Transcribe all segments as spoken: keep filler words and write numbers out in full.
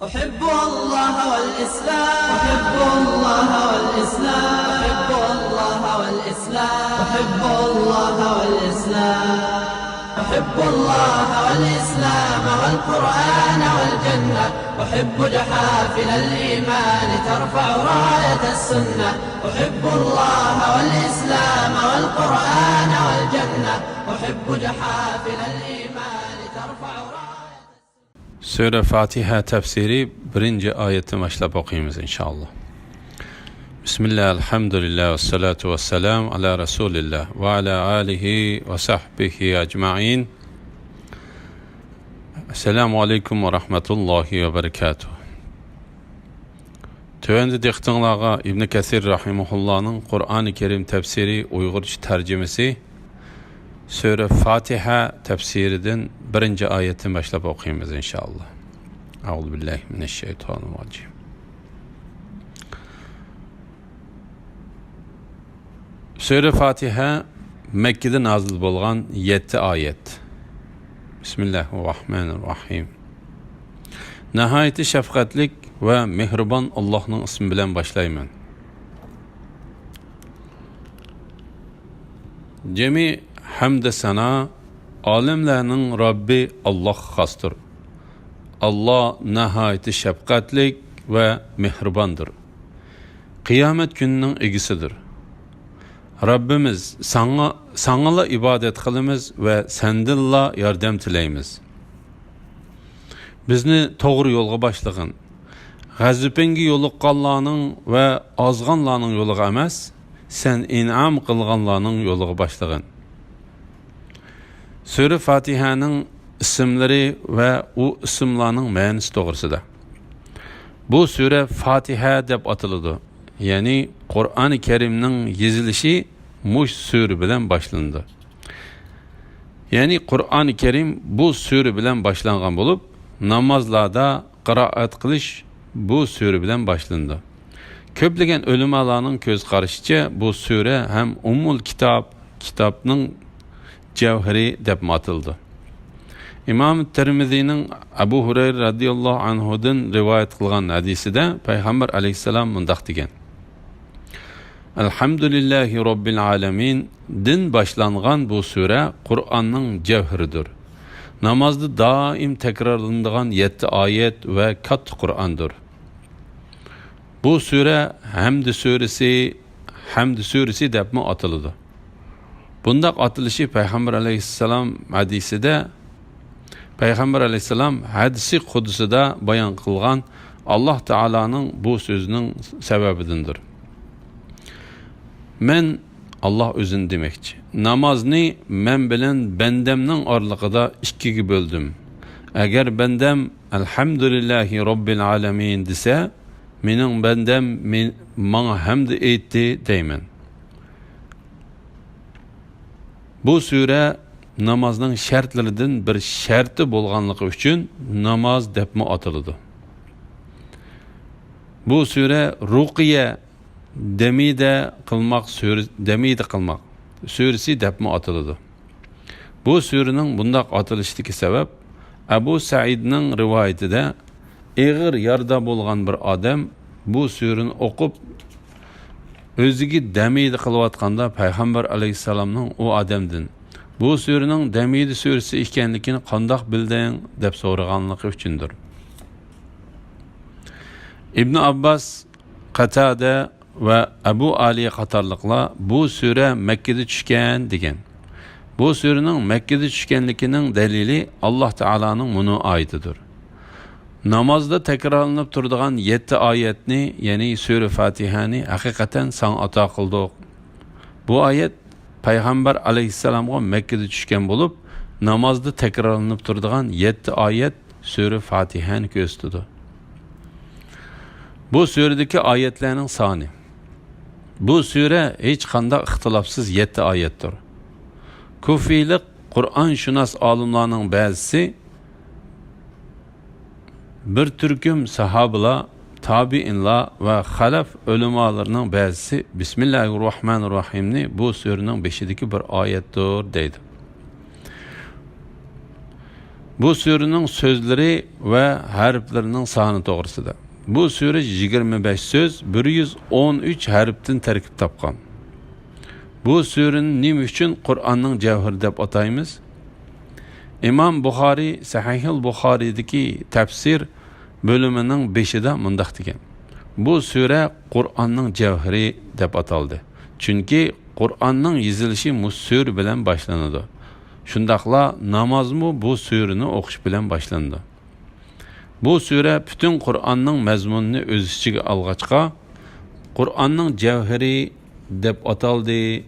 أحب الله والإسلام، أحب الله والإسلام، أحب الله والإسلام، أحب الله والإسلام، أحب الله والإسلام والقرآن والجنة، أحب جحافل الإيمان ترفع راية السنة، أحب الله والإسلام والقرآن والجنة، أحب جحافل الإيمان ترفع راية سۈرە فاتىھە تەپسىرى بىرىنچى ئايەتتىن باشلاپ ئوقۇيمىز، ئىنشائاللا. بىسمىللا، ئەلھەمدۇلىللا، ۋەسسالاتۇ ۋەسسالامۇ ئالا رەسۇلىللا ۋە ئالا ئالىھى ۋە سەھبىھى ئەجمەئىن. ئەسسالامۇ ئەلەيكۇم ۋە رەھمەتۇللاھى ۋە بەرىكاتۇھ. تۆۋەندە دىققىتىڭلارغا ئىبنى كەسىر رەھىمەھۇللانىڭ قۇرئانى كەرىم تەپسىرى ئۇيغۇرچە تەرجىمىسى سۈرە فاتىھە تەپسىرىدىن بىرىنچى ئايەتتىن باشلاپ ئوقۇيمىز، ئىنشائاللا. ئەئۇزۇ بىللاھى مىنەششەيتانىرراجىم. سۈرە فاتىھە مەككىدە نازىل بولغان يەتتە ئايەت. بىسمىللاھىرراھمانىرراھىم. ناھايىتى شەپقەتلىك ۋە مېھرىبان ئاللاھنىڭ ئىسمى بىلەن باشلايمەن. جىمى ھەمدە سانا ئالەملەرنىڭ رەببى ئاللاھقا خاستۇر. ئاللا ناھايىتى شەپقەتلىك ۋە مېھرىباندۇر. قىيامەت كۈنىنىڭ ئىگىسىدۇر. رەببىمىز، ساڭا، ساڭىلا ئىبادەت قىلىمىز ۋە سەندىنلا ياردەم تىلەيمىز. بىزنى توغرا يولغا باشلىغىن. غەزىپىڭگە يولۇققانلارنىڭ ۋە ئازغانلارنىڭ يولىغا ئەمەس، سەن ئىنئام قىلغانلارنىڭ يولىغا باشلىغىن. سۈرە فاتىھەنىڭ ئىسىملىرى ۋە ئۇ ئىسىملارنىڭ مەنىسى توغرىسىدا. بۇ سۈرە فاتىھە دەپ ئاتىلىدۇ. يەنى قۇرئانى كەرىمنىڭ يېزىلىشى مۇش سۈرە بىلەن باشلىنىدۇ. يەنى قۇرئانى كەرىم بۇ سۈرە بىلەن باشلانغان بولۇپ، نامازلاردا قىرائەت قىلىش بۇ سۈرە بىلەن باشلىنىدۇ. كۆپلىگەن ئۆلىمالارنىڭ كۆز قارىشىچە، بۇ سۈرە ھەم ئۇممۇل كىتاب، كىتابنىڭ جەۋھىرى دەپمۇ ئاتىلىدۇ. ئىمام تىرمىزىنىڭ ئەبۇ ھۇرەيرە رەزىياللاھۇ ئەنھۇدىن رىۋايەت قىلغان ھەدىسىدە پەيغەمبەر ئەلەيھىسسالام مۇنداق دېگەن: ئەلھەمدۇلىللاھى رەببىل ئالەمىن دىن باشلانغان بۇ سۈرە قۇرئاننىڭ جەۋھىرىدۇر. نامازدا دائىم تەكرارلىنىدىغان يەتتە ئايەت ۋە كاتتا قۇرئاندۇر. بۇ سۈرە ھەمدى سۈرىسى، ھەمدى سۈرىسى دەپمۇ ئاتىلىدۇ. بۇنداق ئاتىلىشى پەيغەمبەر ئەلەيھىسسالام ھەدىسىدە، پەيغەمبەر ئەلەيھىسسالام ھەدىسى قۇدسىدا بايان قىلغان ئاللاھ تائالانىڭ بۇ سۆزىنىڭ سەۋەبىدىندۇر. مەن، ئاللاھ ئۆزىنى دېمەكچى، نامازنى مەن بىلەن بەندەمنىڭ ئارىلىقىدا ئىككىگە بۆلدۈم. ئەگەر بەندەم ئەلھەمدۇلىللاھى رەببىل ئالەمىن دېسە، مېنىڭ بەندەم مېن-، ماڭا ھەمدە ئېيتتى دەيمەن. بۇ سۈرە نامازنىڭ شەرتلىرىدىن بىر شەرتى بولغانلىقى ئۈچۈن ناماز دەپمۇ ئاتىلىدۇ. بۇ سۈرە رۇقىيە، دەمىدە قىلماق سۈرە-، دەمىدە قىلماق سۈرىسى دەپمۇ ئاتىلىدۇ. بۇ سۈرىنىڭ بۇنداق ئاتىلىشىدىكى سەۋەب، ئەبۇ سەئىدنىڭ رىۋايىتىدە، ئېغىر يارىدا بولغان بىر ئادەم بۇ سۈرىنى ئوقۇپ، ئۆزىگە دەمىدە قىلىۋاتقاندا پەيغەمبەر ئەلەيھىسسالامنىڭ ئۇ ئادەمدىن، «بۇ سۈرىنىڭ دەمىدە سۈرىسى ئىكەنلىكىنى قانداق بىلدىڭ؟» دەپ سورىغانلىقى ئۈچۈندۇر. ئىبنى ئابباس، قاتادە ۋە ئەبۇ ئالىيە قاتارلىقلار بۇ سۈرە مەككىدە چۈشكەن دېگەن. بۇ سۈرىنىڭ مەككىدە چۈشكەنلىكىنىڭ دەلىلى ئاللاھ تائالانىڭ مۇنۇ ئايىتىدۇر. نامازدا تەكرارلىنىپ تۇرىدىغان يەتتە ئايەتنى، يەنى سۈرە فاتىھەنى ھەقىقەتەن ساڭا ئاتا قىلدۇق. بۇ ئايەت پەيغەمبەر ئەلەيھىسسالامغا مەككىدە چۈشكەن بولۇپ، نامازدا تەكرارلىنىپ تۇرىدىغان يەتتە ئايەت سۈرە فاتىھەنى كۆرسىتىدۇ. بۇ سۈرىدىكى ئايەتلەرنىڭ سانى. بۇ سۈرە ھېچقانداق ئىختىلاپسىز يەتتە ئايەتتۇر. كۇفىيلىق قۇرئانشۇناس ئالىملارنىڭ بەزىسى، بىر تۈركۈم ساھابىلار، تابىئىنلار ۋە خەلەف ئۆلىمالىرىنىڭ بەزىسى بىسمىللاھىرراھمانىرراھىمنى بۇ سۈرىنىڭ بېشىدىكى بىر ئايەتتۇر دەيدۇ. بۇ سۈرىنىڭ سۆزلىرى ۋە ھەرپلىرىنىڭ سانى توغرىسىدا. بۇ سۈرە يىگىرمە بەش سۆز، بىر يۈز ئون ئۈچ ھەرپتىن تەركىب تاپقان. بۇ سۈرىنى نېمە ئۈچۈن قۇرئاننىڭ جەۋھىرى دەپ ئاتايمىز؟ ئىمام بۇخارىي سەھىھۇل بۇخارىيدىكى تەپسىر بۆلۈمىنىڭ بېشىدا مۇنداق دېگەن: «بۇ سۈرە قۇرئاننىڭ جەۋھىرى دەپ ئاتالدى. چۈنكى قۇرئاننىڭ يېزىلىشى مۇشۇ سۈرە بىلەن باشلىنىدۇ. شۇنداقلا نامازمۇ بۇ سۈرىنى ئوقۇش بىلەن باشلىنىدۇ.» بۇ سۈرە پۈتۈن قۇرئاننىڭ مەزمۇنىنى ئۆز ئىچىگە ئالغاچقا، «قۇرئاننىڭ جەۋھىرى» دەپ ئاتالدى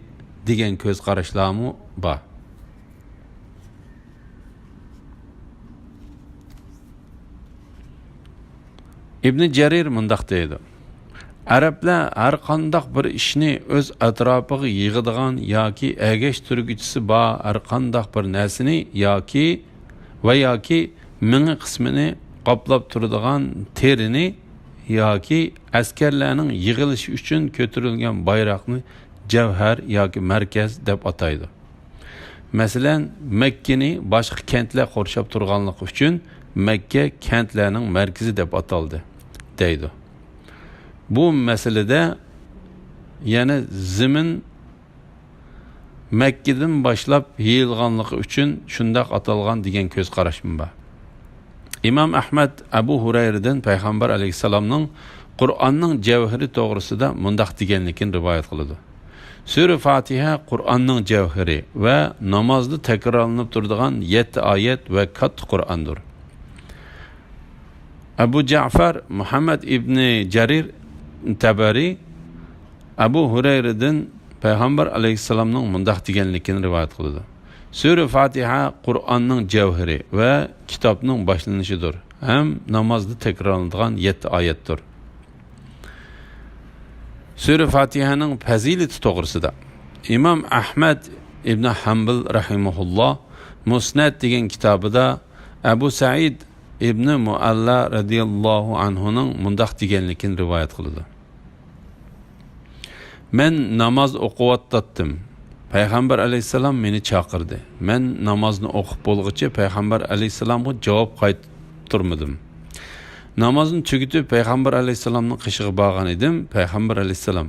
دېگەن كۆز قاراشلارمۇ بار. ئىبنى جەرىر مۇنداق دەيدۇ: ئەرەبلەر ھەر قانداق بىر ئىشنى، ئۆز ئەتراپىغا يىغىدىغان ياكى ئەگەشتۈرگۈچىسى بار ھەر قانداق بىر نەرسىنى ياكى ۋە ياكى مېڭە قىسمىنى قاپلاپ تۇرىدىغان تېرىنى ياكى ئەسكەرلەرنىڭ يىغىلىشى ئۈچۈن كۆتۈرۈلگەن بايراقنى جەۋھەر ياكى مەركەز دەپ ئاتايدۇ. مەسىلەن، مەككىنى باشقا كەنتلەر قورشاپ تۇرغانلىقى ئۈچۈن مەككە كەنتلەرنىڭ مەركىزى دەپ ئاتالدى، دەيدۇ. بۇ مەسىلىدە يەنە زېمىن مەككىدىن باشلاپ يېيىلغانلىقى ئۈچۈن شۇنداق ئاتالغان دېگەن كۆز قاراشمۇ بار. ئىمام ئەھمەد ئەبۇ ھۇرەيرىدىن پەيغەمبەر ئەلەيھىسسالامنىڭ قۇرئاننىڭ جەۋھىرى توغرىسىدا مۇنداق دېگەنلىكىنى رىۋايەت قىلىدۇ: سۈرە فاتىھە قۇرئاننىڭ جەۋھىرى ۋە نامازدا تەكرارلىنىپ تۇرىدىغان يەتتە ئايەت ۋە كاتتا قۇرئاندۇر. ئەبۇ جەئفەر مۇھەممەد ئىبنى جەرىر تەبەرى ئەبۇ ھۇرەيرىدىن پەيغەمبەر ئەلەيھىسسالامنىڭ مۇنداق دېگەنلىكىنى رىۋايەت قىلىدۇ: سۈرە فاتىھە قۇرئاننىڭ جەۋھىرى ۋە كىتابنىڭ باشلىنىشىدۇر ھەم نامازدا تەكرارلىنىدىغان يەتتە ئايەتتۇر. سۈرە فاتىھەنىڭ پەزىلىتى توغرىسىدا ئىمام ئەھمەد ئىبنى ھەمبىل رەھىمەھۇللا مۇسنەد دېگەن كىتابىدا ئەبۇ سەئىد ئىبنى مۇئەللا رەزىياللاھۇ ئەنھۇنىڭ مۇنداق دېگەنلىكىنى رىۋايەت قىلىدۇ: مەن ناماز ئوقۇۋاتاتتىم. پەيغەمبەر ئەلەيھىسسالام مېنى چاقىردى. مەن نامازنى ئوقۇپ بولغۇچە پەيغەمبەر ئەلەيھىسسالامغا جاۋاب قايتۇرمىدىم. نامازنى تۈگىتىپ پەيغەمبەر ئەلەيھىسسالامنىڭ قېشىغا بارغان ئىدىم. پەيغەمبەر ئەلەيھىسسالام: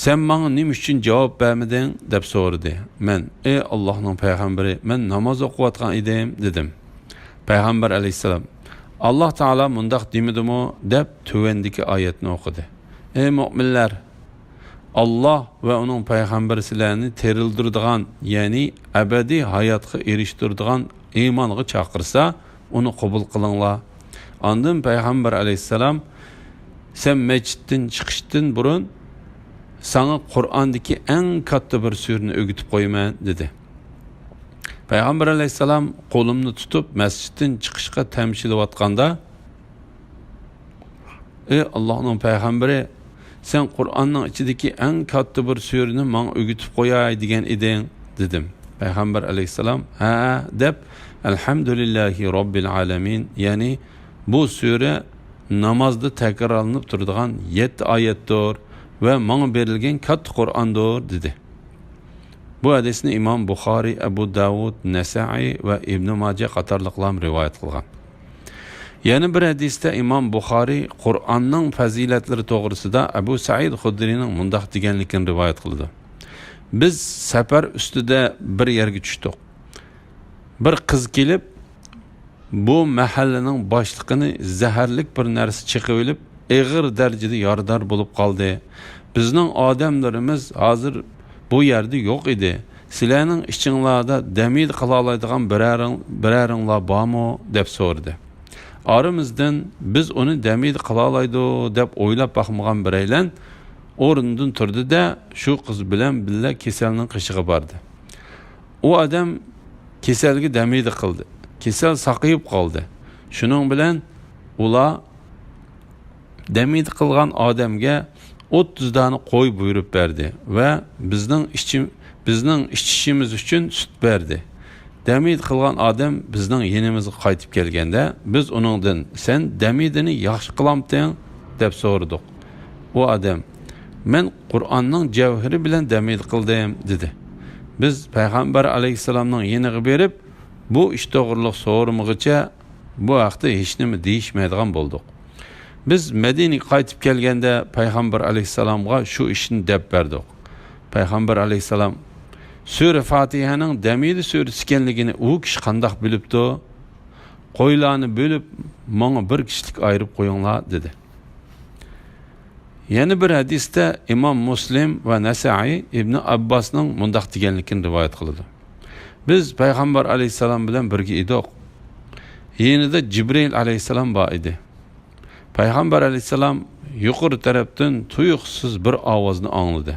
«سەن ماڭا نېمە ئۈچۈن جاۋاب بەرمىدىڭ؟» دەپ سورىدى. مەن: «ئى ئاللاھنىڭ پەيغەمبىرى، مەن ناماز ئوقۇۋاتقان ئىدىم» دېدىم. پەيغەمبەر ئەلەيھىسسالام: «ئاللاھ تائالا مۇنداق دېمىدىمۇ؟» دەپ تۆۋەندىكى ئايەتنى ئوقۇدى: «ئى مۆمىنلەر، ئاللاھ ۋە ئۇنىڭ پەيغەمبىرى سىلەرنى تىرىلدۈرىدىغان، يەنى ئەبەدىي ھاياتقا ئېرىشتۈرىدىغان ئىمانغا چاقىرسا، ئۇنى قوبۇل قىلىڭلار.» ئاندىن پەيغەمبەر ئەلەيھىسسالام: «سەن مەسچىتتىن چىقىشتىن بۇرۇن ساڭا قۇرئاندىكى ئەڭ كاتتا بىر سۈرىنى ئۆگىتىپ قويىمەن» دېدى. پەيغەمبەر ئەلەيھىسسالام قولۇمنى تۇتۇپ مەسچىتتىن چىقىشقا تەمشىلىۋاتقاندا، «ئى ئاللاھنىڭ پەيغەمبىرى، سەن قۇرئاننىڭ ئىچىدىكى ئەڭ كاتتا بىر سۈرىنى ماڭا ئۆگىتىپ قوياي دېگەن ئىدىڭ» دېدىم. پەيغەمبەر ئەلەيھىسسالام: «ھە» دەپ، «ئەلھەمدۇلىللاھى رەببىل ئالەمىن»، يەنى «بۇ سۈرە نامازدا تەكرارلىنىپ تۇرىدىغان يەتتە ئايەتتۇر ۋە ماڭا بېرىلگەن كاتتا قۇرئاندۇر» دېدى. بۇ ھەدىسنى ئىمام بۇخارىي، ئەبۇ داۋۇد، نەسائىي ۋە ئىبنى ماجە قاتارلىقلار رىۋايەت قىلغان. يەنە بىر ھەدىستە ئىمام بۇخارىي قۇرئاننىڭ پەزىلەتلىرى توغرىسىدا ئەبۇ سەئىد خۇدرىينىڭ مۇنداق دېگەنلىكىنى رىۋايەت قىلىدۇ: «بىز سەپەر ئۈستىدە بىر يەرگە چۈشتۇق. بىر قىز كېلىپ، بۇ مەھەللىنىڭ باشلىقىنى زەھەرلىك بىر نەرسە چېقىۋېلىپ، ئېغىر دەرىجىدە يارىدار بولۇپ قالدى. بىزنىڭ ئادەملىرىمىز ھازىر بۇ يەردە يوق ئىدى. سىلەرنىڭ ئىچىڭلاردا دەمىدە قىلالايدىغان بىرەرىڭ-، بىرەرىڭلار بارمۇ؟» دەپ سورىدى. ئارىمىزدىن بىز ئۇنى دەمىدە قىلالايدۇ دەپ ئويلاپ باقمىغان بىرەيلەن ئورنىدىن تۇردى-دە، شۇ قىز بىلەن بىللە كېسەلنىڭ قېشىغا باردى. ئۇ ئادەم كېسەلگە دەمىدە قىلدى. كېسەل ساقىيىپ قالدى. شۇنىڭ بىلەن ئۇلار دەمىدە قىلغان ئادەمگە ئوتتۇز دانە قوي بۇيرۇپ بەردى ۋە بىزنىڭ ئىچىم-، بىزنىڭ ئىچىشىمىز ئۈچۈن سۈت بەردى. دەمىدە قىلغان ئادەم بىزنىڭ يېنىمىزغا قايتىپ كەلگەندە، بىز ئۇنىڭدىن: «سەن دەمىدىنى ياخشى قىلامتىڭ؟» دەپ سورىدۇق. ئۇ ئادەم: «مەن قۇرئاننىڭ جەۋھىرى بىلەن دەمىدە قىلدىم» دېدى. بىز پەيغەمبەر ئەلەيھىسسالامنىڭ يېنىغا بېرىپ، بۇ ئىش توغرىلىق سورىمىغۇچە، بۇ ھەقتە ھېچنېمە دېيىشمەيدىغان بولدۇق. بىز مەدىنىگە قايتىپ كەلگەندە، پەيغەمبەر ئەلەيھىسسالامغا شۇ ئىشنى دەپ بەردۇق. پەيغەمبەر ئەلەيھىسسالام، «سۈرە فاتىھەنىڭ دەمىدە سۈرىسى ئىكەنلىكىنى ئۇ كىشى قانداق بىلىپتۇ؟ قويلارنى بۆلۈپ، ماڭا بىر كىشىلىك ئايرىپ قويۇڭلار» دېدى. يەنە بىر ھەدىستە ئىمام مۇسلىم ۋە نەسائىي ئىبنى ئابباسنىڭ مۇنداق دېگەنلىكىنى رىۋايەت قىلىدۇ: «بىز پەيغەمبەر ئەلەيھىسسالام بىلەن بىرگە ئىدۇق. يېنىدا جىبرىئىل ئەلەيھىسسالام بار ئىدى. پەيغەمبەر ئەلەيھىسسالام يۇقىرى تەرەپتىن تۇيۇقسىز بىر ئاۋازنى ئاڭلىدى.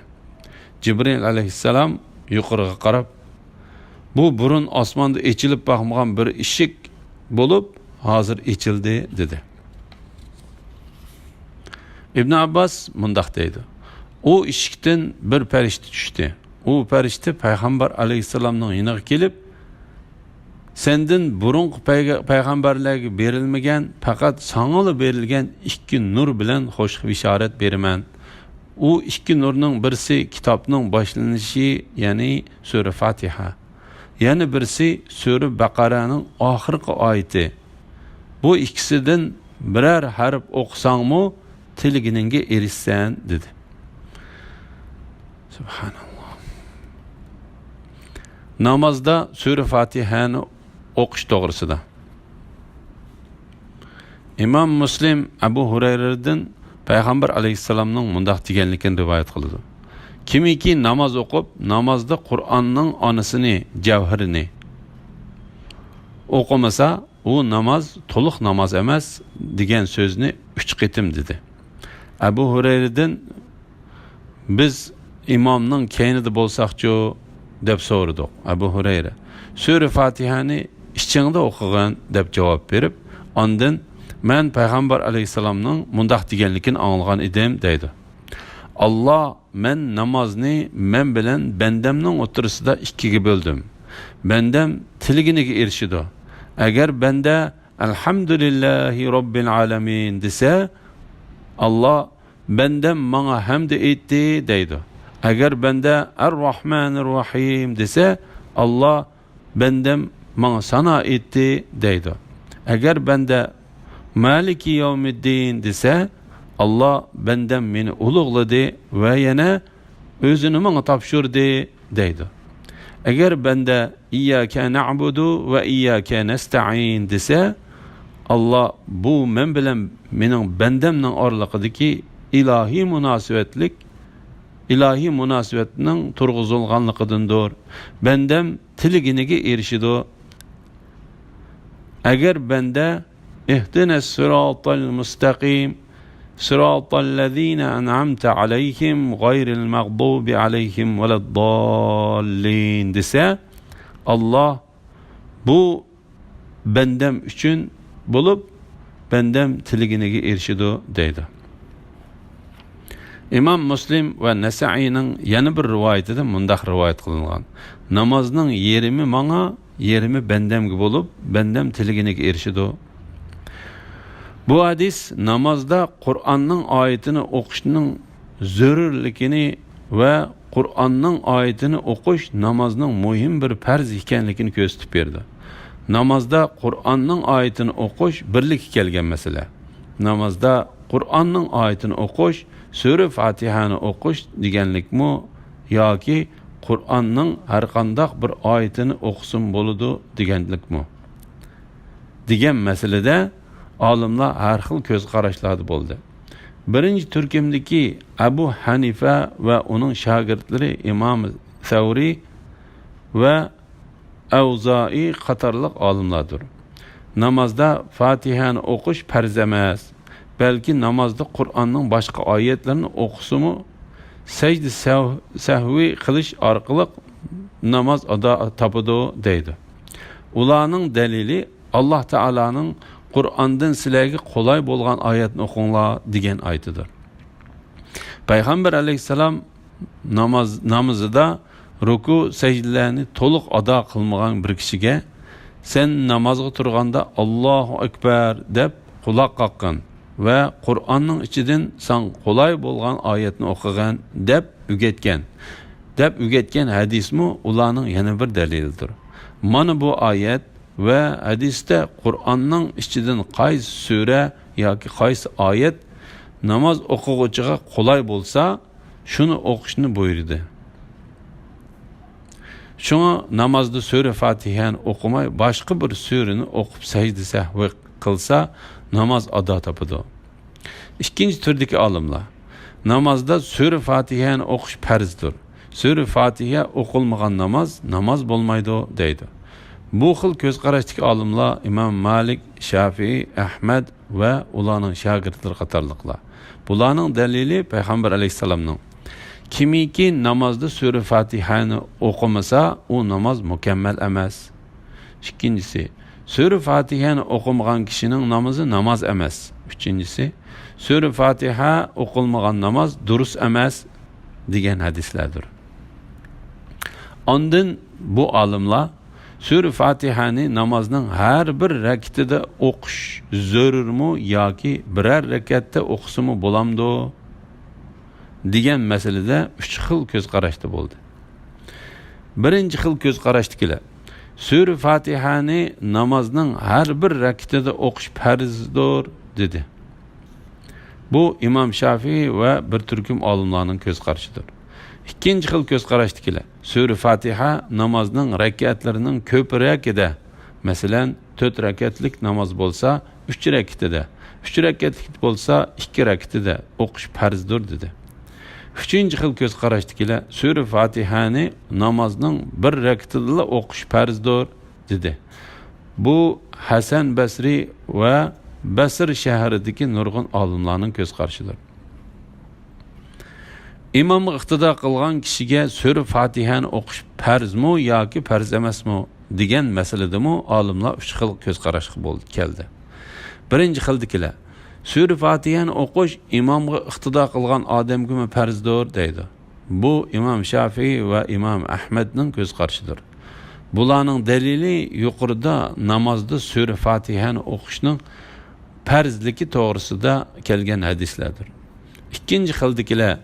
جىبرىئىل ئەلەيھىسسالام يۇقىرىغا قاراپ، بۇ بۇرۇن ئاسماندا ئېچىلىپ باقمىغان بىر ئىشىك بولۇپ، ھازىر ئېچىلدى» دېدى. ئىبن ئابباس مۇنداق دەيدۇ: «ئۇ ئىشىكتىن بىر پەرىشتە چۈشتى. ئۇ پەرىشتە پەيغەمبەر ئەلەيھىسسالامنىڭ يېنىغا كېلىپ، سەندىن بۇرۇنقى پەيغە-، پەيغەمبەرلەرگە بېرىلمىگەن، پەقەت ساڭىلا بېرىلگەن ئىككى نۇر بىلەن خوش بېشارەت بېرىمەن. ئۇ ئىككى نۇرنىڭ بىرسى كىتابنىڭ باشلىنىشى، يەنى سۈرە فاتىھە. يەنە بىرسى سۈرە بەقەرەنىڭ ئاخىرقى ئايىتى. بۇ ئىككىسىدىن بىرەر ھەرپ ئوقۇساڭمۇ، تىلىگىنىڭگە ئېرىشىسەن» دېدى. سۇبھاناللا. نامازدا سۈرە فاتىھەنى ئوقۇش توغرىسىدا. ئىمام مۇسلىم ئەبۇ ھۇرەيرىدىن پەيغەمبەر ئەلەيھىسسالامنىڭ مۇنداق دېگەنلىكىنى رىۋايەت قىلىدۇ: «كىمكى ناماز ئوقۇپ، نامازدا قۇرئاننىڭ ئانىسىنى، جەۋھىرىنى ئوقۇمىسا، ئۇ ناماز تولۇق ناماز ئەمەس» دېگەن سۆزنى ئۈچ قېتىم دېدى. ئەبۇ ھۇرەيرىدىن، «بىز ئىمامنىڭ كەينىدە بولساقچۇ؟» دەپ سورىدۇق. ئەبۇ ھۇرەيرە، «سۈرە فاتىھەنى ئىچىڭدە ئوقۇغىن» دەپ جاۋاب بېرىپ، ئاندىن، «مەن پەيغەمبەر ئەلەيھىسسالامنىڭ مۇنداق دېگەنلىكىنى ئاڭلىغان ئىدىم» دەيدۇ: «ئاللا، مەن نامازنى مەن بىلەن بەندەمنىڭ ئوتتۇرىسىدا ئىككىگە بۆلدۈم. بەندەم تىلىگىنىگە ئېرىشىدۇ. ئەگەر بەندە ئەلھەمدۇلىللاھى رەببىل ئالەمىن دېسە، ئاللا، بەندەم ماڭا ھەمدە ئېيتتى دەيدۇ. ئەگەر بەندە ئەر-راھمانىر راھىم دېسە، ئاللا، بەندەم ماڭا سانا ئېيتتى دەيدۇ. ئەگەر بەندە مالىكى يەۋمىددىن دېسە، ئاللا، بەندەم مېنى ئۇلۇغلىدى ۋە يەنە ئۆزىنى ماڭا تاپشۇردى دەيدۇ. ئەگەر بەندە ئىيياكە نەئبۇدۇ ۋە ئىيياكە نەستەئىن دېسە، ئاللا، بۇ مەن بىلەن مېنىڭ بەندەمنىڭ ئارىلىقىدىكى ئىلاھىي مۇناسىۋەتلىك، ئىلاھىي مۇناسىۋەتنىڭ تۇرغۇزۇلغانلىقىدىندۇر. بەندەم تىلىگىنىگە ئېرىشىدۇ. ئەگەر بەندە ئىھدىنەس سىراتەل مۇستەقىم، سىراتەللەزىنە ئەنئەمتە ئەلەيھىم غەيرىل مەغدۇبى ئەلەيھىم ۋەلەدداللىن دېسە، ئاللا، بۇ بەندەم ئۈچۈن بولۇپ، بەندەم تىلىگىنىگە ئېرىشىدۇ دەيدۇ. ئىمام مۇسلىم ۋە نەسەئىينىڭ يەنە بىر رىۋايىتىدە مۇنداق رىۋايەت قىلىنغان: «نامازنىڭ يېرىمى ماڭا، يېرىمى بەندەمگە بولۇپ، بەندەم تىلىگىنىگە ئېرىشىدۇ.» بۇ ھەدىس نامازدا قۇرئاننىڭ ئايىتىنى ئوقۇشنىڭ زۆرۈرلۈكىنى ۋە قۇرئاننىڭ ئايىتىنى ئوقۇش نامازنىڭ مۇھىم بىر پەرز ئىكەنلىكىنى كۆرسىتىپ بېرىدۇ. نامازدا قۇرئاننىڭ ئايىتىنى ئوقۇش بىرلىككە كەلگەن مەسىلە. نامازدا قۇرئاننىڭ ئايىتىنى ئوقۇش، سۈرە فاتىھەنى ئوقۇش دېگەنلىكمۇ ياكى قۇرئاننىڭ ھەرقانداق بىر ئايىتىنى ئوقۇسىمۇ بولىدۇ دېگەنلىكمۇ دېگەن مەسىلىدە ئالىملار ھەر خىل كۆز قاراشلاردا بولدى. بىرىنچى تۈركۈمدىكى ئەبۇ ھەنىفە ۋە ئۇنىڭ شاگىرتلىرى ئىمام سەۋرى ۋە ئەۋزائىي قاتارلىق ئالىملاردۇر. نامازدا فاتىھەنى ئوقۇش پەرز ئەمەس، بەلكى نامازدا قۇرئاننىڭ باشقا ئايەتلىرىنى ئوقۇسىمۇ، سەجدە سەھ-، سەھۋى قىلىش ئارقىلىق ناماز ئادا تاپىدۇ، دەيدۇ. ئۇلارنىڭ دەلىلى ئاللا تائالانىڭ «قۇرئاندىن سىلەرگە قولاي بولغان ئايەتنى ئوقۇڭلار» دېگەن ئايىتىدۇر. پەيغەمبەر ئەلەيھىسسالام ناماز، نامىزىدا رۇكۇ، سەجدىلەرنى تولۇق ئادا قىلمىغان بىر كىشىگە، «سەن نامازغا تۇرغاندا ئاللاھۇ ئەكبەر دەپ قۇلاق قاققىن ۋە قۇرئاننىڭ ئىچىدىن ساڭا قولاي بولغان ئايەتنى ئوقۇغىن» دەپ ئۆگەتكەن، دەپ ئۆگەتكەن ھەدىسمۇ ئۇلارنىڭ يەنە بىر دەلىلىدۇر. مانا بۇ ئايەت ۋە ھەدىستە قۇرئاننىڭ ئىچىدىن قايسى سۈرە ياكى قايسى ئايەت ناماز ئوقۇغۇچىغا قولاي بولسا، شۇنى ئوقۇشنى بۇيرۇدى. شۇڭا نامازدا سۈرە فاتىھەنى ئوقۇماي، باشقا بىر سۈرىنى ئوقۇپ سەجدە سەھۋى قىلسا، ناماز ئادا تاپىدۇ. ئىككىنچى تۈردىكى ئالىملار، نامازدا سۈرە فاتىھەنى ئوقۇش پەرزدۇر. سۈرە فاتىھە ئوقۇلمىغان ناماز، ناماز بولمايدۇ، دەيدۇ. بۇ خىل كۆز قاراشتىكى ئالىملار ئىمام مالىك، شافىئىي، ئەھمەد ۋە ئۇلارنىڭ شاگىرتلىرى قاتارلىقلار. بۇلارنىڭ دەلىلى پەيغەمبەر ئەلەيھىسسالامنىڭ، «كىمكى نامازدا سۈرە فاتىھەنى ئوقۇمىسا، ئۇ ناماز مۇكەممەل ئەمەس.» ئىككىنچىسى، سۈرە فاتىھەنى ئوقۇمىغان كىشىنىڭ نامىزى ناماز ئەمەس. ئۈچىنچىسى، سۈرە فاتىھە ئوقۇلمىغان ناماز دۇرۇس ئەمەس، دېگەن ھەدىسلەردۇر. ئاندىن بۇ ئالىملار سۈرە فاتىھەنى نامازنىڭ ھەر بىر رەكىتىدە ئوقۇش زۆرۈرمۇ ياكى بىرەر رەكەتتە ئوقۇسىمۇ بولامدۇ؟ دېگەن مەسىلىدە ئۈچ خىل كۆز قاراشتا بولدى. بىرىنچى خىل كۆز قاراشتىكىلەر، سۈرە فاتىھەنى نامازنىڭ ھەر بىر رەكىتىدە ئوقۇش پەرزدۇر، دېدى. بۇ ئىمام شافىئىي ۋە بىر تۈركۈم ئالىملارنىڭ كۆز قارىشىدۇر. ئىككىنچى خىل كۆز قاراشتىكىلەر، سۈرە فاتىھە نامازنىڭ رەكەتلىرىنىڭ كۆپرەكىدە، مەسىلەن، تۆت رەكەتلىك ناماز بولسا، ئۈچ رەكىتىدە، ئۈچ رەكەتلىك بولسا، ئىككى رەكىتىدە ئوقۇش پەرزدۇر، دېدى. ئۈچىنچى خىل كۆز قاراشتىكىلەر، سۈرە فاتىھەنى نامازنىڭ بىر رەكىتىدىلا ئوقۇش پەرزدۇر، دېدى. بۇ ھەسەن بەسرى ۋە بەسرە شەھىرىدىكى نۇرغۇن ئالىملارنىڭ كۆز قارىشىدۇر. ئىمامغا ئىقتىدا قىلغان كىشىگە سۈرە فاتىھەنى ئوقۇش پەرزمۇ ياكى پەرز ئەمەسمۇ دېگەن مەسىلىدىمۇ ئالىملار ئۈچ خىل كۆز قاراشقا بولدى، كەلدى. بىرىنچى خىلدىكىلەر، سۈرە فاتىھەنى ئوقۇش ئىمامغا ئىقتىدا قىلغان ئادەمگىمۇ پەرزدۇر، دەيدۇ. بۇ ئىمام شافىئىي ۋە ئىمام ئەھمەدنىڭ كۆز قارىشىدۇر. بۇلارنىڭ دەلىلى يۇقىرىدا نامازدا سۈرە فاتىھەنى ئوقۇشنىڭ پەرزلىكى توغرىسىدا كەلگەن ھەدىسلەردۇر. ئىككىنچى خىلدىكىلەر،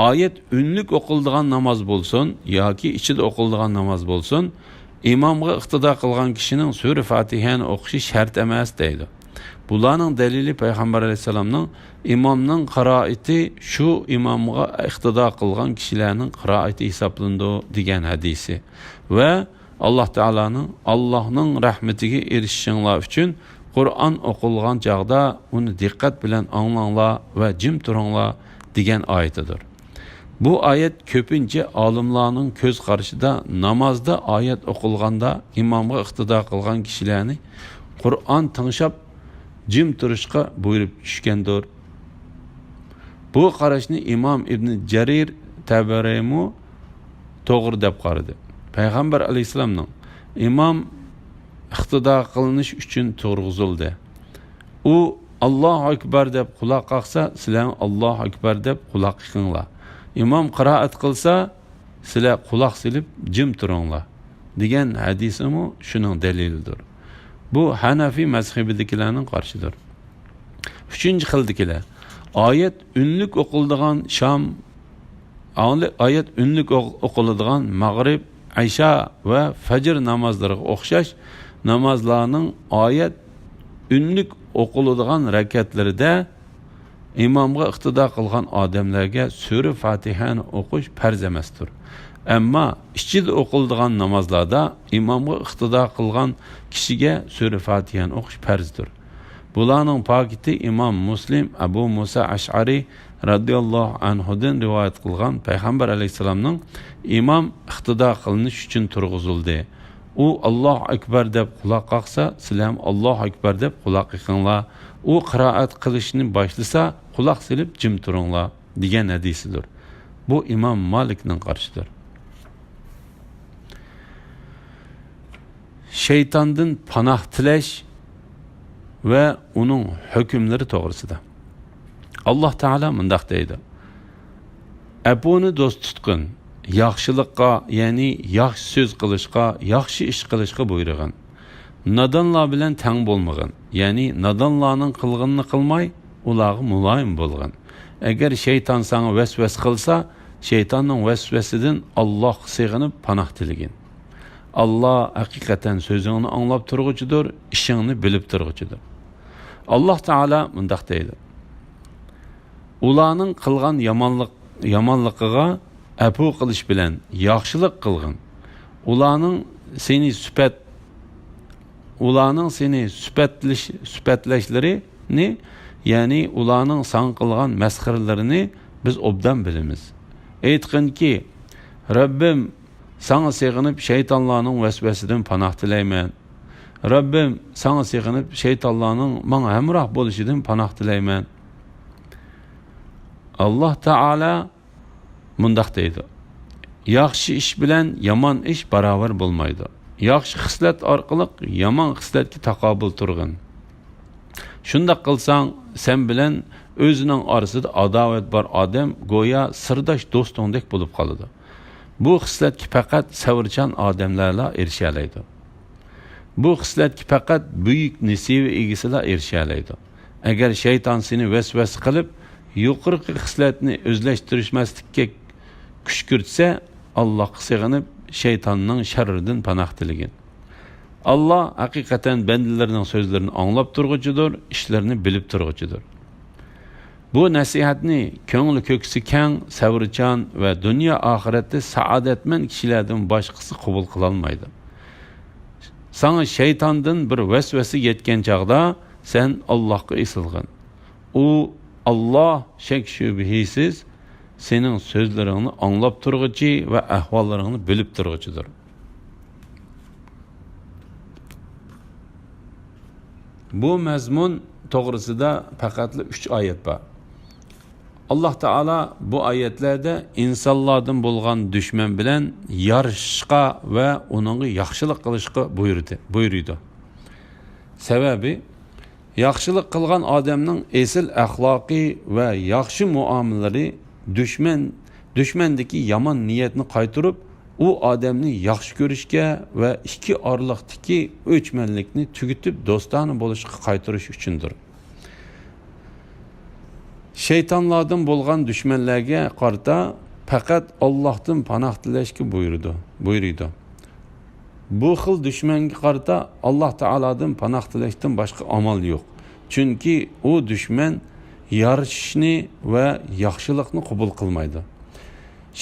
ئايەت ئۈنلۈك ئوقۇلىدىغان ناماز بولسۇن ياكى ئىچىدە ئوقۇلىدىغان ناماز بولسۇن، ئىمامغا ئىقتىدا قىلغان كىشىنىڭ سۈرە فاتىھەنى ئوقۇشى شەرت ئەمەس، دەيدۇ. بۇلارنىڭ دەلىلى پەيغەمبەر ئەلەيھىسسالامنىڭ، «ئىمامنىڭ قىرائىتى شۇ ئىمامغا ئىقتىدا قىلغان كىشىلەرنىڭ قىرائىتى ھېسابلىنىدۇ» دېگەن ھەدىسى ۋە ئاللاھ تائالانىڭ، «ئاللاھنىڭ رەھمىتىگە ئېرىشىشىڭلار ئۈچۈن قۇرئان ئوقۇلغان چاغدا ئۇنى دىققەت بىلەن ئاڭلاڭلار ۋە جىم تۇرۇڭلار» دېگەن ئايىتىدۇر. بۇ ئايەت كۆپىنچە ئالىملارنىڭ كۆز قارىشىدا نامازدا ئايەت ئوقۇلغاندا ئىمامغا ئىقتىدا قىلغان كىشىلەرنى قۇرئان تىڭشاپ جىم تۇرۇشقا بۇيرۇپ چۈشكەندۇر. بۇ قاراشنى ئىمام ئىبنى جەرىر تەبەرىمۇ توغرا دەپ قارىدى. پەيغەمبەر ئەلەيھىسسالامنىڭ، «ئىمام ئىقتىدا قىلىنىش ئۈچۈن تۇرغۇزۇلدى. ئۇ ئاللاھۇ ئەكبەر دەپ قۇلاق قاقسا، سىلەرمۇ ئاللاھۇ ئەكبەر دەپ قۇلاق قېقىڭلار. ئىمام قىرائەت قىلسا، سىلەر قۇلاق سېلىپ جىم تۇرۇڭلار» دېگەن ھەدىسىمۇ شۇنىڭ دەلىلىدۇر. بۇ ھەنەفىي مەزھىپىدىكىلەرنىڭ قارىشىدۇر. ئۈچىنچى خىلدىكىلەر، ئايەت ئۈنلۈك ئوقۇلىدىغان شام، ئايەت ئۈنلۈك ئوق-، ئوقۇلىدىغان مەغرىب، ئەشا ۋە فەجر نامازلىرىغا ئوخشاش نامازلارنىڭ ئايەت ئۈنلۈك ئوقۇلىدىغان رەكەتلىرىدە ئىمامغا ئىقتىدا قىلغان ئادەملەرگە سۈرە فاتىھەنى ئوقۇش پەرز ئەمەستۇر. ئەمما ئىچىدە ئوقۇلىدىغان نامازلاردا ئىمامغا ئىقتىدا قىلغان كىشىگە سۈرە فاتىھەنى ئوقۇش پەرزدۇر. بۇلارنىڭ پاكىتى ئىمام مۇسلىم ئەبۇ مۇسا ئەشئەرى رەزىياللاھۇ ئەنھۇدىن رىۋايەت قىلغان پەيغەمبەر ئەلەيھىسسالامنىڭ، «ئىمام ئىقتىدا قىلىنىش ئۈچۈن تۇرغۇزۇلدى. ئۇ ئاللاھۇ ئەكبەر دەپ قۇلاق قاقسا، سىلەرمۇ ئاللاھۇ ئەكبەر دەپ قۇلاق قېقىڭلار. ئۇ قىرائەت قىلىشنى باشلىسا، قۇلاق سېلىپ جىم تۇرۇڭلار» دېگەن ھەدىسىدۇر. بۇ ئىمام مالىكنىڭ قارىشىدۇر. شەيتاندىن پاناھ تىلەش ۋە ئۇنىڭ ھۆكۈملىرى توغرىسىدا. ئاللاھ تائالا مۇنداق دەيدۇ: «ئەپۇنى دوست تۇتقىن، ياخشىلىققا، يەنى ياخشى سۆز قىلىشقا، ياخشى ئىش قىلىشقا بۇيرۇغىن. نادانلار بىلەن تەڭ بولمىغىن، يەنى نادانلارنىڭ قىلغىنىنى قىلماي، ئۇلارغا مۇلايىم بولغىن. ئەگەر شەيتان ساڭا ۋەسۋەسە قىلسا، شەيتاننىڭ ۋەسۋەسىدىن ئاللاھقا سېغىنىپ پاناھ تىلىگىن. ئاللا ھەقىقەتەن سۆزۈڭنى ئاڭلاپ تۇرغۇچىدۇر، ئىشىڭنى بىلىپ تۇرغۇچىدۇر. ئاللا تائالا مۇنداق دەيدۇ: ئۇلارنىڭ قىلغان يامانلىق، يامانلىقىغا ئەپۇ قىلىش بىلەن ياخشىلىق قىلغىن. ئۇلارنىڭ سېنى سۈپەت، ئۇلارنىڭ سېنى سۈپەتلىش، سۈپەتلەشلىرىنى، يەنى ئۇلارنىڭ ساڭا قىلغان مەسخىرىلىرىنى بىز ئوبدان بىلىمىز. ئېيتقىنكى، رەببىم، ساڭا سېغىنىپ شەيتانلارنىڭ ۋەسۋەسىدىن پاناھ تىلەيمەن. رەببىم، ساڭا سېغىنىپ شەيتانلارنىڭ ماڭا ھەمراھ بولۇشىدىن پاناھ تىلەيمەن. ئاللا تائالا مۇنداق دەيدۇ: ياخشى ئىش بىلەن يامان ئىش باراۋەر بولمايدۇ. ياخشى خىسلەت ئارقىلىق يامان خىسلەتكە تاقابىل تۇرغىن. شۇنداق قىلساڭ، سەن بىلەن ئۆزىنىڭ ئارىسىدا ئاداۋەت بار ئادەم گويا سىرداش دوستۇڭدەك بولۇپ قالىدۇ. بۇ خىسلەتكە پەقەت سەۋرچان ئادەملەرلا ئېرىشەلەيدۇ. بۇ خىسلەتكە پەقەت بۈيۈك نېسىۋە ئىگىسىلا ئېرىشەلەيدۇ. ئەگەر شەيتان سېنى ۋەسۋەسە قىلىپ، يۇقىرىقى خىسلەتنى ئۆزلەشتۈرۈشمەسلىككە كۈشكۈرتسە، ئاللاھقا سېغىنىپ، شەيتاننىڭ شەررىدىن پاناھ تىلىگىن. ئاللا ھەقىقەتەن بەندىلىرىنىڭ سۆزلىرىنى ئاڭلاپ تۇرغۇچىدۇر، ئىشلىرىنى بىلىپ تۇرغۇچىدۇر. بۇ نەسىھەتنى كۆڭلى كۆكسى كەڭ، سەۋرچان ۋە دۇنيا ئاخىرەتتە سائادەتمەن كىشىلەردىن باشقىسى قوبۇل قىلالمايدۇ. ساڭا شەيتاندىن بىر ۋەسۋەسە يەتكەن چاغدا سەن ئاللاھقا ئېسىلغىن. ئۇ، ئاللا، شەك-شۈبھىسىز سېنىڭ سۆزلىرىڭنى ئاڭلاپ تۇرغۇچى ۋە ئەھۋاللىرىڭنى بىلىپ تۇرغۇچىدۇر. بۇ مەزمۇن توغرىسىدا پەقەتلا ئۈچ ئايەت بار. ئاللا تائالا بۇ ئايەتلەردە ئىنسانلاردىن بولغان دۈشمەن بىلەن يارىشىشقا ۋە ئۇنىڭغا ياخشىلىق قىلىشقا بۇيرۇدى، بۇيرۇيدۇ. سەۋەبى، ياخشىلىق قىلغان ئادەمنىڭ ئېسىل ئەخلاقى ۋە ياخشى مۇئامىلىلىرى دۈشمەن، دۈشمەندىكى يامان نىيەتنى قايتۇرۇپ، ئۇ ئادەمنى ياخشى كۆرۈشكە ۋە ئىككى ئارىلىقتىكى ئۆچمەنلىكنى تۈگىتىپ، دوستانە بولۇشقا قايتۇرۇش ئۈچۈندۇر. شەيتانلاردىن بولغان دۈشمەنلەرگە قارىتا پەقەت ئاللاھتىن پاناھ تىلەشكە بۇيرۇدى، بۇيرۇيدۇ. بۇ خىل دۈشمەنگە قارىتا ئاللا تائالادىن پاناھ تىلەشتىن باشقا ئامال يوق. چۈنكى ئۇ دۈشمەن يارىشىشنى ۋە ياخشىلىقنى قوبۇل قىلمايدۇ.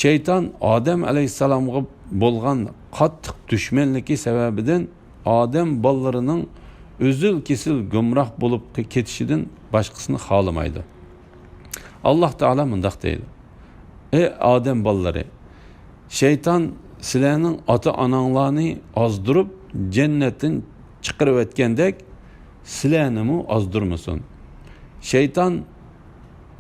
شەيتان ئادەم ئەلەيھىسسالامغا بولغان قاتتىق دۈشمەنلىكى سەۋەبىدىن ئادەم بالىلىرىنىڭ ئۈزۈل-كېسىل گۇمراھ بولۇپ كېتىشىدىن باشقىسىنى خالىمايدۇ. ئاللا تائالا مۇنداق دەيدۇ: ئەي ئادەم بالىلىرى، شەيتان سىلەرنىڭ ئاتا-ئاناڭلارنى ئازدۇرۇپ، جەننەتتىن چىقىرىۋەتكەندەك، سىلەرنىمۇ ئازدۇرمىسۇن. شەيتان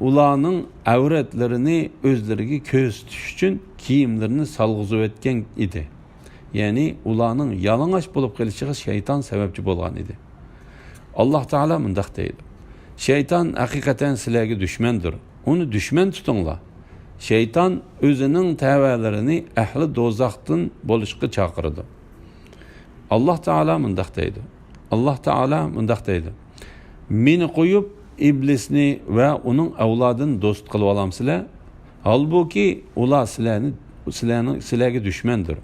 ئۇلارنىڭ ئەۋرەتلىرىنى ئۆزلىرىگە كۆرسىتىش ئۈچۈن كىيىملىرىنى سالغۇزۇۋەتكەن ئىدى. يەنى ئۇلارنىڭ يالىڭاچ بولۇپ قېلىشىغا شەيتان سەۋەبچى بولغان ئىدى. ئاللا تائالا مۇنداق دەيدۇ: شەيتان ھەقىقەتەن سىلەرگە دۈشمەندۇر. ئۇنى دۈشمەن تۇتۇڭلار. شەيتان ئۆزىنىڭ تەۋەلىرىنى ئەھلى دوزاختىن بولۇشقا چاقىرىدۇ. ئاللا تائالا مۇنداق دەيدۇ. ئاللا تائالا مۇنداق دەيدۇ: مېنى قويۇپ، ئىبلىسنى ۋە ئۇنىڭ ئەۋلادىنى دوست قىلىۋالامسىلەر؟ ھالبۇكى، ئۇلار سىلەرنى، سىلەرنىڭ، سىلەرگە دۈشمەندۇر.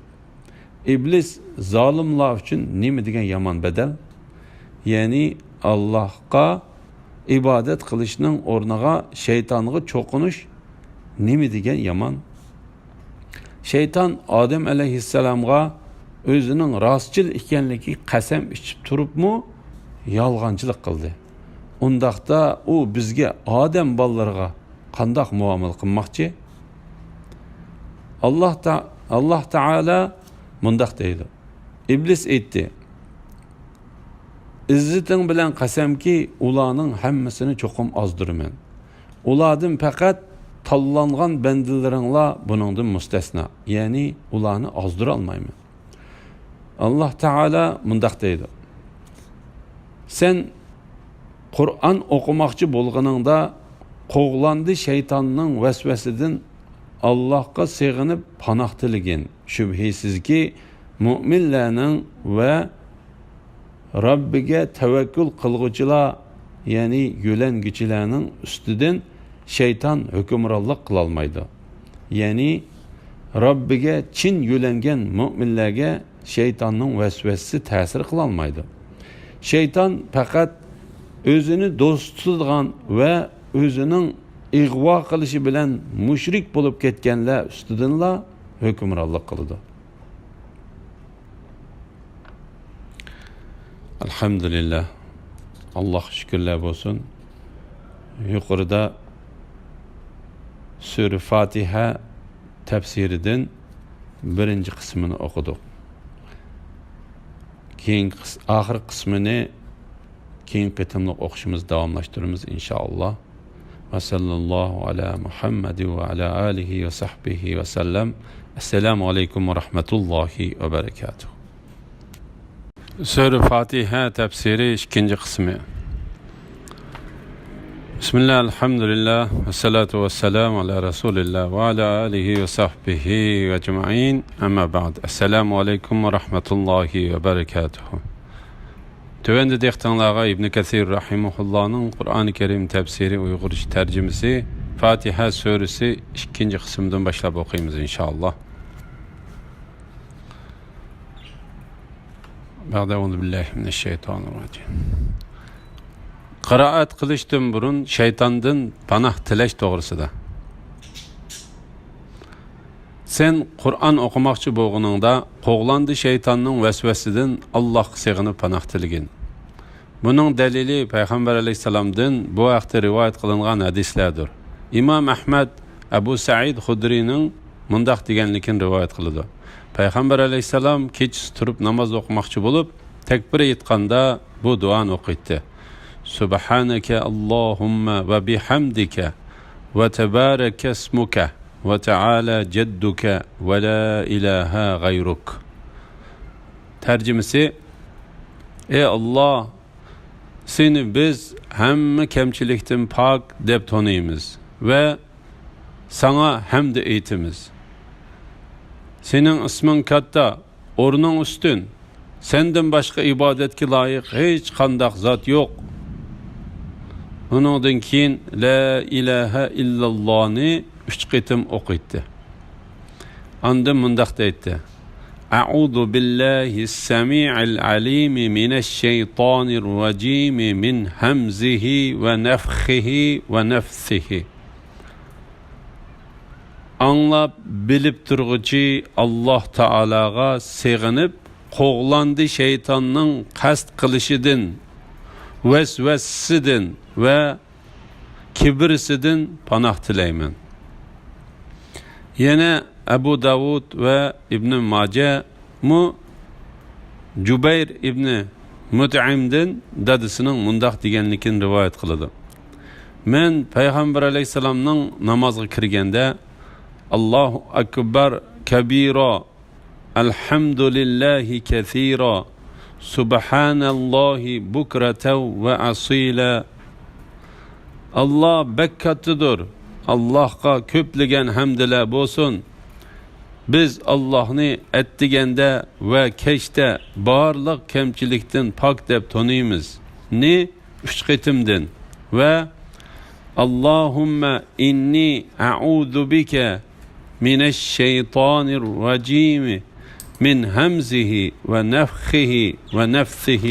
ئىبلىس زالىملار ئۈچۈن نېمە دېگەن يامان بەدەل! يەنى ئاللاھقا ئىبادەت قىلىشنىڭ ئورنىغا شەيتانغا چوقۇنۇش نېمە دېگەن يامان! شەيتان ئادەم ئەلەيھىسسالامغا ئۆزىنىڭ راستچىل ئىكەنلىكىگە قەسەم ئىچىپ تۇرۇپمۇ يالغانچىلىق قىلدى. ئۇنداقتا ئۇ بىزگە، ئادەم بالىلىرىغا، قانداق مۇئامىلە قىلماقچى؟ ئاللاھ تا-، ئاللاھ تائالا مۇنداق دەيدۇ: ئىبلىس ئېيتتى: ئىززىتىڭ بىلەن قەسەمكى، ئۇلارنىڭ ھەممىسىنى چوقۇم ئازدۇرىمەن. ئۇلاردىن پەقەت تاللانغان بەندىلىرىڭلا بۇنىڭدىن مۇستەسنا، يەنى ئۇلارنى ئازدۇرالمايمەن. ئاللاھ تائالا مۇنداق دەيدۇ: سەن قۇرئان ئوقۇماقچى بولغىنىڭدا، قوغلاندى شەيتاننىڭ ۋەسۋەسىدىن ئاللاھقا سېغىنىپ پاناھ تىلىگىن. شۈبھىسىزكى، مۆمىنلەرنىڭ ۋە رەببىگە تەۋەككۈل قىلغۇچىلار، يەنى يۆلەنگۈچىلەرنىڭ ئۈستىدىن شەيتان ھۆكۈمرانلىق قىلالمايدۇ. يەنى رەببىگە چىن يۆلەنگەن مۆمىنلەرگە شەيتاننىڭ ۋەسۋەسىسى تەسىر قىلالمايدۇ. شەيتان پەقەت ئۆزىنى دوست تۇتىدىغان ۋە ئۆزىنىڭ ئىغۋا قىلىشى بىلەن مۇشرىك بولۇپ كەتكەنلەر ئۈستىدىنلا ھۆكۈمرانلىق قىلىدۇ. ئەلھەمدۇلىللا. ئاللاھقا شۈكۈرلەر بولسۇن. يۇقىرىدا سۈرە فاتىھە تەپسىرىدىن بىرىنچى قىسمىنى ئوقۇدۇق. كېيىنكى قىس-، ئاخىرقى قىسمىنى كېيىنكى قېتىملىق ئوقۇشىمىز داۋاملاشتۇرىمىز، ئىنشائاللا. ۋە سەللەللاھۇ ئەلە مۇھەممەدى ۋە ئەلە ئالىھى ۋە سەھبىھى ۋە سەللەم. ئەسسالامۇ ئەلەيكۇم ۋە رەھمەتۇللاھى ۋە بەرەكاتۇھ. سۈرە فاتىھە تەپسىرى ئىككىنچى قىسمى. بىسمىللا، ئەلھەمدۇلىللا، ۋەسسالاتۇ ۋەسسالامۇ ئەلا رەسۇلىللا ۋە ئەلا ئالىھى ۋە سەھبىھى ئەجمەئىن. ئەمما بەئد. ئەسسالامۇ ئەلەيكۇم ۋە رەھمەتۇللاھى ۋە بەرەكاتۇھ. تۆۋەندە دىققىتىڭلارغا ئىبن كەسىر رەھىمەھۇللانىڭ قۇرئانى كەرىم تەپسىرى ئۇيغۇرچە تەرجىمىسى، فاتىھە سۈرىسى ئىككىنچى قىسمىدىن باشلاپ ئوقۇيمىز، ئىنشائاللا. بەئدە، ئەئۇزۇ بىللاھى مىنەششەيتانىررەجىم. قىرائەت قىلىشتىن بۇرۇن شەيتاندىن پاناھ تىلەش توغرىسىدا. سەن قۇرئان ئوقۇماقچى بولغىنىڭدا، قوغلاندى شەيتاننىڭ ۋەسۋەسىدىن ئاللاھقا سېغىنىپ پاناھ تىلىگىن. بۇنىڭ دەلىلى پەيغەمبەر ئەلەيھىسسالامدىن بۇ ھەقتە رىۋايەت قىلىنغان ھەدىسلەردۇر. ئىمام ئەھمەد، ئەبۇ سەئىد خۇدرىنىڭ مۇنداق دېگەنلىكىنى رىۋايەت قىلىدۇ. پەيغەمبەر ئەلەيھىسسالام كېچىسى تۇرۇپ ناماز ئوقۇماقچى بولۇپ، تەكبىر ئېيتقاندا بۇ دۇئانى ئوقۇيتتى. سۇبھانەكە ئاللاھۇممە ۋە بىھەمدىكە ۋە تەبارەكەسمۇكە ۋە تەئالە جەددۇكە ۋە لا ئىلاھە غەيرۇك. تەرجىمىسى، ئەي ئاللاھ، سېنى بىز ھەممە كەمچىلىكتىن پاك دەپ تونۇيمىز ۋە ساڭا ھەمدە ئېيتىمىز. سېنىڭ ئىسمىڭ كاتتا، ئورنۇڭ ئۈستۈن. سەندىن باشقا ئىبادەتكە لايىق ھېچقانداق زات يوق. ئۇنىڭدىن كېيىن لا ئىلاھە ئىللاللانى ئۈچ قېتىم ئوقۇيتتى. ئاندىن مۇنداق دەيتتى: أعوذ بالله السميع العليم من الشيطان الرجيم من همزه ونفخه ونفثه. ئاڭلاپ بىلىپ تۇرغۇچى ئاللاھ تائالاغا سېغىنىپ، قوغلاندى شەيتاننىڭ قەست قىلىشىدىن، ۋەسۋەسىسىدىن ۋە كىبرىسىدىن پاناھ تىلەيمەن. يەنە ئەبۇ داۋۇد ۋە ئىبنى ماجەمۇ جۇبەير ئىبنى مۇتئىمدىن دادىسىنىڭ مۇنداق دېگەنلىكىنى رىۋايەت قىلىدۇ: مەن پەيغەمبەر ئەلەيھىسسالامنىڭ نامازغا كىرگەندە، ئاللاھۇ ئەكبەر كەبىرا، ئەلھەمدۇلىللاھى كەسىرا، سۇبھانەللاھى بۇكرەتەن ۋە ئەسىلا. ئاللاھ بەك كاتتىدۇر، ئاللاھقا كۆپلىگەن ھەمدىلەر بولسۇن. بىز ئاللاھنى ئەتىگەندە ۋە كەچتە بارلىق كەمچىلىكتىن پاك دەپ تونۇيمىز نى ئۈچ قېتىمدىن ۋە اللهم إني أعوذ بك من الشيطان الرجيم من همزه ونفخه ونفثه.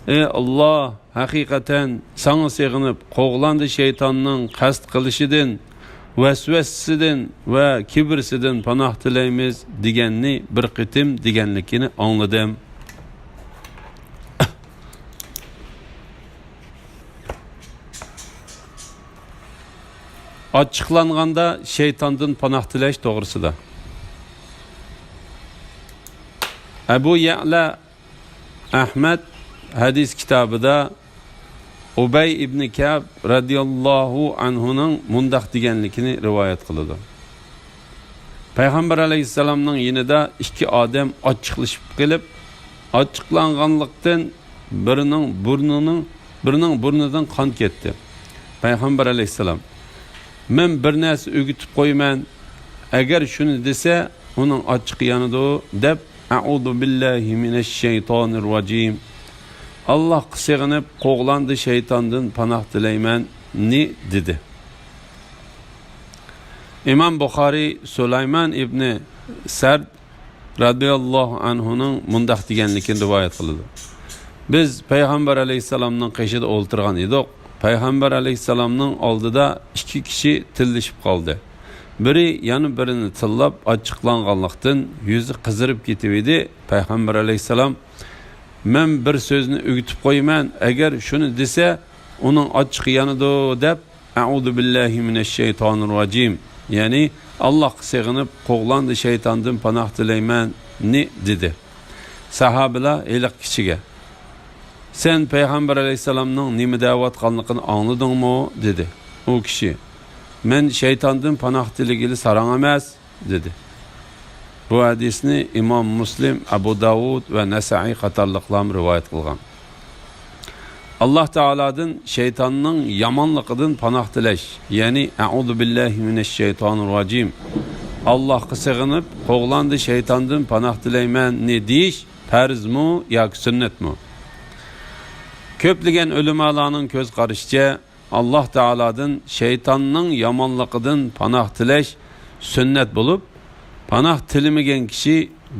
ئەي ئاللاھ، ھەقىقەتەن ساڭا سېغىنىپ، قوغلاندى شەيتاننىڭ قەست قىلىشىدىن، ۋەسۋەسىسىدىن ۋە كىبرىسىدىن پاناھ تىلەيمىز دېگەننى بىر قېتىم دېگەنلىكىنى ئاڭلىدىم. ئاچچىقلانغاندا شەيتاندىن پاناھ تىلەش توغرىسىدا. ئەبۇ يەئلە ئەھمەد ھەدىس كىتابىدا ئۇبەي ئىبنى كەئب رەزىياللاھۇ ئەنھۇنىڭ مۇنداق دېگەنلىكىنى رىۋايەت قىلىدۇ: پەيغەمبەر ئەلەيھىسسالامنىڭ يېنىدا ئىككى ئادەم ئاچچىقلىشىپ قېلىپ، ئاچچىقلانغانلىقتىن بىرىنىڭ بۇرنىنىڭ، بىرىنىڭ بۇرنىدىن قان كەتتى. پەيغەمبەر ئەلەيھىسسالام: مەن بىر نەرسە ئۆگىتىپ قويىمەن، ئەگەر شۇنى دېسە، ئۇنىڭ ئاچچىقى يانىدۇ، دەپ، ئەئۇزۇ بىللاھى مىنەششەيتانىررەجىم، ئاللاھقا سېغىنىپ، قوغلاندى شەيتاندىن پاناھ تىلەيمەن نى دېدى. ئىمام بۇخارىي سۇلايمان ئىبنى سەرد رەزىياللاھۇ ئەنھۇنىڭ مۇنداق دېگەنلىكىنى رىۋايەت قىلىدۇ: بىز پەيغەمبەر ئەلەيھىسسالامنىڭ قېشىدا ئولتۇرغان ئىدۇق. پەيغەمبەر ئەلەيھىسسالامنىڭ ئالدىدا ئىككى كىشى تىللىشىپ قالدى. بىرى يەنە بىرىنى تىللاپ، ئاچچىقلانغانلىقتىن يۈزى قىزىرىپ كېتىۋىدى. پەيغەمبەر ئەلەيھىسسالام: مەن بىر سۆزنى ئۆگىتىپ قويىمەن، ئەگەر شۇنى دېسە، ئۇنىڭ ئاچچىقى يانىدۇ، دەپ، «ئەئۇزۇ بىللاھى مىنەششەيتانىر راجىم»، يەنى «ئاللاھقا سېغىنىپ، قوغلاندى شەيتاندىن پاناھ تىلەيمەن»نى دېدى. ساھابىلار ھېلىقى كىشىگە: «سەن پەيغەمبەر ئەلەيھىسسالامنىڭ نېمە دەۋاتقانلىقىنى ئاڭلىدىڭمۇ؟» دېدى. ئۇ كىشى: «مەن شەيتاندىن پاناھ تىلىگىلى ساراڭ ئەمەس» دېدى. بۇ ھەدىسنى ئىمام مۇسلىم، ئەبۇ داۋۇد ۋە نەسائىي قاتارلىقلارمۇ رىۋايەت قىلغان. ئاللاھ تائالادىن شەيتاننىڭ يامانلىقىدىن پاناھ تىلەش، يەنى «ئەئۇزۇ بىللاھى مىنەششەيتانىر راجىم»، «ئاللاھقا سېغىنىپ، قوغلاندى شەيتاندىن پاناھ تىلەيمەن»نى دېيىش پەرزمۇ ياكى سۈننەتمۇ؟ كۆپلىگەن ئۆلىمالارنىڭ كۆز قارىشىچە، ئاللاھ تائالادىن شەيتاننىڭ يامانلىقىدىن پاناھ تىلەش سۈننەت بولۇپ، پاناھ تىلىمىگەن كىشى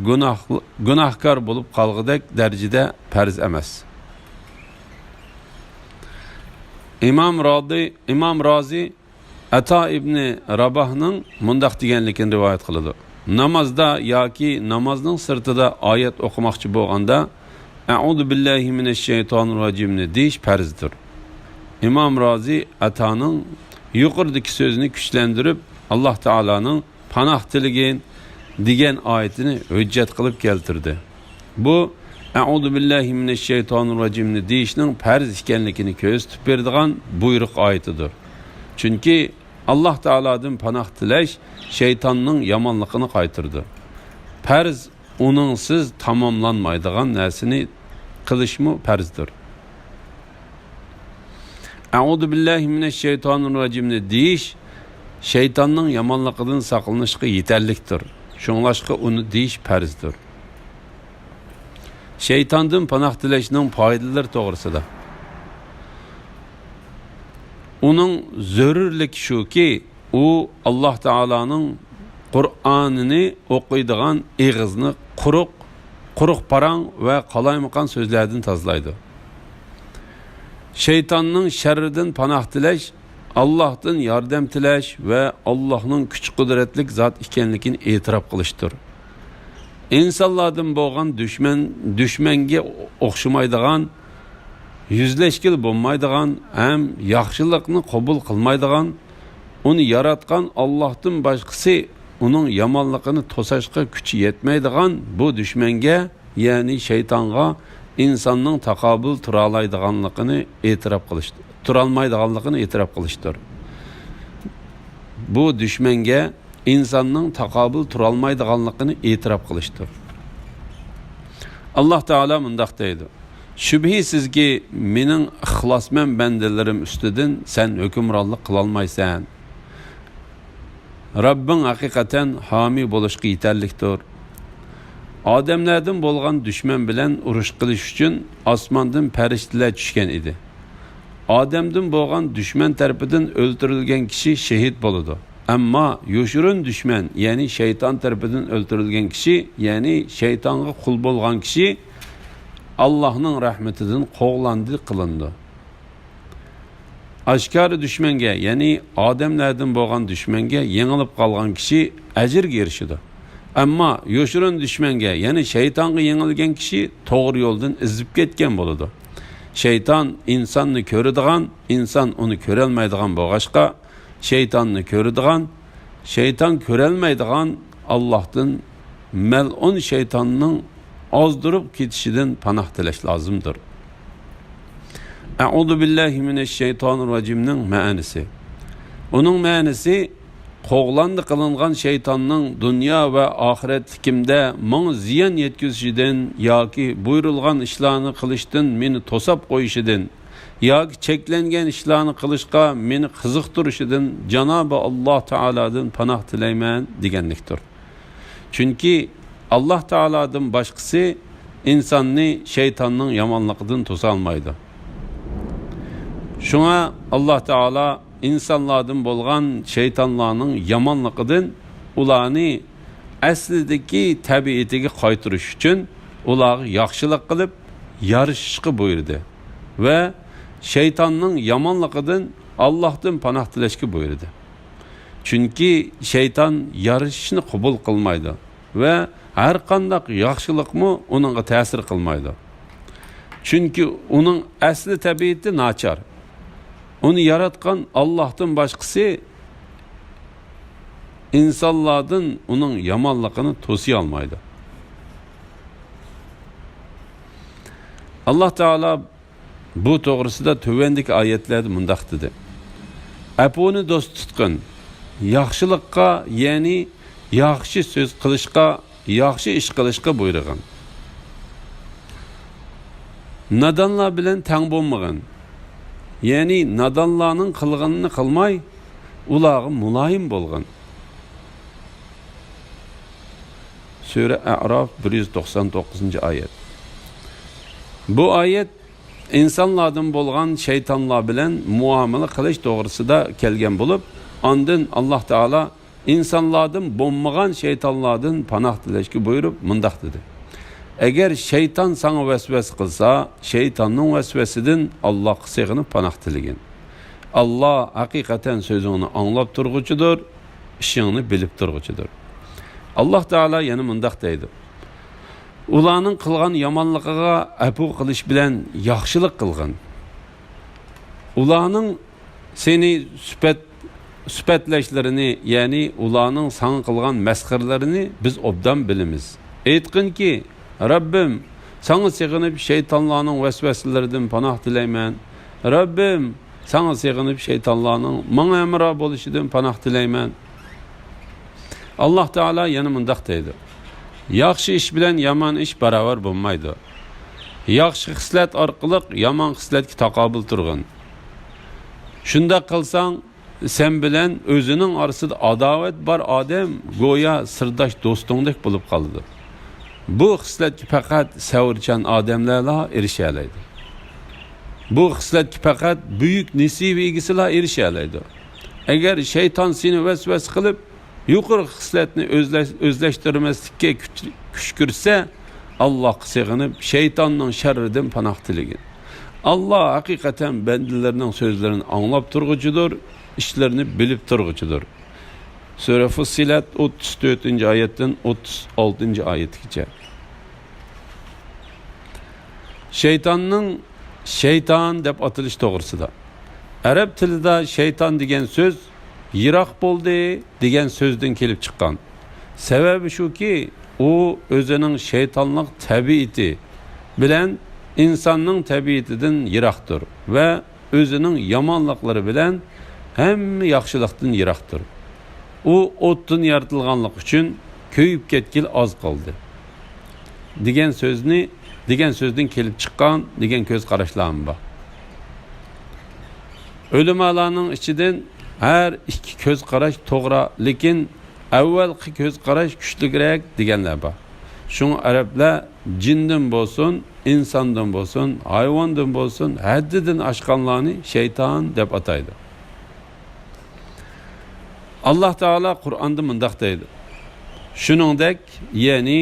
گۇناھ-، گۇناھكار بولۇپ قالغۇدەك دەرىجىدە پەرز ئەمەس. ئىمام رازى، ئىمام رازى ئەتا ئىبنى راباھنىڭ مۇنداق دېگەنلىكىنى رىۋايەت قىلىدۇ: نامازدا ياكى نامازنىڭ سىرتىدا ئايەت ئوقۇماقچى بولغاندا، «ئەئۇزۇ بىللاھى مىنەششەيتانىر راجىمنى» دېيىش پەرزدۇر. ئىمام رازى ئەتانىڭ يۇقىرىدىكى سۆزىنى كۈچلەندۈرۈپ، ئاللاھ تائالانىڭ «پاناھ تىلىگىن» دېگەن ئايىتىنى ھۆججەت قىلىپ كەلتۈردى. بۇ «ئەئۇزۇ بىللاھى مىنەششەيتانىر راجىمنى» دېيىشنىڭ پەرز ئىكەنلىكىنى كۆرسىتىپ بېرىدىغان بۇيرۇق ئايىتىدۇر. چۈنكى ئاللاھ تائالادىن پاناھ تىلەش شەيتاننىڭ يامانلىقىنى قايتۇرىدۇ. پەرز ئۇنىڭسىز تاماملانمايدىغان نەرسىنى قىلىشمۇ پەرزدۇر. «ئەئۇزۇ بىللاھى مىنەششەيتانىر راجىمنى» دېيىش شەيتاننىڭ يامانلىقىدىن ساقلىنىشقا يېتەرلىكتۇر. شۇڭلاشقا ئۇنى دېيىش پەرزدۇر. شەيتاندىن پاناھ تىلەشنىڭ پايدىلىرى توغرىسىدا. ئۇنىڭ زۆرۈرلۈكى شۇكى، ئۇ ئاللاھ تائالانىڭ قۇرئانىنى ئوقۇيدىغان ئېغىزنى قۇرۇق، قۇرۇق پاراڭ ۋە قالايمىقان سۆزلەردىن تازىلايدۇ. شەيتاننىڭ شەررىدىن پاناھ تىلەش، ئاللاھتىن ياردەم تىلەش ۋە ئاللاھنىڭ كۈچ-قۇدرەتلىك زات ئىكەنلىكىنى ئېتىراپ قىلىشتۇر. ئىنسانلاردىن بولغان دۈشمەن، دۈشمەنگە ئوخشىمايدىغان، يۈزلەشكىلى بولمايدىغان ھەم ياخشىلىقنى قوبۇل قىلمايدىغان، ئۇنى ياراتقان ئاللاھتىن باشقىسى ئۇنىڭ يامانلىقىنى توساشقا كۈچى يەتمەيدىغان بۇ دۈشمەنگە، يەنى شەيتانغا ئىنساننىڭ تاقابىل تۇرالايدىغانلىقىنى ئېتىراپ قىلىش، تۇرالمايدىغانلىقىنى ئېتىراپ قىلىشتۇر. بۇ دۈشمەنگە ئىنساننىڭ تاقابىل تۇرالمايدىغانلىقىنى ئېتىراپ قىلىشتۇر. ئاللاھ تائالا مۇنداق دەيدۇ: «شۈبھىسىزكى، مېنىڭ ئىخلاسمەن بەندىلىرىم ئۈستىدىن سەن ھۆكۈمرانلىق قىلالمايسەن. رەببىڭ ھەقىقەتەن ھامىي بولۇشقا يېتەرلىكتۇر. ئادەملەردىن بولغان دۈشمەن بىلەن ئۇرۇش قىلىش ئۈچۈن ئاسماندىن پەرىشتىلەر چۈشكەن ئىدى. ئادەمدىن بولغان دۈشمەن تەرىپىدىن ئۆلتۈرۈلگەن كىشى شېھىت بولىدۇ. ئەمما يوشۇرۇن دۈشمەن، يەنى شەيتان تەرىپىدىن ئۆلتۈرۈلگەن كىشى، يەنى شەيتانغا قۇل بولغان كىشى ئاللاھنىڭ رەھمىتىدىن قوغلاندى قىلىنىدۇ. ئاشكارا دۈشمەنگە، يەنى ئادەملەردىن بولغان دۈشمەنگە يېڭىلىپ قالغان كىشى ئەجىرگە ئېرىشىدۇ. ئەمما يوشۇرۇن دۈشمەنگە، يەنى شەيتانغا يېڭىلگەن كىشى توغرا يولدىن ئېزىپ كەتكەن بولىدۇ. شەيتان ئىنساننى كۆرىدىغان، ئىنسان ئۇنى كۆرەلمەيدىغان بولغاچقا، شەيتاننى كۆرىدىغان، شەيتان كۆرەلمەيدىغان ئاللاھتىن مەلئۇن شەيتاننىڭ ئازدۇرۇپ كېتىشىدىن پاناھ تىلەش لازىمدۇر. «ئەئۇزۇ بىللاھى مىنەششەيتانىر راجىمنىڭ» مەنىسى. ئۇنىڭ مەنىسى، قوغلاندى قىلىنغان شەيتاننىڭ دۇنيا ۋە ئاخىرەتلىكىمدە ماڭا زىيان يەتكۈزۈشىدىن ياكى بۇيرۇلغان ئىشلارنى قىلىشتىن مېنى توساپ قويۇشىدىن، ياكى چەكلەنگەن ئىشلارنى قىلىشقا مېنى قىزىقتۇرۇشىدىن جانابى ئاللاھ تائالادىن پاناھ تىلەيمەن دېگەنلىكتۇر. چۈنكى ئاللاھ تائالادىن باشقىسى ئىنساننى شەيتاننىڭ يامانلىقىدىن توسالمايدۇ. شۇڭا ئاللاھ تائالا ئىنسانلاردىن بولغان شەيتانلارنىڭ يامانلىقىدىن، ئۇلارنى ئەسلىدىكى تەبىئىتىگە قايتۇرۇش ئۈچۈن ئۇلارغا ياخشىلىق قىلىپ، يارىشىشقا بۇيرۇدى ۋە شەيتاننىڭ يامانلىقىدىن ئاللاھتىن پاناھ تىلەشكە بۇيرۇدى. چۈنكى شەيتان يارىشىشنى قوبۇل قىلمايدۇ ۋە ھەرقانداق ياخشىلىقمۇ ئۇنىڭغا تەسىر قىلمايدۇ. چۈنكى ئۇنىڭ ئەسلى تەبىئىتى ناچار. ئۇنى ياراتقان ئاللاھتىن باشقىسى ئىنسانلاردىن ئۇنىڭ يامانلىقىنى توسىيالمايدۇ. ئاللاھ تائالا بۇ توغرىسىدا تۆۋەندىكى ئايەتلەردە مۇنداق دېدى: ئەپۇنى دوست تۇتقىن، ياخشىلىققا، يەنى ياخشى سۆز قىلىشقا، ياخشى ئىش قىلىشقا بۇيرۇغىن. نادانلار بىلەن تەڭ بولمىغىن، يەنى نادانلارنىڭ قىلغىنىنى قىلماي، ئۇلارغا مۇلايىم بولغىن. سۈرە ئەئراف، بىر يۈز توقسان توققۇزىنچى ئايەت. بۇ ئايەت ئىنسانلاردىن بولغان شەيتانلار بىلەن مۇئامىلە قىلىش توغرىسىدا كەلگەن بولۇپ، ئاندىن ئاللاھ تائالا ئىنسانلاردىن بولمىغان شەيتانلاردىن پاناھ تىلەشكە بۇيرۇپ، مۇنداق دېدى: ئەگەر شەيتان ساڭا ۋەسۋەسە قىلسا، شەيتاننىڭ ۋەسۋەسىدىن ئاللاھقا سېغىنىپ پاناھ تىلىگىن. ئاللاھ ھەقىقەتەن سۆزۈڭنى ئاڭلاپ تۇرغۇچىدۇر، ئىشىڭنى بىلىپ تۇرغۇچىدۇر. ئاللاھ تائالا يەنە مۇنداق دەيدۇ: ئۇلارنىڭ قىلغان يامانلىقىغا ئەپۇ قىلىش بىلەن ياخشىلىق قىلغىن. ئۇلارنىڭ سېنى سۈپەت-، سۈپەتلەشلىرىنى، يەنى ئۇلارنىڭ ساڭا قىلغان مەسخىرىلىرىنى بىز ئوبدان بىلىمىز. ئېيتقىنكى، رەببىم، ساڭا سېغىنىپ شەيتانلارنىڭ ۋەسۋەسىلىرىدىن پاناھ تىلەيمەن. رەببىم، ساڭا سېغىنىپ شەيتانلارنىڭ ماڭا ھەمراھ بولۇشىدىن پاناھ تىلەيمەن. ئاللاھ تائالا يەنە مۇنداق دەيدۇ: ياخشى ئىش بىلەن يامان ئىش باراۋەر بولمايدۇ. ياخشى خىسلەت ئارقىلىق يامان خىسلەتكە تاقابىل تۇرغىن. شۇنداق قىلساڭ، سەن بىلەن ئۆزىنىڭ ئارىسىدا ئاداۋەت بار ئادەم گويا سىرداش دوستۇڭدەك بولۇپ قالىدۇ. بۇ خىسلەتكە پەقەت سەۋرچان ئادەملەرلا ئېرىشەلەيدۇ. بۇ خىسلەتكە پەقەت بۈيۈك نېسىۋە ئىگىسىلا ئېرىشەلەيدۇ. ئەگەر شەيتان سېنى ۋەسۋەسە قىلىپ، يۇقىرى خىسلەتنى ئۆزلەش-، ئۆزلەشتۈرمەسلىككە كۈچ-، كۈشكۈرتسە، ئاللاھقا سېغىنىپ، شەيتاننىڭ شەررىدىن پاناھ تىلىگىن. ئاللاھ ھەقىقەتەن بەندىلىرىنىڭ سۆزلىرىنى ئاڭلاپ تۇرغۇچىدۇر، ئىشلىرىنى بىلىپ تۇرغۇچىدۇر. سۈرە فۇسسىلەت، ئوتتۇز تۆتىنچى ئايەتتىن ئوتتۇز ئالتىنچى ئايەتكىچە. شەيتاننىڭ شەيتان دەپ ئاتىلىش توغرىسىدا. ئەرەب تىلىدا شەيتان دېگەن سۆز يىراق بولدى دېگەن سۆزدىن كېلىپ چىققان. سەۋەبى شۇكى، ئۇ ئۆزىنىڭ شەيتانلىق تەبىئىتى بىلەن ئىنساننىڭ تەبىئىتىدىن يىراقتۇر ۋە ئۆزىنىڭ يامانلىقلىرى بىلەن ھەممە ياخشىلىقتىن يىراقتۇر. ئۇ ئوتتىن يارىتىلغانلىقى ئۈچۈن كۆيۈپ كەتكىلى ئاز قالدى دېگەن سۆزنى، دېگەن سۆزدىن كېلىپ چىققان دېگەن كۆز قاراشلارمۇ بار. ئۆلىمالارنىڭ ئىچىدىن ھەر ئىككى كۆز قاراش توغرا، لېكىن ئەۋۋەلقى كۆز قاراش كۈچلۈكرەك دېگەنلەر بار. شۇڭا ئەرەبلەر جىندىن بولسۇن، ئىنساندىن بولسۇن، ھايۋاندىن بولسۇن، ھەددىدىن ئاشقانلارنى شەيتان دەپ ئاتايدۇ. ئاللاھ تائالا قۇرئاندا مۇنداق دەيدۇ: شۇنىڭدەك، يەنى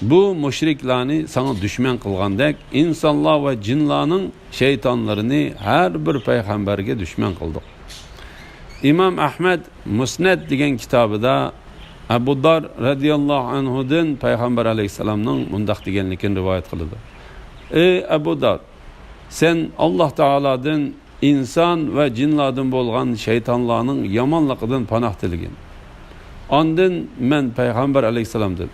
بۇ مۇشرىكلارنى ساڭا دۈشمەن قىلغاندەك، ئىنسانلار ۋە جىنلارنىڭ شەيتانلىرىنى ھەر بىر پەيغەمبەرگە دۈشمەن قىلدۇق. ئىمام ئەھمەد مۇسنەد دېگەن كىتابىدا ئەبۇ دار رەزىياللاھۇ ئەنھۇدىن پەيغەمبەر ئەلەيھىسسالامنىڭ مۇنداق دېگەنلىكىنى رىۋايەت قىلىدۇ: ئەي ئەبۇ دار، سەن ئاللاھ تائالادىن ئىنسان ۋە جىنلاردىن بولغان شەيتانلارنىڭ يامانلىقىدىن پاناھ تىلىگىن. ئاندىن مەن پەيغەمبەر ئەلەيھىسسالامدىن،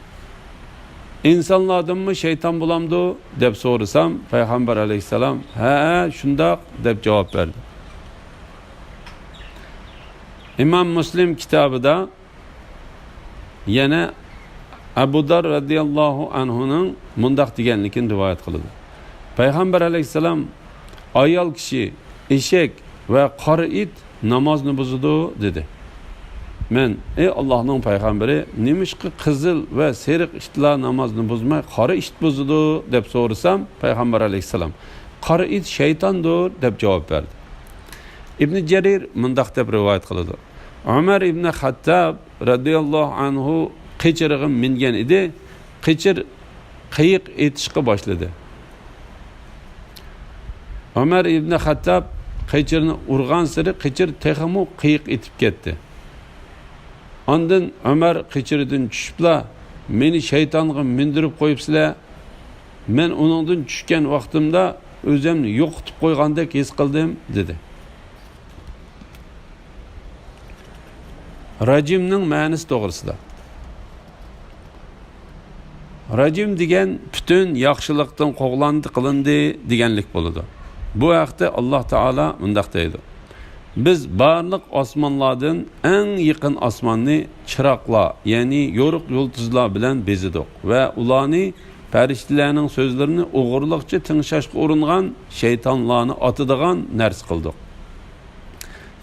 ئىنسانلاردىنمۇ شەيتان بولامدۇ؟ دەپ سورىسام، پەيغەمبەر ئەلەيھىسسالام، ھەئە، شۇنداق، دەپ جاۋاب بەردى. ئىمام مۇسلىم كىتابىدا يەنە ئەبۇ دار رەزىياللاھۇ ئەنھۇنىڭ مۇنداق دېگەنلىكىنى رىۋايەت قىلىدۇ: پەيغەمبەر ئەلەيھىسسالام، ئايال كىشى، ئېشەك ۋە قارا ئىت نامازنى بۇزىدۇ، دېدى. مەن، ئەي ئاللاھنىڭ پەيغەمبىرى، نېمىشقا قىزىل ۋە سېرىق ئىتلار نامازنى بۇزماي، قارا ئىت بۇزىدۇ؟ دەپ سورىسام، پەيغەمبەر ئەلەيھىسسالام، قارا ئىت شەيتاندۇر، دەپ جاۋاب بەردى. ئىبنى جەرىر مۇنداق دەپ رىۋايەت قىلىدۇ: ئۆمەر ئىبنى خەتتاب رەزىياللاھۇ ئەنھۇ قېچىرىغا مىنگەن ئىدى. قېچىر قېيىق ئېتىشقا باشلىدى. ئۆمەر ئىبنى خەتتاب قېچىرنى ئۇرغانسېرى قېچىر تېخىمۇ قېيىق ئېتىپ كەتتى. ئاندىن ئۆمەر قېچىردىن چۈشۈپلا، «مېنى شەيتانغا مىندۈرۈپ قويۇپسىلەر، مەن ئۇنىڭدىن چۈشكەن ۋاقتىمدا ئۆزۈمنى يوقىتىپ قويغاندەك ھېس قىلدىم» دېدى. راجىمنىڭ مەنىسى توغرىسىدا. راجىم دېگەن پۈتۈن ياخشىلىقتىن قوغلاندى، قىلىندى دېگەنلىك بولىدۇ. بۇ ھەقتە ئاللاھ تائالا مۇنداق دەيدۇ: «بىز بارلىق ئاسمانلاردىن ئەڭ يېقىن ئاسماننى چىراغلار، يەنى يورۇق يۇلتۇزلار بىلەن بېزىدۇق ۋە ئۇلارنى پەرىشتىلەرنىڭ سۆزلىرىنى ئوغرىلىقچە تىڭشاشقا ئۇرۇنغان شەيتانلارنى ئاتىدىغان نەرسە قىلدۇق.»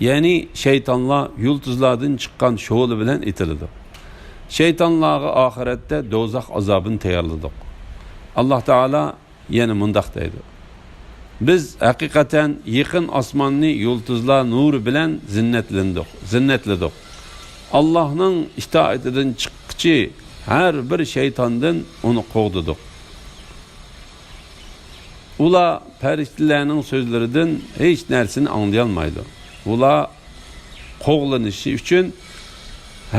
يەنى شەيتانلار يۇلتۇزلاردىن چىققان شولا بىلەن ئېتىلىدۇ. شەيتانلارغا ئاخىرەتتە دوزاخ ئازابىنى تەييارلىدۇق. ئاللاھ تائالا يەنە مۇنداق دەيدۇ: «بىز ھەقىقەتەن يېقىن ئاسماننى يۇلتۇزلار نۇرى بىلەن زىننەتلىندۇق، زىننەتلىدۇق. ئاللاھنىڭ ئىتائىتىدىن چىققۇچى ھەر بىر شەيتاندىن ئۇنى قوغدىدۇق.» ئۇلار پەرىشتىلەرنىڭ سۆزلىرىدىن ھېچ نەرسىنى ئاڭلىيالمايدۇ. ئۇلار قوغلىنىشى ئۈچۈن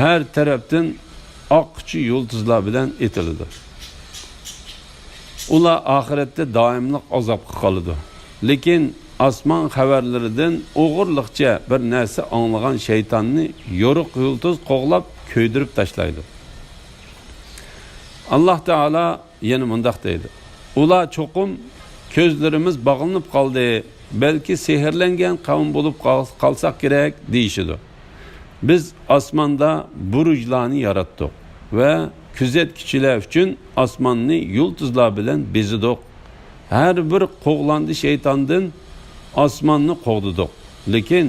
ھەر تەرەپتىن ئاققۇچى يۇلتۇزلار بىلەن ئېتىلىدۇ. ئۇلار ئاخىرەتتە دائىملىق ئازابقا قالىدۇ. لېكىن ئاسمان خەۋەرلىرىدىن ئوغرىلىقچە بىر نەرسە ئاڭلىغان شەيتاننى يورۇق يۇلتۇز قوغلاپ كۆيدۈرۈپ تاشلايدۇ. ئاللاھ تائالا يەنە مۇنداق دەيدۇ: «ئۇلار چوقۇم، كۆزلىرىمىز باغلىنىپ قالدى، بەلكى سېھىرلەنگەن قەۋم بولۇپ قال-، قالساق كېرەك» دېيىشىدۇ. بىز ئاسماندا بۇرۇجلارنى ياراتتۇق ۋە كۆزەتكۈچىلەر ئۈچۈن ئاسماننى يۇلتۇزلار بىلەن بېزىدۇق. ھەر بىر قوغلاندى شەيتاندىن ئاسماننى قوغدىدۇق. لېكىن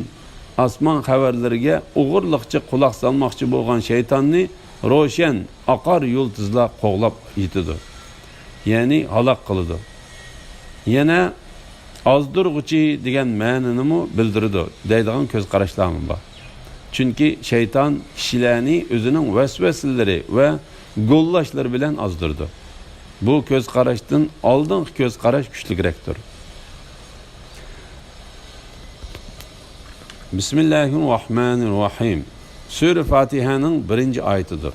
ئاسمان خەۋەرلىرىگە ئوغرىلىقچە قۇلاق سالماقچى بولغان شەيتاننى روشەن ئاقار يۇلتۇزلار قوغلاپ يېتىدۇ، يەنى ھالاك قىلىدۇ. يەنە ئازدۇرغۇچى دېگەن مەنىنىمۇ بىلدۈرىدۇ دەيدىغان كۆز قاراشلارمۇ بار. چۈنكى شەيتان كىشىلەرنى ئۆزىنىڭ ۋەسۋەسىلىرى ۋە گوللاشلىرى بىلەن ئازدۇرىدۇ. بۇ كۆز قاراشتىن ئالدىنقى كۆز قاراش كۈچلۈكرەكتۇر. بىسمىللاھىرراھمانىرراھىم. سۈرە فاتىھەنىڭ بىرىنچى ئايىتىدۇر.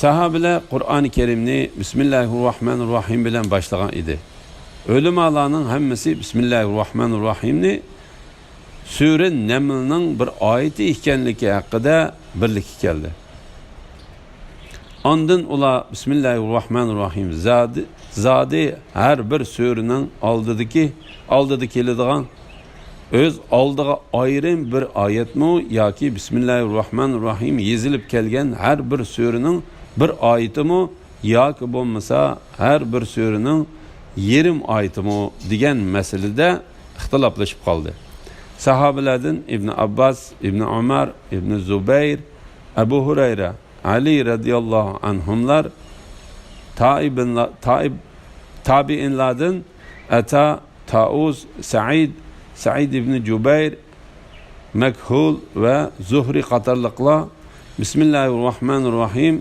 ساھابىلەر قۇرئانى كەرىمنى بىسمىللاھىرراھمانىرراھىم بىلەن باشلىغان ئىدى. ئۆلىمالارنىڭ ھەممىسى بىسمىللاھىرراھمانىرراھىمنى سۈرە نەملنىڭ بىر ئايىتى ئىكەنلىكى ھەققىدە بىرلىككە كەلدى. ئاندىن ئۇلار بىسمىللاھىرراھمانىرراھىم زادى، زادى ھەر بىر سۈرىنىڭ ئالدىدىكى، ئالدىدا كېلىدىغان، ئۆز ئالدىغا ئايرىم بىر ئايەتمۇ ياكى بىسمىللاھىرراھمانىرراھىم يېزىلىپ كەلگەن ھەر بىر سۈرىنىڭ بىر ئايىتىمۇ ياكى بولمىسا ھەر بىر سۈرىنىڭ يېرىم ئايىتىمۇ دېگەن مەسىلىدە ئىختىلاپلىشىپ قالدى. ساھابىلەردىن ئىبنى ئابباس، ئىبنى ئۆمەر، ئىبنى زۇبەير، ئەبۇ ھۇرەيرە، ئەلى رەزىياللاھۇ ئەنھۇملار، تائىبىنلا-، تائىب-، تابىئىنلاردىن ئەتا، تائۇس، سەئىد، سەئىد ئىبنى جۇبەير، مەكھۇل ۋە زۇھرى قاتارلىقلار بىسمىللاھىرراھمانىرراھىم،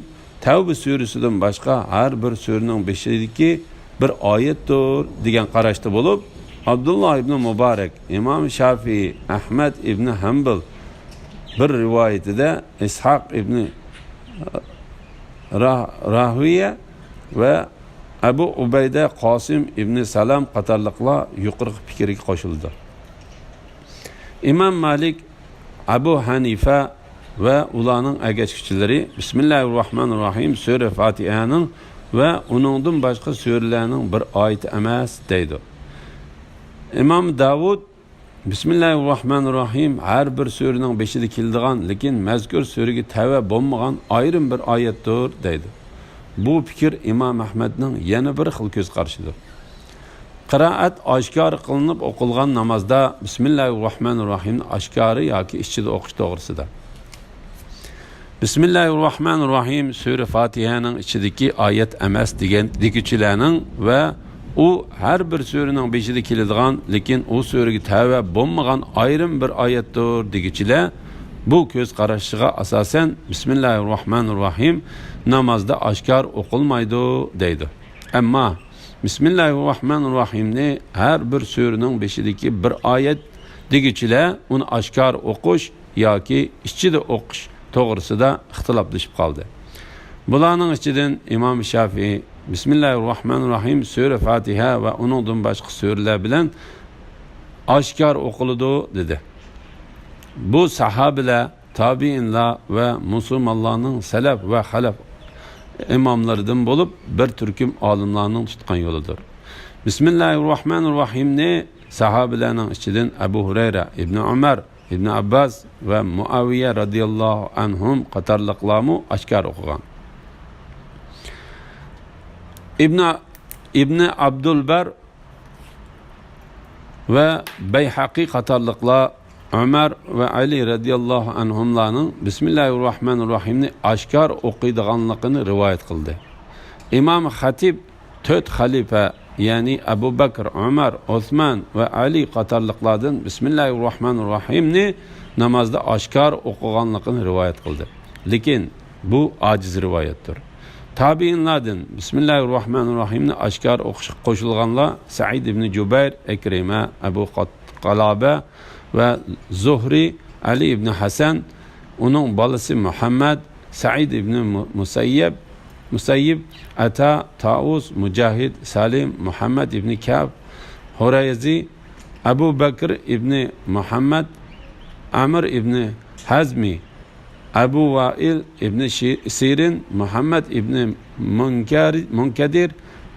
تەۋبە سۈرىسىدىن باشقا ھەر بىر سۈرىنىڭ بېشىدىكى بىر ئايەتتۇر دېگەن قاراشتا بولۇپ، ئابدۇللا ئىبنى مۇبارەك، ئىمام شافىئىي، ئەھمەد ئىبنى ھەمبىل بىر رىۋايىتىدە ئىسھاق ئىبنى را-، راھۇيە ۋە ئەبۇ ئۇبەيدە قاسىم ئىبنى سالام قاتارلىقلار يۇقىرىقى پىكىرگە قوشۇلىدۇ. ئىمام مالىك، ئەبۇ ھەنىفە ۋە ئۇلارنىڭ ئەگەشكۈچىلىرى بىسمىللاھىرراھمانىرراھىم سۈرە فاتىھەنىڭ ۋە ئۇنىڭدىن باشقا سۈرىلەرنىڭ بىر ئايىتى ئەمەس دەيدۇ. ئىمام داۋۇد بىسمىللاھىرراھمانىرراھىم ھەر بىر سۈرىنىڭ بېشىدا كېلىدىغان، لېكىن مەزكۇر سۈرىگە تەۋە بولمىغان ئايرىم بىر ئايەتتۇر دەيدۇ. بۇ پىكىر ئىمام ئەھمەدنىڭ يەنە بىر خىل كۆز قارىشىدۇر. قىرائەت ئاشكارا قىلىنىپ ئوقۇلغان نامازدا بىسمىللاھىرراھمانىرراھىمنى ئاشكارا ياكى ئىچىدە ئوقۇش توغرىسىدا. بىسمىللاھىرراھمانىرراھىم سۈرە فاتىھەنىڭ ئىچىدىكى ئايەت ئەمەس دېگەن دېگۈچىلەرنىڭ ۋە ئۇ ھەر بىر سۈرىنىڭ بېشىدا كېلىدىغان، لېكىن ئۇ سۈرىگە تەۋە بولمىغان ئايرىم بىر ئايەتتۇر دېگۈچىلەر بۇ كۆز قارىشىغا ئاساسەن، بىسمىللاھىرراھمانىرراھىم نامازدا ئاشكارا ئوقۇلمايدۇ دەيدۇ. ئەمما بىسمىللاھىرراھمانىرراھىمنى ھەر بىر سۈرىنىڭ بېشىدىكى بىر ئايەت دېگۈچىلەر ئۇنى ئاشكارا ئوقۇش ياكى ئىچىدە ئوقۇش توغرىسىدا ئىختىلاپلىشىپ قالدى. بۇلارنىڭ ئىچىدىن ئىمام شافىئىي، بىسمىللاھىرراھمانىرراھىم سۈرە فاتىھە ۋە ئۇنىڭدىن باشقا سۈرىلەر بىلەن ئاشكارا ئوقۇلىدۇ، دېدى. بۇ ساھابىلەر، تابىئىنلار ۋە مۇسۇلمانلارنىڭ سەلەف ۋە خەلەف ئىماملىرىدىن بولۇپ، بىر تۈركۈم ئالىملارنىڭ تۇتقان يولىدۇر. بىسمىللاھىرراھمانىرراھىمنى ساھابىلەرنىڭ ئىچىدىن ئەبۇ ھۇرەيرە، ئىبنى ئۆمەر، ئىبنى ئابباس ۋە مۇئاۋىيە رەزىياللاھۇ ئەنھۇم قاتارلىقلارمۇ ئاشكارا ئوقۇغان. ئىبنى، ئىبنى ئابدۇلبەر ۋە بەيھەقى قاتارلىقلار ئۆمەر ۋە ئەلى رەزىياللاھۇ ئەنھۇملارنىڭ بىسمىللاھىرراھمانىرراھىمنى ئاشكارا ئوقۇيدىغانلىقىنى رىۋايەت قىلدى. ئىمام خەتىب تۆت خەلىپە، يەنى ئەبۇ بەكر، ئۆمەر، ئوسمان ۋە ئەلى قاتارلىقلاردىن بىسمىللاھىرراھمانىرراھىمنى نامازدا ئاشكارا ئوقۇغانلىقىنى رىۋايەت قىلدى. لېكىن بۇ ئاجىز رىۋايەتتۇر. تابىئىنلاردىن بىسمىللاھىرراھمانىرراھىمنى ئاشكارا ئوقۇشقا قوشۇلغانلار سەئىد ئىبنى جۇبەير، ئىكرىمە، ئەبۇ قات-، قالابە ۋە زۇھرى، ئەلى ئىبنى ھەسەن، ئۇنىڭ بالىسى مۇھەممەد، سەئىد ئىبنى مۇ-، مۇسەييەب، مۇسەييىب، ئەتا، تائۇس، مۇجاھىد، سالىم، مۇھەممەد ئىبنى كەئب، ھۇرەيزى، ئەبۇ بەكر ئىبنى مۇھەممەد، ئەمر ئىبنى ھەزمى، ئەبۇ ۋائىل ئىبنى شى-، سىرىن، مۇھەممەد ئىبنى مۇنكەر-، مۇنكەدىر،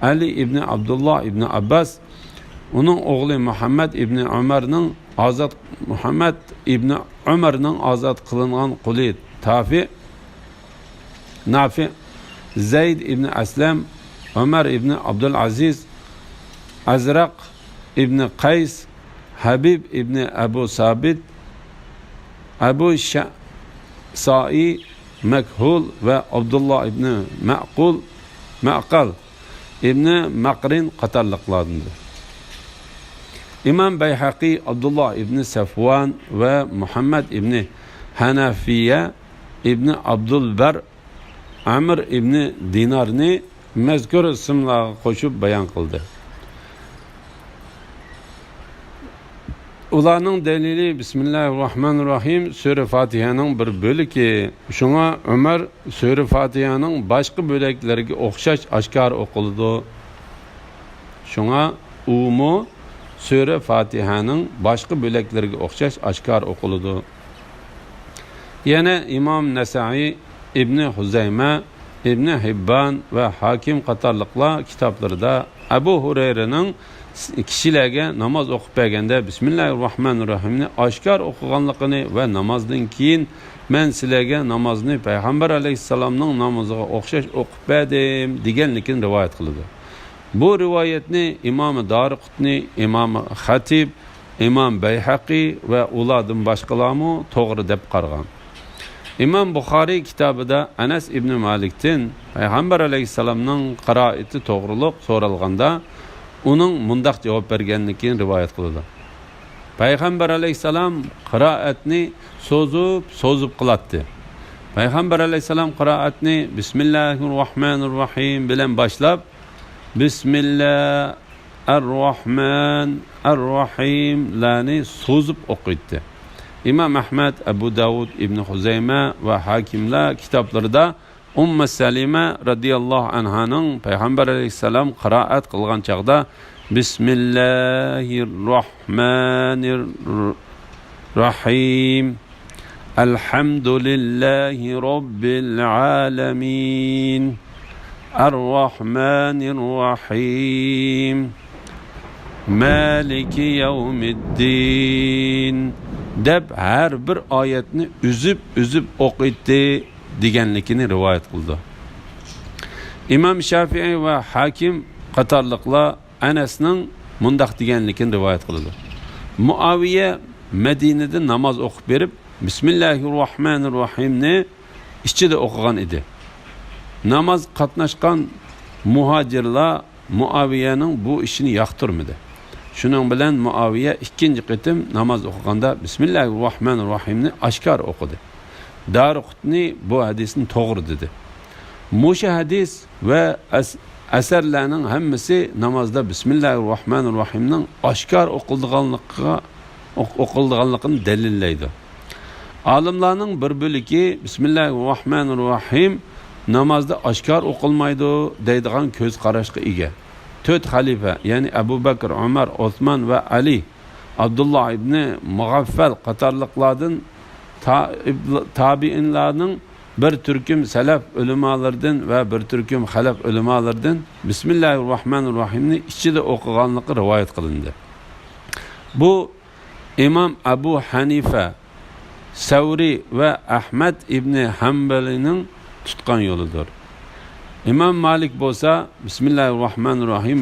ئەلى ئىبنى ئابدۇللا ئىبنى ئابباس، ئۇنىڭ ئوغلى مۇھەممەد ئىبنى ئۆمەرنىڭ ئازاد، مۇھەممەد ئىبنى ئۆمەرنىڭ ئازاد قىلىنغان قۇلى تافى، نافى، زەيد ئىبنى ئەسلەم، ئۆمەر ئىبنى ئابدۇلئەزىز، ئەزرەق ئىبنى قەيس، ھەبىب ئىبنى ئەبۇ سابىت، ئەبۇ شەسائى مەكھۇل ۋە ئابدۇللا ئىبنى مەقۇل، مەقەل ئىبنى مەقرىن قاتارلىقلاردىندۇر. ئىمام بەيھەقى ئابدۇللا ئىبنى سەفۋان ۋە مۇھەممەد ئىبنى ھەنەفىيە، ئىبنى ئابدۇلبەر، ئەمر ئىبنى دىنارنى مەزكۇر ئىسىملارغا قوشۇپ بايان قىلدى. ئۇلارنىڭ دەلىلى بىسمىللاھىرراھمانىرراھىم سۈرە فاتىھەنىڭ بىر بۆلىكى. شۇڭا ئۆمەر سۈرە فاتىھەنىڭ باشقا بۆلەكلىرىگە ئوخشاش ئاشكارا ئوقۇلىدۇ. شۇڭا ئۇمۇ سۈرە فاتىھەنىڭ باشقا بۆلەكلىرىگە ئوخشاش ئاشكارا ئوقۇلىدۇ. يەنە ئىمام نەسائىي، ئىبنى خۇزەيمە، ئىبنى ھىببان ۋە ھاكىم قاتارلىقلار كىتابلىرىدا ئەبۇ ھۇرەيرىنىڭ كىشىلەرگە ناماز ئوقۇپ بەرگەندە بىسمىللاھىرراھمانىرراھىمنى ئاشكارا ئوقۇغانلىقىنى ۋە نامازدىن كېيىن مەن سىلەرگە نامازنى پەيغەمبەر ئەلەيھىسسالامنىڭ نامىزىغا ئوخشاش ئوقۇپ بەردىم دېگەنلىكىنى رىۋايەت قىلىدۇ. بۇ رىۋايەتنى ئىمامى دارىقۇتنى، ئىمامى خەتىب، ئىمام بەيھەقى ۋە ئۇلاردىن باشقىلارمۇ توغرا دەپ قارىغان. ئىمام بۇخارىي كىتابىدا ئەنەس ئىبنى مالىكتىن پەيغەمبەر ئەلەيھىسسالامنىڭ قىرائىتى توغرۇلۇق سورالغاندا، ئۇنىڭ مۇنداق جاۋاب بەرگەنلىكىنى رىۋايەت قىلىدۇ. پەيغەمبەر ئەلەيھىسسالام قىرائەتنى سوزۇپ، سوزۇپ قىلاتتى. پەيغەمبەر ئەلەيھىسسالام قىرائەتنى بىسمىللاھىرراھمانىرراھىم بىلەن باشلاپ، بىسمىللا ئەرراھمان ئەرراھىملارنى سوزۇپ ئوقۇيتتى. ئىمام ئەھمەد، ئەبۇ داۋۇد، ئىبنى خۇزەيمە ۋە ھاكىملار كىتابلىرىدا ئۇممۇ سەلىمە رەزىياللاھۇ ئەنھانىڭ پەيغەمبەر ئەلەيھىسسالام قىرائەت قىلغان چاغدا بىسمىللاھىرراھمانىرراھىم. ئەلھەمدۇلىللاھى رەببىل ئالەمىن. ئەرراھمانىرراھىم. مالىكى يەۋمىددىن دەپ ھەر بىر ئايەتنى ئۈزۈپ، ئۈزۈپ ئوقۇيتتى دېگەنلىكىنى رىۋايەت قىلىدۇ. ئىمام شافىئىي ۋە ھاكىم قاتارلىقلار ئەنەسنىڭ مۇنداق دېگەنلىكىنى رىۋايەت قىلىدۇ. مۇئاۋىيە مەدىنىدە ناماز ئوقۇپ بېرىپ، بىسمىللاھىرراھمانىرراھىمنى ئىچىدە ئوقۇغان ئىدى. ناماز قاتناشقان مۇھاجىرلار مۇئاۋىيەنىڭ بۇ ئىشىنى ياقتۇرمىدى. شۇنىڭ بىلەن مۇئاۋىيە ئىككىنچى قېتىم ناماز ئوقۇغاندا بىسمىللاھىر راھمانىر راھىمنى ئاشكارا ئوقۇدى. دارىقۇتنى بۇ ھەدىسنى توغرا دېدى. مۇشۇ ھەدىس ۋە ئەس-، ئەسەرلەرنىڭ ھەممىسى نامازدا بىسمىللاھىر راھمانىر راھىمنىڭ ئاشكارا ئوقۇلىدىغانلىقىغا، ئوق-، ئوقۇلىدىغانلىقىنى دەلىللەيدۇ. ئالىملارنىڭ بىر بۆلىكى بىسمىللاھىر راھمانىر راھىم نامازدا ئاشكارا ئوقۇلمايدۇ دەيدىغان كۆز قاراشقا ئىگە. تۆت خەلىپە، يەنى ئەبۇ بەكىر، ئۆمەر، ئوسمان ۋە ئەلى، ئابدۇللا ئىبنى مۇغەففەل قاتارلىقلاردىن، تا-، تابىئىنلارنىڭ بىر تۈركۈم سەلەف ئۆلىمالىرىدىن ۋە بىر تۈركۈم خەلەف ئۆلىمالىرىدىن بىسمىللاھىر راھمانىر راھىمنى ئىچىدە ئوقۇغانلىقى رىۋايەت قىلىندى. بۇ ئىمام ئەبۇ ھەنىفە، سەۋرى ۋە ئەھمەد ئىبنى ھەمبەلىنىڭ تۇتقان يولىدۇر. ئىمام مالىك بولسا بىسمىللاھىر راھمانىر راھىم،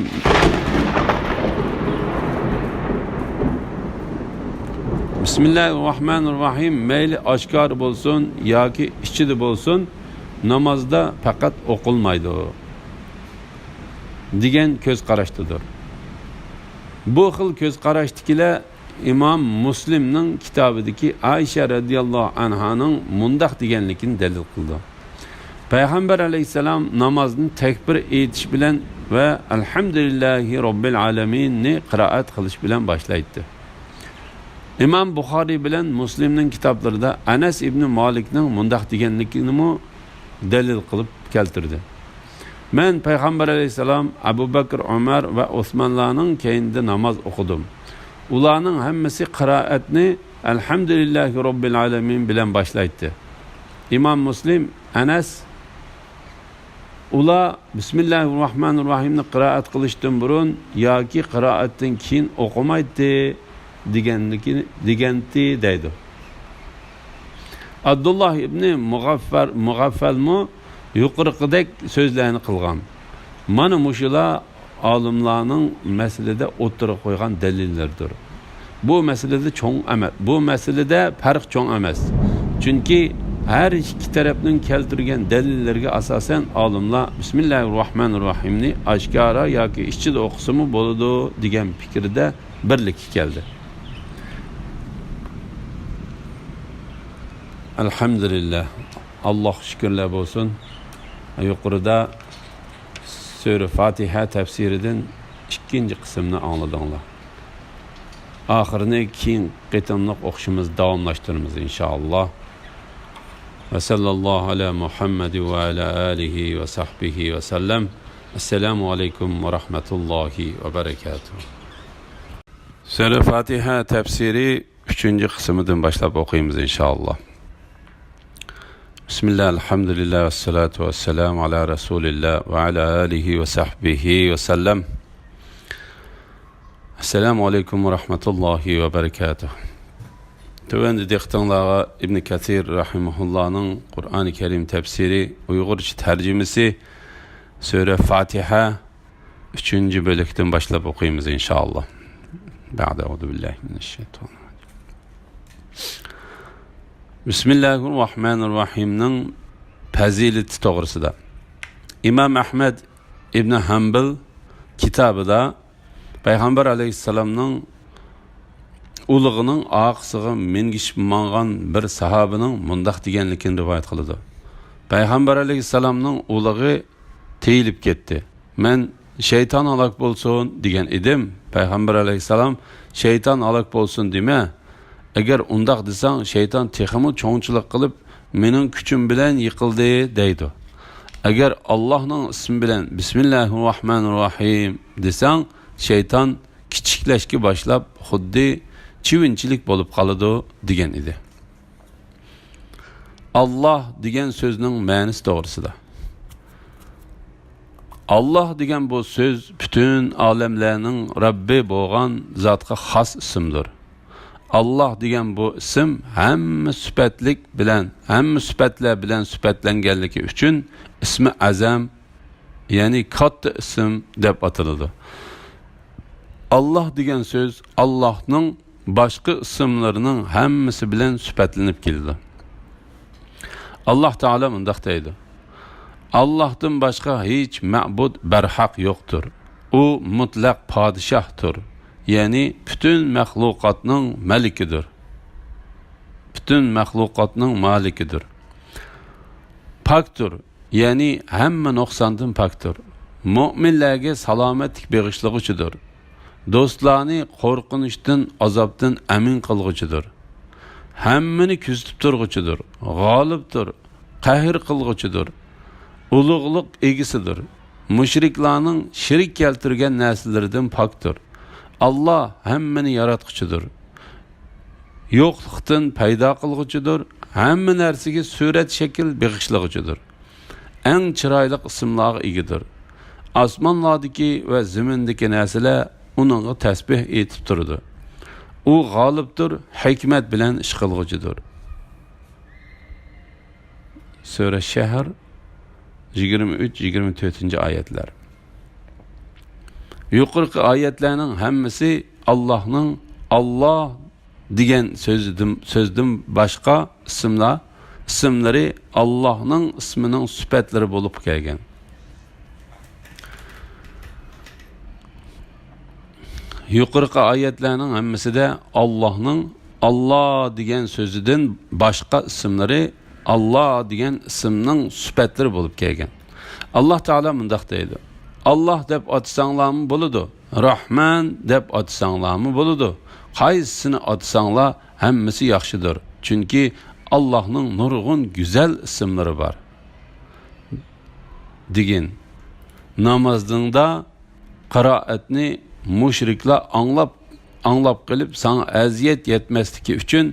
بىسمىللاھىر راھمانىر راھىم مەيلى ئاشكارا بولسۇن ياكى ئىچىدە بولسۇن، نامازدا پەقەت ئوقۇلمايدۇ دېگەن كۆز قاراشتىدۇر. بۇ خىل كۆز قاراشتىكىلەر ئىمام مۇسلىمنىڭ كىتابىدىكى ئائىشە رەزىياللاھۇ ئەنھانىڭ مۇنداق دېگەنلىكىنى دەلىل قىلىدۇ. پەيغەمبەر ئەلەيھىسسالام نامازنى تەكبىر ئېيتىش بىلەن ۋە ئەلھەمدۇلىللاھى رەببىل ئالەمىننى قىرائەت قىلىش بىلەن باشلايتتى. ئىمام بۇخارىي بىلەن مۇسلىمنىڭ كىتابلىرىدا ئەنەس ئىبنى مالىكنىڭ مۇنداق دېگەنلىكىنىمۇ دەلىل قىلىپ كەلتۈردى. مەن پەيغەمبەر ئەلەيھىسسالام، ئەبۇ بەكرى، ئۆمەر ۋە ئوسمانلارنىڭ كەينىدە ناماز ئوقۇدۇم. ئۇلارنىڭ ھەممىسى قىرائەتنى ئەلھەمدۇلىللاھى رەببىل ئالەمىن بىلەن باشلايتتى. ئىمام مۇسلىم، ئەنەس، ئۇلار بىسمىللاھىر راھمانىر راھىمنى قىرائەت قىلىشتىن بۇرۇن ياكى قىرائەتتىن كېيىن ئوقۇمايتتى دېگەنلىكى، دېگەنتى دەيدۇ. ئابدۇللا ئىبنى مۇغەففەر، مۇغەففەلمۇ يۇقىرىقىدەك سۆزلەرنى قىلغان. مانا مۇشۇلار ئالىملارنىڭ مەسىلىدە ئوتتۇرىغا قويغان دەلىللىرىدۇر. بۇ مەسىلىدە چوڭ ئەمەس، بۇ مەسىلىدە پەرق چوڭ ئەمەس. چۈنكى ھەر ئىككى تەرەپنىڭ كەلتۈرگەن دەلىللىرىگە ئاساسەن ئالىملار بىسمىللاھىر راھمانىر راھىمنى ئاشكارا ياكى ئىچىدە ئوقۇسىمۇ بولىدۇ دېگەن پىكىردە بىرلىككە كەلدى. ئەلھەمدۇلىللاھ. ئاللاھقا شۈكۈرلەر بولسۇن. يۇقىرىدا سۈرە فاتىھە تەپسىرىدىن ئىككىنچى قىسىمنى ئاڭلىدىڭلار. ئاخىرىنى كېيىن قېتىملىق ئوقۇشىمىز، داۋاملاشتۇرىمىز ئىنشائاللاھ. ۋە سەللەللاھۇ ئەلە مۇھەممەد ۋە ئەلە ئالىھى ۋە سەھبىھى ۋە سەللەم. ئەسسالامۇ ئەلەيكۇم ۋە رەھمەتۇللاھى ۋە بەرەكاتۇھ. سۈرە فاتىھە تەپسىرى ئۈچىنچى قىسمىدىن باشلاپ ئوقۇيمىز ئىنشائاللاھ. بىسمىللاھ، ئەلھەمدۇلىللاھ، ۋەسسالاتۇ ۋەسسالامۇ ئالا رەسۇلىللاھ ۋە ئالا ئالىھى ۋە سەھبىھى ۋە سەللەم. ئەسسالامۇ ئەلەيكۇم ۋە رەھمەتۇللاھى ۋە بەرەكاتۇھ. تۆۋەندە دىققىتىڭلارغا ئىبنى كەسىر رەھىمەھۇللاھنىڭ قۇرئانى كەرىم تەپسىرى، ئۇيغۇرچە تەرجىمىسى، سۈرە فاتىھە، ئۈچىنچى بۆلەكتىن باشلاپ ئوقۇيمىز ئىنشائاللاھ. بەئدە، ئەئۇزۇ بىللاھى مىنەششەيتانىر راجىم. بىسمىللاھىر راھمانىر راھىمنىڭ پەزىلىتى توغرىسىدا. ئىمام ئەھمەد ئىبنى ھەمبىل كىتابىدا پەيغەمبەر ئەلەيھىسسالامنىڭ ئۇلىغىنىڭ ئارقىسىغا مىنگىشىپ ماڭغان بىر ساھابىنىڭ مۇنداق دېگەنلىكىنى رىۋايەت قىلىدۇ. پەيغەمبەر ئەلەيھىسسالامنىڭ ئۇلىغى تېيىلىپ كەتتى. مەن، «شەيتان ھالاك بولسۇن» دېگەن ئىدىم. پەيغەمبەر ئەلەيھىسسالام، «شەيتان ھالاك بولسۇن دېمە. ئەگەر ئۇنداق دېسەڭ، شەيتان تېخىمۇ چوڭچىلىق قىلىپ، مېنىڭ كۈچۈم بىلەن يىقىلدى» دەيدۇ. ئەگەر ئاللاھنىڭ ئىسمى بىلەن بىسمىللاھىر راھمانىر راھىم دېسەڭ، شەيتان كىچىكلەشكە باشلاپ، خۇددى چىۋىنچىلىك بولۇپ قالىدۇ، دېگەن ئىدى. ئاللاھ دېگەن سۆزنىڭ مەنىسى توغرىسىدا. ئاللاھ دېگەن بۇ سۆز پۈتۈن ئالەملەرنىڭ رەببى بولغان زاتقا خاس ئىسىمدۇر. ئاللاھ دېگەن بۇ ئىسىم ھەممە سۈپەتلىك بىلەن، ھەممە سۈپەتلەر بىلەن سۈپەتلەنگەنلىكى ئۈچۈن ئىسمى ئەزەم، يەنى كاتتا ئىسىم دەپ ئاتىلىدۇ. ئاللاھ دېگەن سۆز ئاللاھنىڭ باشقا ئىسىملىرىنىڭ ھەممىسى بىلەن سۈپەتلىنىپ كېلىدۇ. ئاللاھ تائالا مۇنداق دەيدۇ: «ئاللاھتىن باشقا ھېچ مەبۇد بەرھەق يوقتۇر. ئۇ مۇتلەق پادىشاھتۇر. يەنى پۈتۈن مەخلۇقاتنىڭ مەلىكىدۇر. پۈتۈن مەخلۇقاتنىڭ مالىكىدۇر. پاكتۇر، يەنى ھەممە نۇقساندىن پاكتۇر. مۆمىنلەرگە سالامەتلىك بېغىشلىغۇچىدۇر. دوستلارنى قورقۇنچتىن، ئازابتىن ئەمىن قىلغۇچىدۇر. ھەممىنى كۆزىتىپ تۇرغۇچىدۇر. غالىبتۇر، قەھر قىلغۇچىدۇر. ئۇلۇغلۇق ئىگىسىدۇر. مۇشرىكلارنىڭ شېرىك كەلتۈرگەن نەرسىلىرىدىن پاكتۇر. ئاللا ھەممىنى ياراتقۇچىدۇر. يوقلۇقتىن پەيدا قىلغۇچىدۇر. ھەممە نەرسىگە سۈرەت شەكىل بېغىشلىغۇچىدۇر. ئەڭ چىرايلىق ئىسىملارغا ئىگىدۇر. ئاسمانلاردىكى ۋە زېمىندىكى نەرسىلەر ئۇنىڭغا تەسبىھ ئېيتىپ تۇرىدۇ. ئۇ غالىبتۇر، ھېكمەت بىلەن ئىش قىلغۇچىدۇر. سۈرە شەھەر، يىگىرمە ئۈچ، يىگىرمە تۆتىنچى ئايەتلەر. يۇقىرىقى ئايەتلەرنىڭ ھەممىسى ئاللاھنىڭ، ئاللا دېگەن سۆزىدىن، سۆزدىن باشقا ئىسىملار، ئىسىملىرى ئاللاھنىڭ ئىسمىنىڭ سۈپەتلىرى بولۇپ كەلگەن. يۇقىرىقى ئايەتلەرنىڭ ھەممىسىدە ئاللاھنىڭ، ئاللا دېگەن سۆزىدىن باشقا ئىسىملىرى ئاللا دېگەن ئىسىمنىڭ سۈپەتلىرى بولۇپ كەلگەن. ئاللا تائالا مۇنداق دەيدۇ: «ئاللا دەپ ئاتىساڭلارمۇ بولىدۇ، راھمان دەپ ئاتىساڭلارمۇ بولىدۇ. قايسىسىنى ئاتىساڭلار، ھەممىسى ياخشىدۇر. چۈنكى ئاللاھنىڭ نۇرغۇن گۈزەل ئىسىملىرى بار» دېگىن. نامازىڭدا قىرائەتنى مۇشرىكلار ئاڭلاپ، ئاڭلاپ قېلىپ، ساڭا ئەزىيەت يەتمەسلىكى ئۈچۈن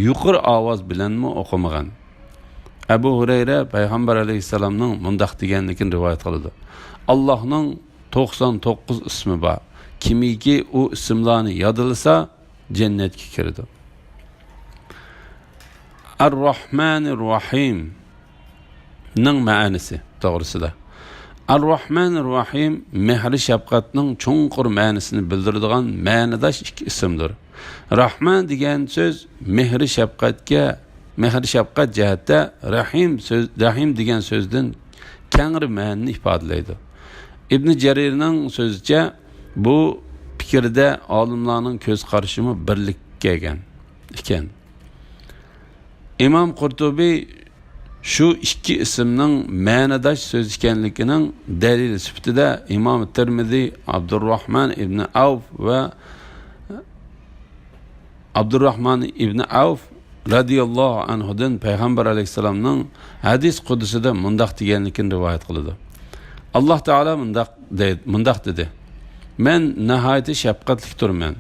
يۇقىرى ئاۋاز بىلەنمۇ ئوقۇمىغىن. ئەبۇ ھۇرەيرە پەيغەمبەر ئەلەيھىسسالامنىڭ مۇنداق دېگەنلىكىنى رىۋايەت قىلىدۇ: «ئاللاھنىڭ توقسان توققۇز ئىسمى بار. كىمكى ئۇ ئىسىملارنى يادلىسا، جەننەتكە كىرىدۇ.» ئەر-راھمانىر راھىمنىڭ مەنىسى توغرىسىدا. ئەر-راھمانىر راھىم مېھرى شەپقەتنىڭ چوڭقۇر مەنىسىنى بىلدۈرىدىغان مەنىداش ئىككى ئىسىمدۇر. راھمان دېگەن سۆز مېھرى شەپقەتكە، مېھرى شەپقەت جەھەتتە، رەھىم سۆز، رەھىم دېگەن سۆزدىن كەڭرى مەنىنى ئىپادىلەيدۇ. ئىبنى جەرىرنىڭ سۆزىچە، بۇ پىكىردە ئالىملارنىڭ كۆز قارىشىمۇ بىرلىككە كەلگەن ئىكەن. ئىمام قۇرتۇبى شۇ ئىككى ئىسىمنىڭ مەنىداش سۆز ئىكەنلىكىنىڭ دەلىلى سۈپىتىدە ئىمام تىرمىزى ئابدۇرراھمان ئىبنى ئەۋف ۋە ئابدۇرراھمان ئىبنى ئەۋف رەزىياللاھۇ ئەنھۇدىن پەيغەمبەر ئەلەيھىسسالامنىڭ ھەدىس قۇدسىدا مۇنداق دېگەنلىكىنى رىۋايەت قىلىدۇ. ئاللاھ تائالا مۇنداق دەي-، مۇنداق دېدى: «مەن ناھايىتى شەپقەتلىك تۇرمەن.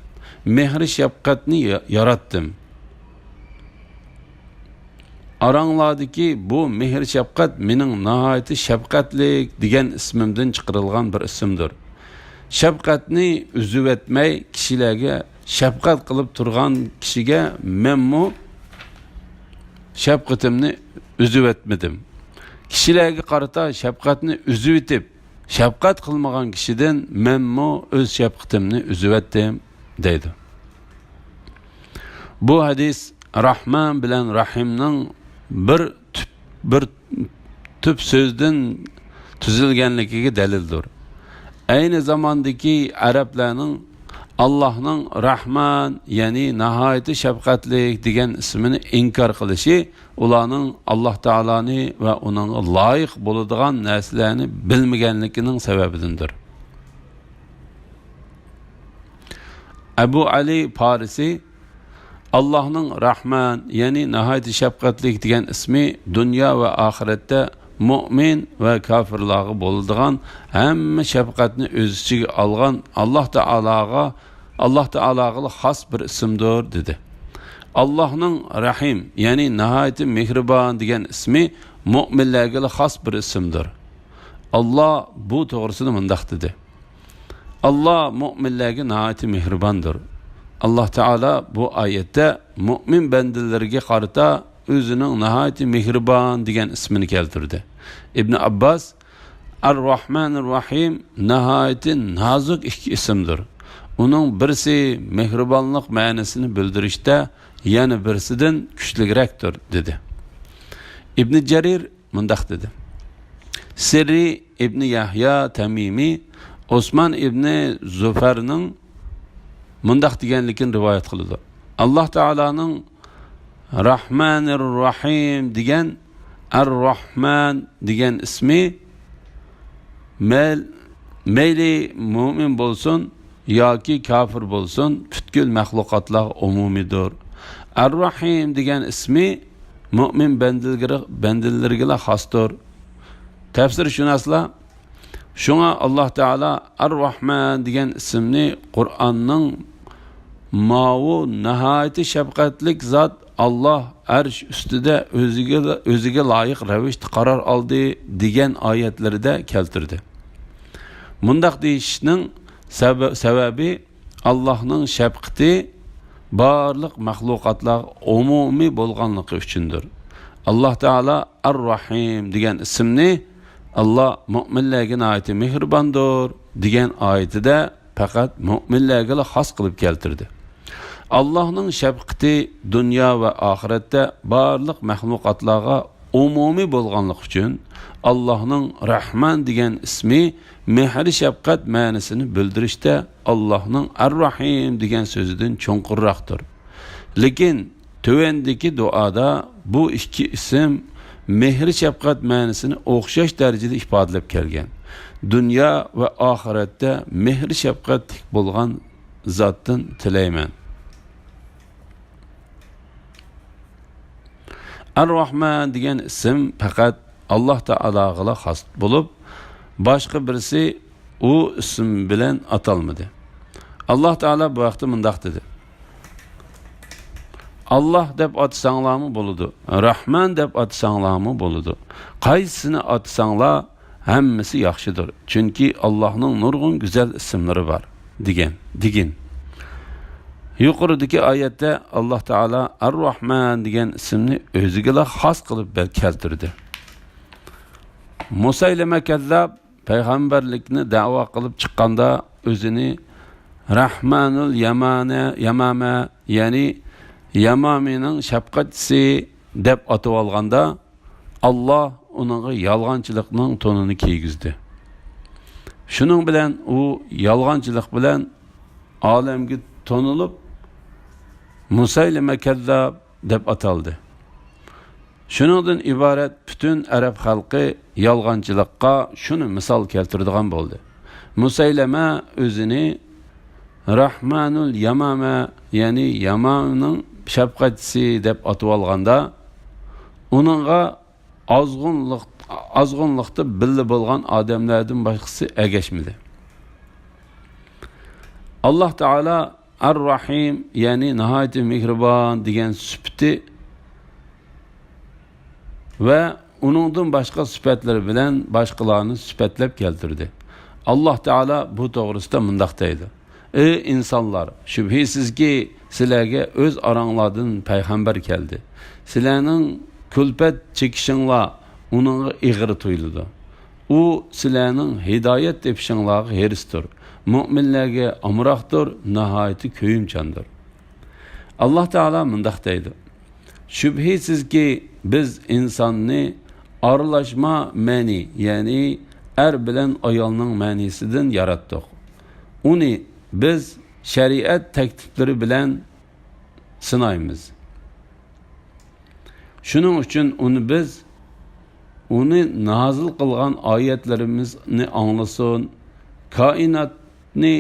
مېھرى شەپقەتنى يا-، ياراتتىم. ئاراڭلاردىكى بۇ مېھىر شەپقەت مېنىڭ ناھايىتى شەپقەتلىك دېگەن ئىسمىمدىن چىقىرىلغان بىر ئىسىمدۇر. شەپقەتنى ئۈزۈۋەتمەي، كىشىلەرگە شەپقەت قىلىپ تۇرغان كىشىگە مەنمۇ شەپقىتىمنى ئۈزۈۋەتمىدىم. كىشىلەرگە قارىتا شەپقەتنى ئۈزۈۋېتىپ، شەپقەت قىلمىغان كىشىدىن مەنمۇ ئۆز شەپقىتىمنى ئۈزۈۋەتتىم» دەيدۇ. بۇ ھەدىس راھمان بىلەن راھىمنىڭ بىر تۈپ، بىر تۈپ سۆزدىن تۈزۈلگەنلىكىگە دەلىلدۇر. ئەينى زاماندىكى ئەرەبلەرنىڭ ئاللاھنىڭ راھمان، يەنى ناھايىتى شەپقەتلىك دېگەن ئىسمىنى ئىنكار قىلىشى ئۇلارنىڭ ئاللاھ تائالانى ۋە ئۇنىڭغا لايىق بولىدىغان نەرسىلەرنى بىلمىگەنلىكىنىڭ سەۋەبىدىندۇر. ئەبۇ ئەلى پارىسى: «ئاللاھنىڭ راھمان، يەنى ناھايىتى شەپقەتلىك دېگەن ئىسمى دۇنيا ۋە ئاخىرەتتە مۆمىن ۋە كاپىرلارغا بولىدىغان ھەممە شەپقەتنى ئۆز ئىچىگە ئالغان ئاللاھ تائالاغا، ئاللاھ تائالاغىلا خاس بىر ئىسىمدۇر» دېدى. «ئاللاھنىڭ راھىم، يەنى ناھايىتى مېھرىبان دېگەن ئىسمى مۆمىنلەرگىلا خاس بىر ئىسىمدۇر. ئاللاھ بۇ توغرىسىدا مۇنداق دېدى: ئاللاھ مۆمىنلەرگە ناھايىتى مېھرىباندۇر.» ئاللاھ تائالا بۇ ئايەتتە مۆمىن بەندىلىرىگە قارىتا ئۆزىنىڭ ناھايىتى مېھرىبان دېگەن ئىسمىنى كەلتۈردى. ئىبنى ئابباس: «ئەر-راھمانىر راھىم ناھايىتى نازۇك ئىككى ئىسىمدۇر. ئۇنىڭ بىرسى مېھرىبانلىق مەنىسىنى بىلدۈرۈشتە، يەنە بىرسىدىن كۈچلۈكرەكتۇر» دېدى. ئىبنى جەرىر مۇنداق دېدى: سىررى ئىبنى يەھيا تەمىمى ئوسمان ئىبنى زۇفەرنىڭ مۇنداق دېگەنلىكىنى رىۋايەت قىلىدۇ. ئاللاھ تائالانىڭ راھمانىر راھىم دېگەن، ئەر راھمان دېگەن ئىسمى مەل-، مەيلى مۆمىن بولسۇن ياكى كاپىر بولسۇن، پۈتكۈل مەخلۇقاتلارغا ئومۇمىيدۇر. ئەر راھىم دېگەن ئىسمى مۆمىن بەندىلىرىگە-، بەندىلىرىگىلا خاستۇر. تەپسىرشۇناسلار شۇڭا ئاللاھ تائالا ئەر راھمان دېگەن ئىسىمنى قۇرئاننىڭ ماۋۇ ناھايىتى شەپقەتلىك زات ئاللاھ ئەرش ئۈستىدە ئۆزىگە، ئۆزىگە لايىق رەۋىشتە قارار ئالدى دېگەن ئايەتلىرىدە كەلتۈردى. مۇنداق دېيىشنىڭ سەۋە-، سەۋەبى ئاللاھنىڭ شەپقىتى بارلىق مەخلۇقاتلارغا ئومۇمىي بولغانلىقى ئۈچۈندۇر. ئاللاھ تائالا ئەر راھىم دېگەن ئىسىمنى ئاللاھ مۆمىنلەرگە ناھايىتى مېھرىباندۇر دېگەن ئايىتىدە پەقەت مۆمىنلەرگىلا خاس قىلىپ كەلتۈردى. ئاللاھنىڭ شەپقىتى دۇنيا ۋە ئاخىرەتتە بارلىق مەخلۇقاتلارغا ئومۇمىي بولغانلىقى ئۈچۈن، ئاللاھنىڭ راھمان دېگەن ئىسمى مېھىر-شەپقەت مەنىسىنى بىلدۈرۈشتە ئاللاھنىڭ ئەر راھىم دېگەن سۆزىدىن چوڭقۇرراقتۇر. لېكىن تۆۋەندىكى دۇئادا بۇ ئىككى ئىسىم مېھىر-شەپقەت مەنىسىنى ئوخشاش دەرىجىدە ئىپادىلەپ كەلگەن. دۇنيا ۋە ئاخىرەتتە مېھىر-شەپقەتلىك بولغان زاتتىن تىلەيمەن. ئەر راھمان دېگەن ئىسىم پەقەت ئاللاھ تائالاغىلا خاس بولۇپ، باشقا بىرسى ئۇ ئىسىم بىلەن ئاتالمىدى. ئاللاھ تائالا بۇ ھەقتە مۇنداق دېدى: «ئاللاھ دەپ ئاتىساڭلارمۇ بولىدۇ، راھمان دەپ ئاتىساڭلارمۇ بولىدۇ. قايسىسىنى ئاتىساڭلار، ھەممىسى ياخشىدۇر، چۈنكى ئاللاھنىڭ نۇرغۇن گۈزەل ئىسىملىرى بار» دېگەن، دېگىن. يۇقىرىدىكى ئايەتتە ئاللاھ تائالا ئەر راھمان دېگەن ئىسىمنى ئۆزىگىلا خاس قىلىپ بەل-، كەلتۈردى. مۇسەيلىمە كەززاب پەيغەمبەرلىكنى دەۋا قىلىپ چىققاندا، ئۆزىنى راھمانۇل يامانە، يامامە، يەنى يامامىنىڭ شەپقەتچىسى دەپ ئاتىۋالغاندا، ئاللاھ ئۇنىڭغا يالغانچىلىقنىڭ تونىنى كىيگۈزدى. شۇنىڭ بىلەن ئۇ يالغانچىلىق بىلەن ئالەمگە تونۇلۇپ، مۇسەيلىمە كەززاب دەپ ئاتالدى. شۇنىڭدىن ئىبارەت پۈتۈن ئەرەب خەلقى يالغانچىلىققا شۇنى مىسال كەلتۈرىدىغان بولدى. مۇسەيلەمە ئۆزىنى راھمانۇل يامامە، يەنى يامامىنىڭ شەپقەتچىسى دەپ ئاتىۋالغاندا، ئۇنىڭغا ئازغۇنلۇق، ئازغۇنلۇقتا بىللە بولغان ئادەملەردىن باشقىسى ئەگەشمىدى. ئاللاھ تائالا ئەر راھىم، يەنى ناھايىتى مېھرىبان دېگەن سۈپىتى ۋە ئۇنىڭدىن باشقا سۈپەتلىرى بىلەن باشقىلارنى سۈپەتلەپ كەلتۈردى. ئاللاھ تائالا بۇ توغرىسىدا مۇنداق دەيدۇ: «ئەي ئىنسانلار، شۈبھىسىزكى، سىلەرگە ئۆز ئاراڭلاردىن پەيغەمبەر كەلدى. سىلەرنىڭ كۈلپەت چېكىشىڭلار ئۇنىڭغا ئېغىر تۇيۇلىدۇ. ئۇ سىلەرنىڭ ھىدايەت تېپىشىڭلارغا ھېرىستۇر، مۆمىنلەرگە ئامراقتۇر، ناھايىتى كۆيۈمچاندۇر.» ئاللاھ تائالا مۇنداق دەيدۇ: «شۈبھىسىزكى، بىز ئىنساننى ئارىلاشما مەنى، يەنى ئەر بىلەن ئايالنىڭ مەنىسىدىن ياراتتۇق. ئۇنى بىز شەرىئەت تەكلىپلىرى بىلەن سىنايمىز. شۇنىڭ ئۈچۈن ئۇنى بىز، ئۇنى نازىل قىلغان ئايەتلىرىمىزنى ئاڭلىسۇن، كائىناتنى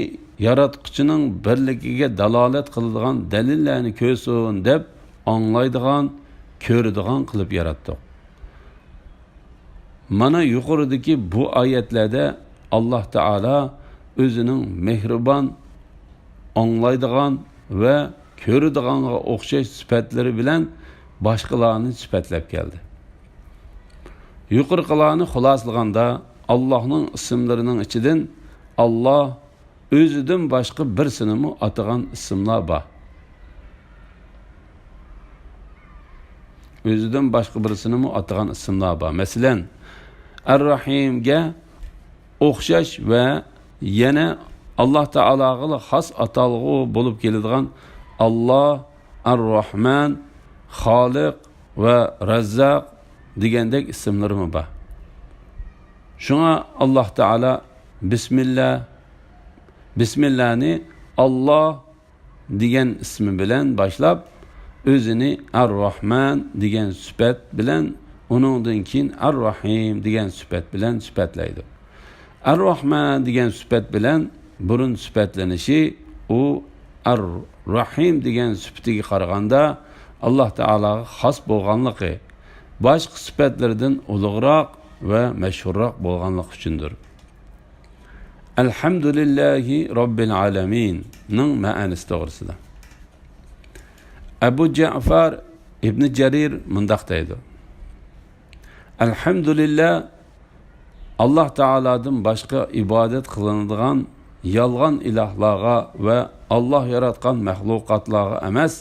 ياراتقۇچىنىڭ بىرلىكىگە دالالەت قىلىدىغان دەلىللەرنى كۆرسۇن» دەپ، ئاڭلايدىغان، كۆرىدىغان قىلىپ ياراتتۇق. مانا يۇقىرىدىكى بۇ ئايەتلەردە ئاللاھ تائالا ئۆزىنىڭ مېھرىبان، ئاڭلايدىغان ۋە كۆرىدىغانغا ئوخشاش سۈپەتلىرى بىلەن باشقىلارنى سۈپەتلەپ كەلدى. يۇقىرىقىلارنى خۇلاسىلىغاندا، ئاللاھنىڭ ئىسىملىرىنىڭ ئىچىدىن ئاللاھ ئۆزىدىن باشقا بىرسىنىمۇ ئاتىغان ئىسىملار بار. ئۆزىدىن باشقا بىرسىنىمۇ ئاتىغان ئىسىملار بار. مەسىلەن، ئەر-راھىمگە ئوخشاش ۋە يەنە ئاللاھ تائالاغىلا خاس ئاتالغۇ بولۇپ كېلىدىغان ئاللاھ، ئەر-راھمان، خالىق ۋە رەززاق دېگەندەك ئىسىملىرىمۇ بار. شۇڭا ئاللاھ تائالا بىسمىللا، بىسمىللانى ئاللاھ دېگەن ئىسمى بىلەن باشلاپ، ئۆزىنى ئەر-راھمان دېگەن سۈپەت بىلەن، ئۇنىڭدىن كېيىن ئەر-راھىم دېگەن سۈپەت بىلەن سۈپەتلەيدۇ. ئەر-راھمان دېگەن سۈپەت بىلەن بۇرۇن سۈپەتلىنىشى، ئۇ ئەر-راھىم دېگەن سۈپىتىگە قارىغاندا ئاللاھ تائالاغا خاس بولغانلىقى، باشقا سۈپەتلىرىدىن ئۇلۇغراق ۋە مەشھۇرراق بولغانلىقى ئۈچۈندۇر. ئەلھەمدۇلىللاھى رەببىل ئالەمىننىڭ مەنىسى توغرىسىدا ئەبۇ جەئفار ئىبنى جەرىر مۇنداق دەيدۇ: ئەلھەمدۇلىللا، ئاللاھ تائالادىن باشقا ئىبادەت قىلىنىدىغان يالغان ئىلاھلارغا ۋە ئاللاھ ياراتقان مەخلۇقاتلارغا ئەمەس،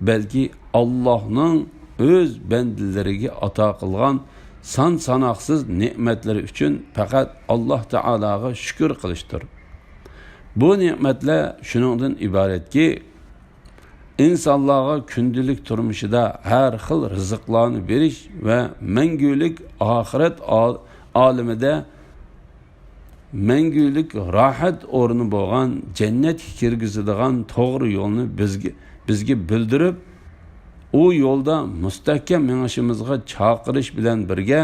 بەلكى ئاللاھنىڭ ئۆز بەندىلىرىگە ئاتا قىلغان سان-ساناقسىز نېمەتلىرى ئۈچۈن پەقەت ئاللاھ تائالاغا شۈكۈر قىلىشتۇر. بۇ نېمەتلەر شۇنىڭدىن ئىبارەتكى، ئىنسانلارغا كۈندىلىك تۇرمۇشىدا ھەر خىل رىزىقلارنى بېرىش ۋە مەڭگۈلۈك ئاخىرەت ئال-، ئالىمىدە مەڭگۈلۈك راھەت ئورنى بولغان جەننەتكە كىرگۈزىدىغان توغرا يولنى بىزگە، بىزگە بىلدۈرۈپ، ئۇ يولدا مۇستەھكەم مېڭىشىمىزغا چاقىرىش بىلەن بىرگە،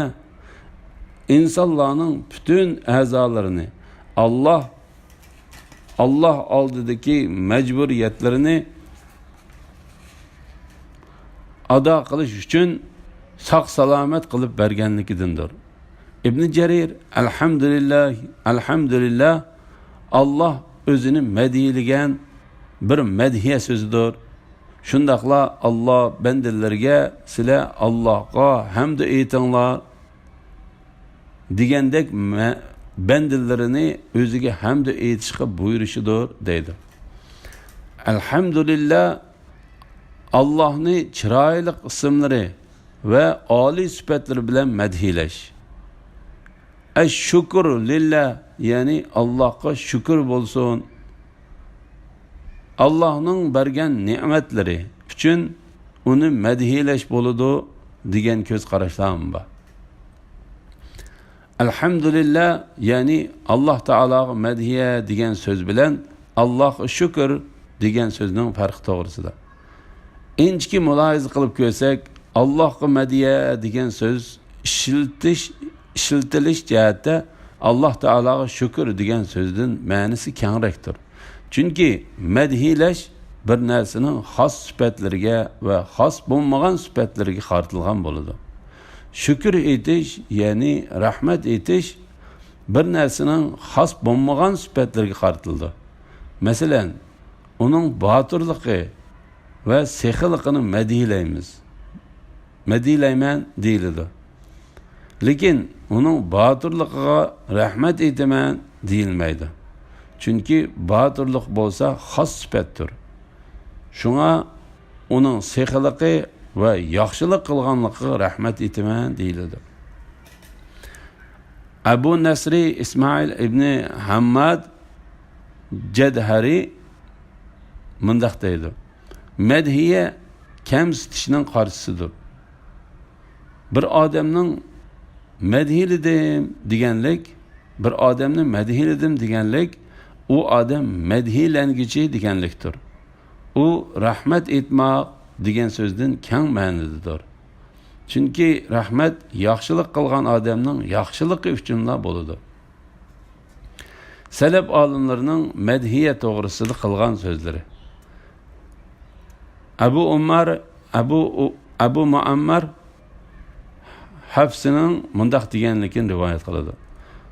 ئىنسانلارنىڭ پۈتۈن ئەزالىرىنى ئاللاھ، ئاللاھ ئالدىدىكى مەجبۇرىيەتلىرىنى ئادا قىلىش ئۈچۈن ساق-سالامەت قىلىپ بەرگەنلىكىدىندۇر. ئىبنى جەرىر، ئەلھەمدۇلىللا، ئەلھەمدۇلىللا، ئاللاھ ئۆزىنى مەدھىيلىگەن بىر مەدھىيە سۆزىدۇر. شۇنداقلا ئاللاھ بەندىلىرىگە، سىلەر ئاللاھقا ھەمدۇ ئېيتىڭلار، دېگەندەك مە-، بەندىلىرىنى ئۆزىگە ھەمدۇ ئېيتىشقا بۇيرۇشىدۇر، دەيدۇ. ئەلھەمدۇلىللا، ئاللاھنى چىرايلىق ئىسىملىرى ۋە ئالىي سۈپەتلىرى بىلەن مەدھىيلەش. ئەششۇكرۇ لىللا، يەنى ئاللاھقا شۈكۈر بولسۇن. ئاللاھنىڭ بەرگەن نېمەتلىرى ئۈچۈن ئۇنى مەدھىيلەش بولىدۇ، دېگەن كۆز قاراشلارمۇ بار. ئەلھەمدۇلىللا، يەنى ئاللاھ تائالاغا مەدھىيە دېگەن سۆز بىلەن ئاللاھقا شۈكۈر دېگەن سۆزنىڭ پەرقى توغرىسىدا ئىنچىكە مۇلاھىزە قىلىپ كۆرسەك، ئاللاھقا مەدھىيە دېگەن سۆز ئىشلىتىش، ئىشلىتىلىش جەھەتتە ئاللاھ تائالاغا شۈكۈر دېگەن سۆزدىن مەنىسى كەڭرەكتۇر. چۈنكى مەدھىيلەش بىر نەرسىنىڭ خاس سۈپەتلىرىگە ۋە خاس بولمىغان سۈپەتلىرىگە قارىتىلغان بولىدۇ. شۈكۈر ئېيتىش، يەنى رەھمەت ئېيتىش، بىر نەرسىنىڭ خاس بولمىغان سۈپەتلىرىگە قارىتىلىدۇ. مەسىلەن، ئۇنىڭ باتۇرلۇقى ۋە سېخىلىقىنى مەدھىيلەيمىز. مەدھىيلەيمەن دېيىلىدۇ. لېكىن ئۇنىڭ باتۇرلۇقىغا رەھمەت ئېيتىمەن دېيىلمەيدۇ. چۈنكى باتۇرلۇق بولسا خاس سۈپەتتۇر. شۇڭا ئۇنىڭ سېخىلىقى ۋە ياخشىلىق قىلغانلىقىغا رەھمەت ئېيتىمەن دېيىلىدۇ. ئەبۇ نەسرى ئىسمائىل ئىبنى ھەمماد جەدھەرى مۇنداق دەيدۇ: مەدھىيە كەمسىتىشنىڭ قارشىسىدۇر. بىر ئادەمنىڭ مەدھىيلىدىم دېگەنلىك، بىر ئادەمنى مەدھىيلىدىم دېگەنلىك، ئۇ ئادەم مەدھىيلەنگۈچى دېگەنلىكتۇر. ئۇ رەھمەت ئېيتماق دېگەن سۆزدىن كەڭ مەنىدىدۇر. چۈنكى رەھمەت ياخشىلىق قىلغان ئادەمنىڭ ياخشىلىقى ئۈچۈنلا بولىدۇ. سەلەپ ئالىملىرىنىڭ مەدھىيە توغرىسىدا قىلغان سۆزلىرى. ئەبۇ ئۇمار، ئەبۇ ئۇ-، ئەبۇ مۇئەممەر ھەفسىنىڭ مۇنداق دېگەنلىكىنى رىۋايەت قىلىدۇ: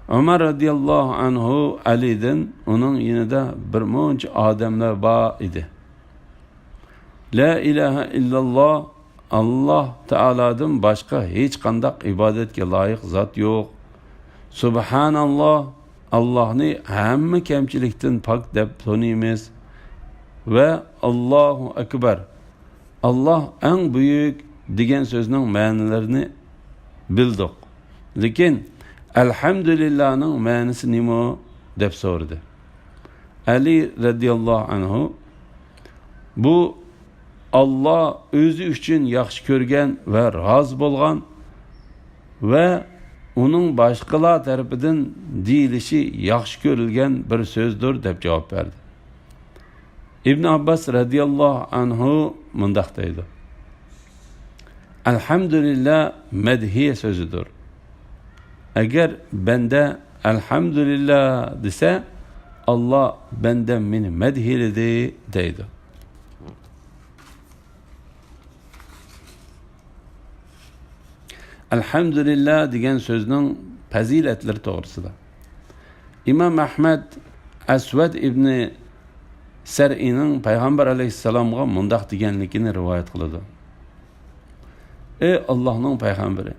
ئۆمەر رەزىياللاھۇ ئەنھۇ ئەلىدىن، ئۇنىڭ يېنىدا بىر مۇنچە ئادەملەر بار ئىدى. لا ئىلاھە ئىللاللا، ئاللاھ تائالادىن باشقا ھېچقانداق ئىبادەتكە لايىق زات يوق. سۇبھاناللا، ئاللاھنى ھەممە كەمچىلىكتىن پاك دەپ تونۇيمىز. ۋە ئاللاھۇ ئەكبەر، ئاللاھ ئەڭ بۈيۈك دېگەن سۆزنىڭ مەنىلىرىنى بىلدۇق. لېكىن ئەلھەمدۇلىللانىڭ مەنىسى نېمە؟ دەپ سورىدى. ئەلى رەزىياللاھۇ ئەنھۇ، بۇ ئاللاھ ئۆزى ئۈچۈن ياخشى كۆرگەن ۋە رازى بولغان ۋە ئۇنىڭ باشقىلار تەرىپىدىن دېيىلىشى ياخشى كۆرۈلگەن بىر سۆزدۇر، دەپ جاۋاب بەردى. ئىبن ئابباس رەزىياللاھۇ ئەنھۇ مۇنداق دەيدۇ: ئەلھەمدۇلىللا مەدھىيە سۆزىدۇر. ئەگەر بەندە ئەلھەمدۇلىللا دېسە، ئاللا بەندەم مېنى مەدھىيەلىدى دەيدۇ. ئەلھەمدۇلىللا دېگەن سۆزنىڭ پەزىلەتلىرى توغرىسىدا. ئىمام ئەھمەد ئەسۋەد ئىبنى سەرئىنىڭ پەيغەمبەر ئەلەيھىسسالامغا مۇنداق دېگەنلىكىنى رىۋايەت قىلىدۇ: ئەي ئاللاھنىڭ پەيغەمبىرى،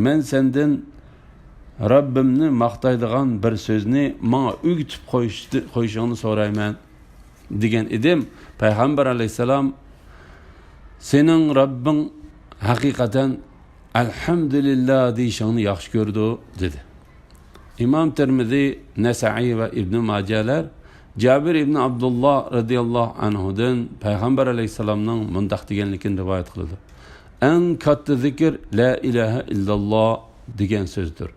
مەن سەندىن رەببىمنى ماختايدىغان بىر سۆزنى ماڭا ئۆگىتىپ قويۇشتى-، قويۇشۇڭنى سورايمەن، دېگەن ئىدىم. پەيغەمبەر ئەلەيھىسسالام، سېنىڭ رەببىڭ ھەقىقەتەن ئەلھەمدۇلىللا دېيىشىڭنى ياخشى كۆرىدۇ، دېدى. ئىمام تىرمىزى، نەسائىي ۋە ئىبنى ماجەلەر جابىر ئىبنى ئابدۇللا رەزىياللاھۇ ئەنھۇدىن پەيغەمبەر ئەلەيھىسسالامنىڭ مۇنداق دېگەنلىكىنى رىۋايەت قىلىدۇ: ئەڭ كاتتا زىكىر لا ئىلاھە ئىللاللا دېگەن سۆزدۇر.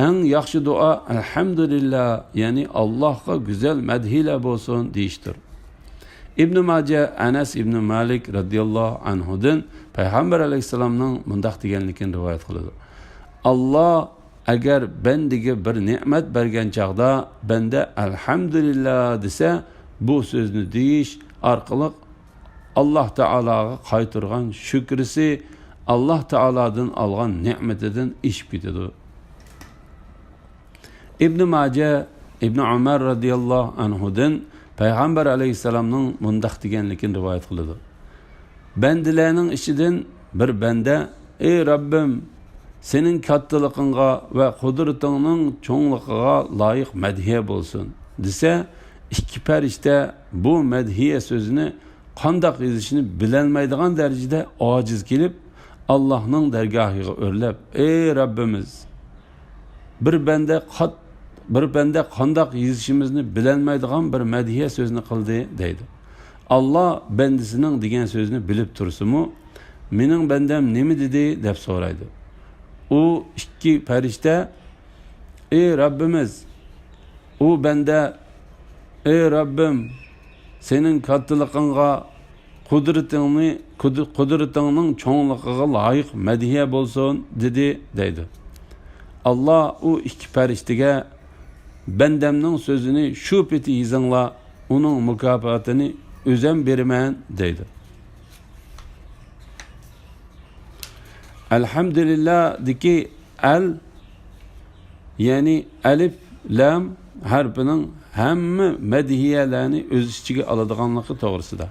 ئەڭ ياخشى دۇئا ئەلھەمدۇلىللا، يەنى ئاللاھقا گۈزەل مەدھىيلەر بولسۇن دېيىشتۇر. ئىبنى ماجە ئەنەس ئىبنى مالىك رەزىياللاھۇ ئەنھۇدىن پەيغەمبەر ئەلەيھىسسالامنىڭ مۇنداق دېگەنلىكىنى رىۋايەت قىلىدۇ: ئاللا ئەگەر بەندىگە بىر نېمەت بەرگەن چاغدا بەندە ئەلھەمدۇلىللا دېسە، بۇ سۆزنى دېيىش ئارقىلىق ئاللا تائالاغا قايتۇرغان شۈكرىسى ئاللا تائالادىن ئالغان نېمىتىدىن ئېشىپ كېتىدۇ. ئىبنى ماجە ئىبنى ئۆمەر رەزىياللاھۇ ئەنھۇدىن پەيغەمبەر ئەلەيھىسسالامنىڭ مۇنداق دېگەنلىكىنى رىۋايەت قىلىدۇ: بەندىلەرنىڭ ئىچىدىن بىر بەندە، ئەي رەببىم، سېنىڭ كاتتىلىقىڭغا ۋە قۇدرىتىڭنىڭ چوڭلۇقىغا لايىق مەدھىيە بولسۇن، دېسە، ئىككى پەرىشتە بۇ مەدھىيە سۆزىنى قانداق يېزىشنى بىلەلمەيدىغان دەرىجىدە ئاجىز كېلىپ، ئاللاھنىڭ دەرگاھىغا ئۆرلەپ، ئەي رەببىمىز، بىر بەندە قات-، بىر بەندە قانداق يېزىشىمىزنى بىلەلمەيدىغان بىر مەدھىيە سۆزنى قىلدى، دەيدۇ. ئاللا بەندىسىنىڭ دېگەن سۆزىنى بىلىپ تۇرسىمۇ، مېنىڭ بەندەم نېمە دېدى، دەپ سورايدۇ. ئۇ ئىككى پەرىشتە، ئەي رەببىمىز، ئۇ بەندە، ئەي رەببىم، سېنىڭ كاتتىلىقىڭغا، قۇدرىتىڭنى، قۇد-، قۇدرىتىڭنىڭ چوڭلۇقىغا لايىق مەدھىيە بولسۇن، دېدى، دەيدۇ. ئاللا ئۇ ئىككى پەرىشتىگە، بەندەمنىڭ سۆزىنى شۇ پېتى يېزىڭلار، ئۇنىڭ مۇكاپاتىنى ئۆزەم بېرىمەن، دەيدۇ. ئەلھەمدۇلىللادىكى ئەل، يەنى ئەلىف، لام ھەرپىنىڭ ھەممە مەدھىيەلەرنى ئۆز ئىچىگە ئالىدىغانلىقى توغرىسىدا.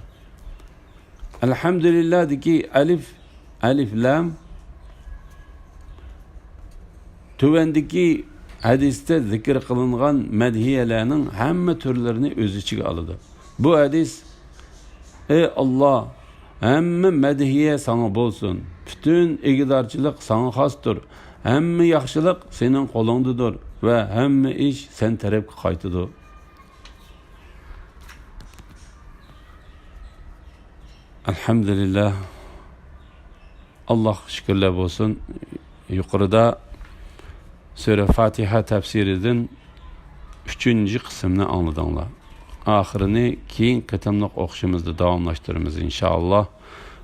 ئەلھەمدۇلىللادىكى ئەلىف، ئەلىف، لام تۆۋەندىكى ھەدىستە زىكىر قىلىنغان مەدھىيەلەرنىڭ ھەممە تۈرلىرىنى ئۆز ئىچىگە ئالىدۇ. بۇ ھەدىس، ئەي ئاللا، ھەممە مەدھىيە ساڭا بولسۇن، پۈتۈن ئىگىدارچىلىق ساڭا خاستۇر، ھەممە ياخشىلىق سېنىڭ قولۇڭدىدۇر ۋە ھەممە ئىش سەن تەرەپكە قايتىدۇ. ئەلھەمدۇلىللا. ئاللاھقا شۈكۈرلەر بولسۇن. يۇقىرىدا سۈرە فاتىھە تەپسىرىدىن ئۈچىنچى قىسىمنى ئاڭلىدىڭلار. ئاخىرىنى كېيىنكى قېتىملىق ئوقۇشىمىزدا داۋاملاشتۇرىمىز، ئىنشائاللا.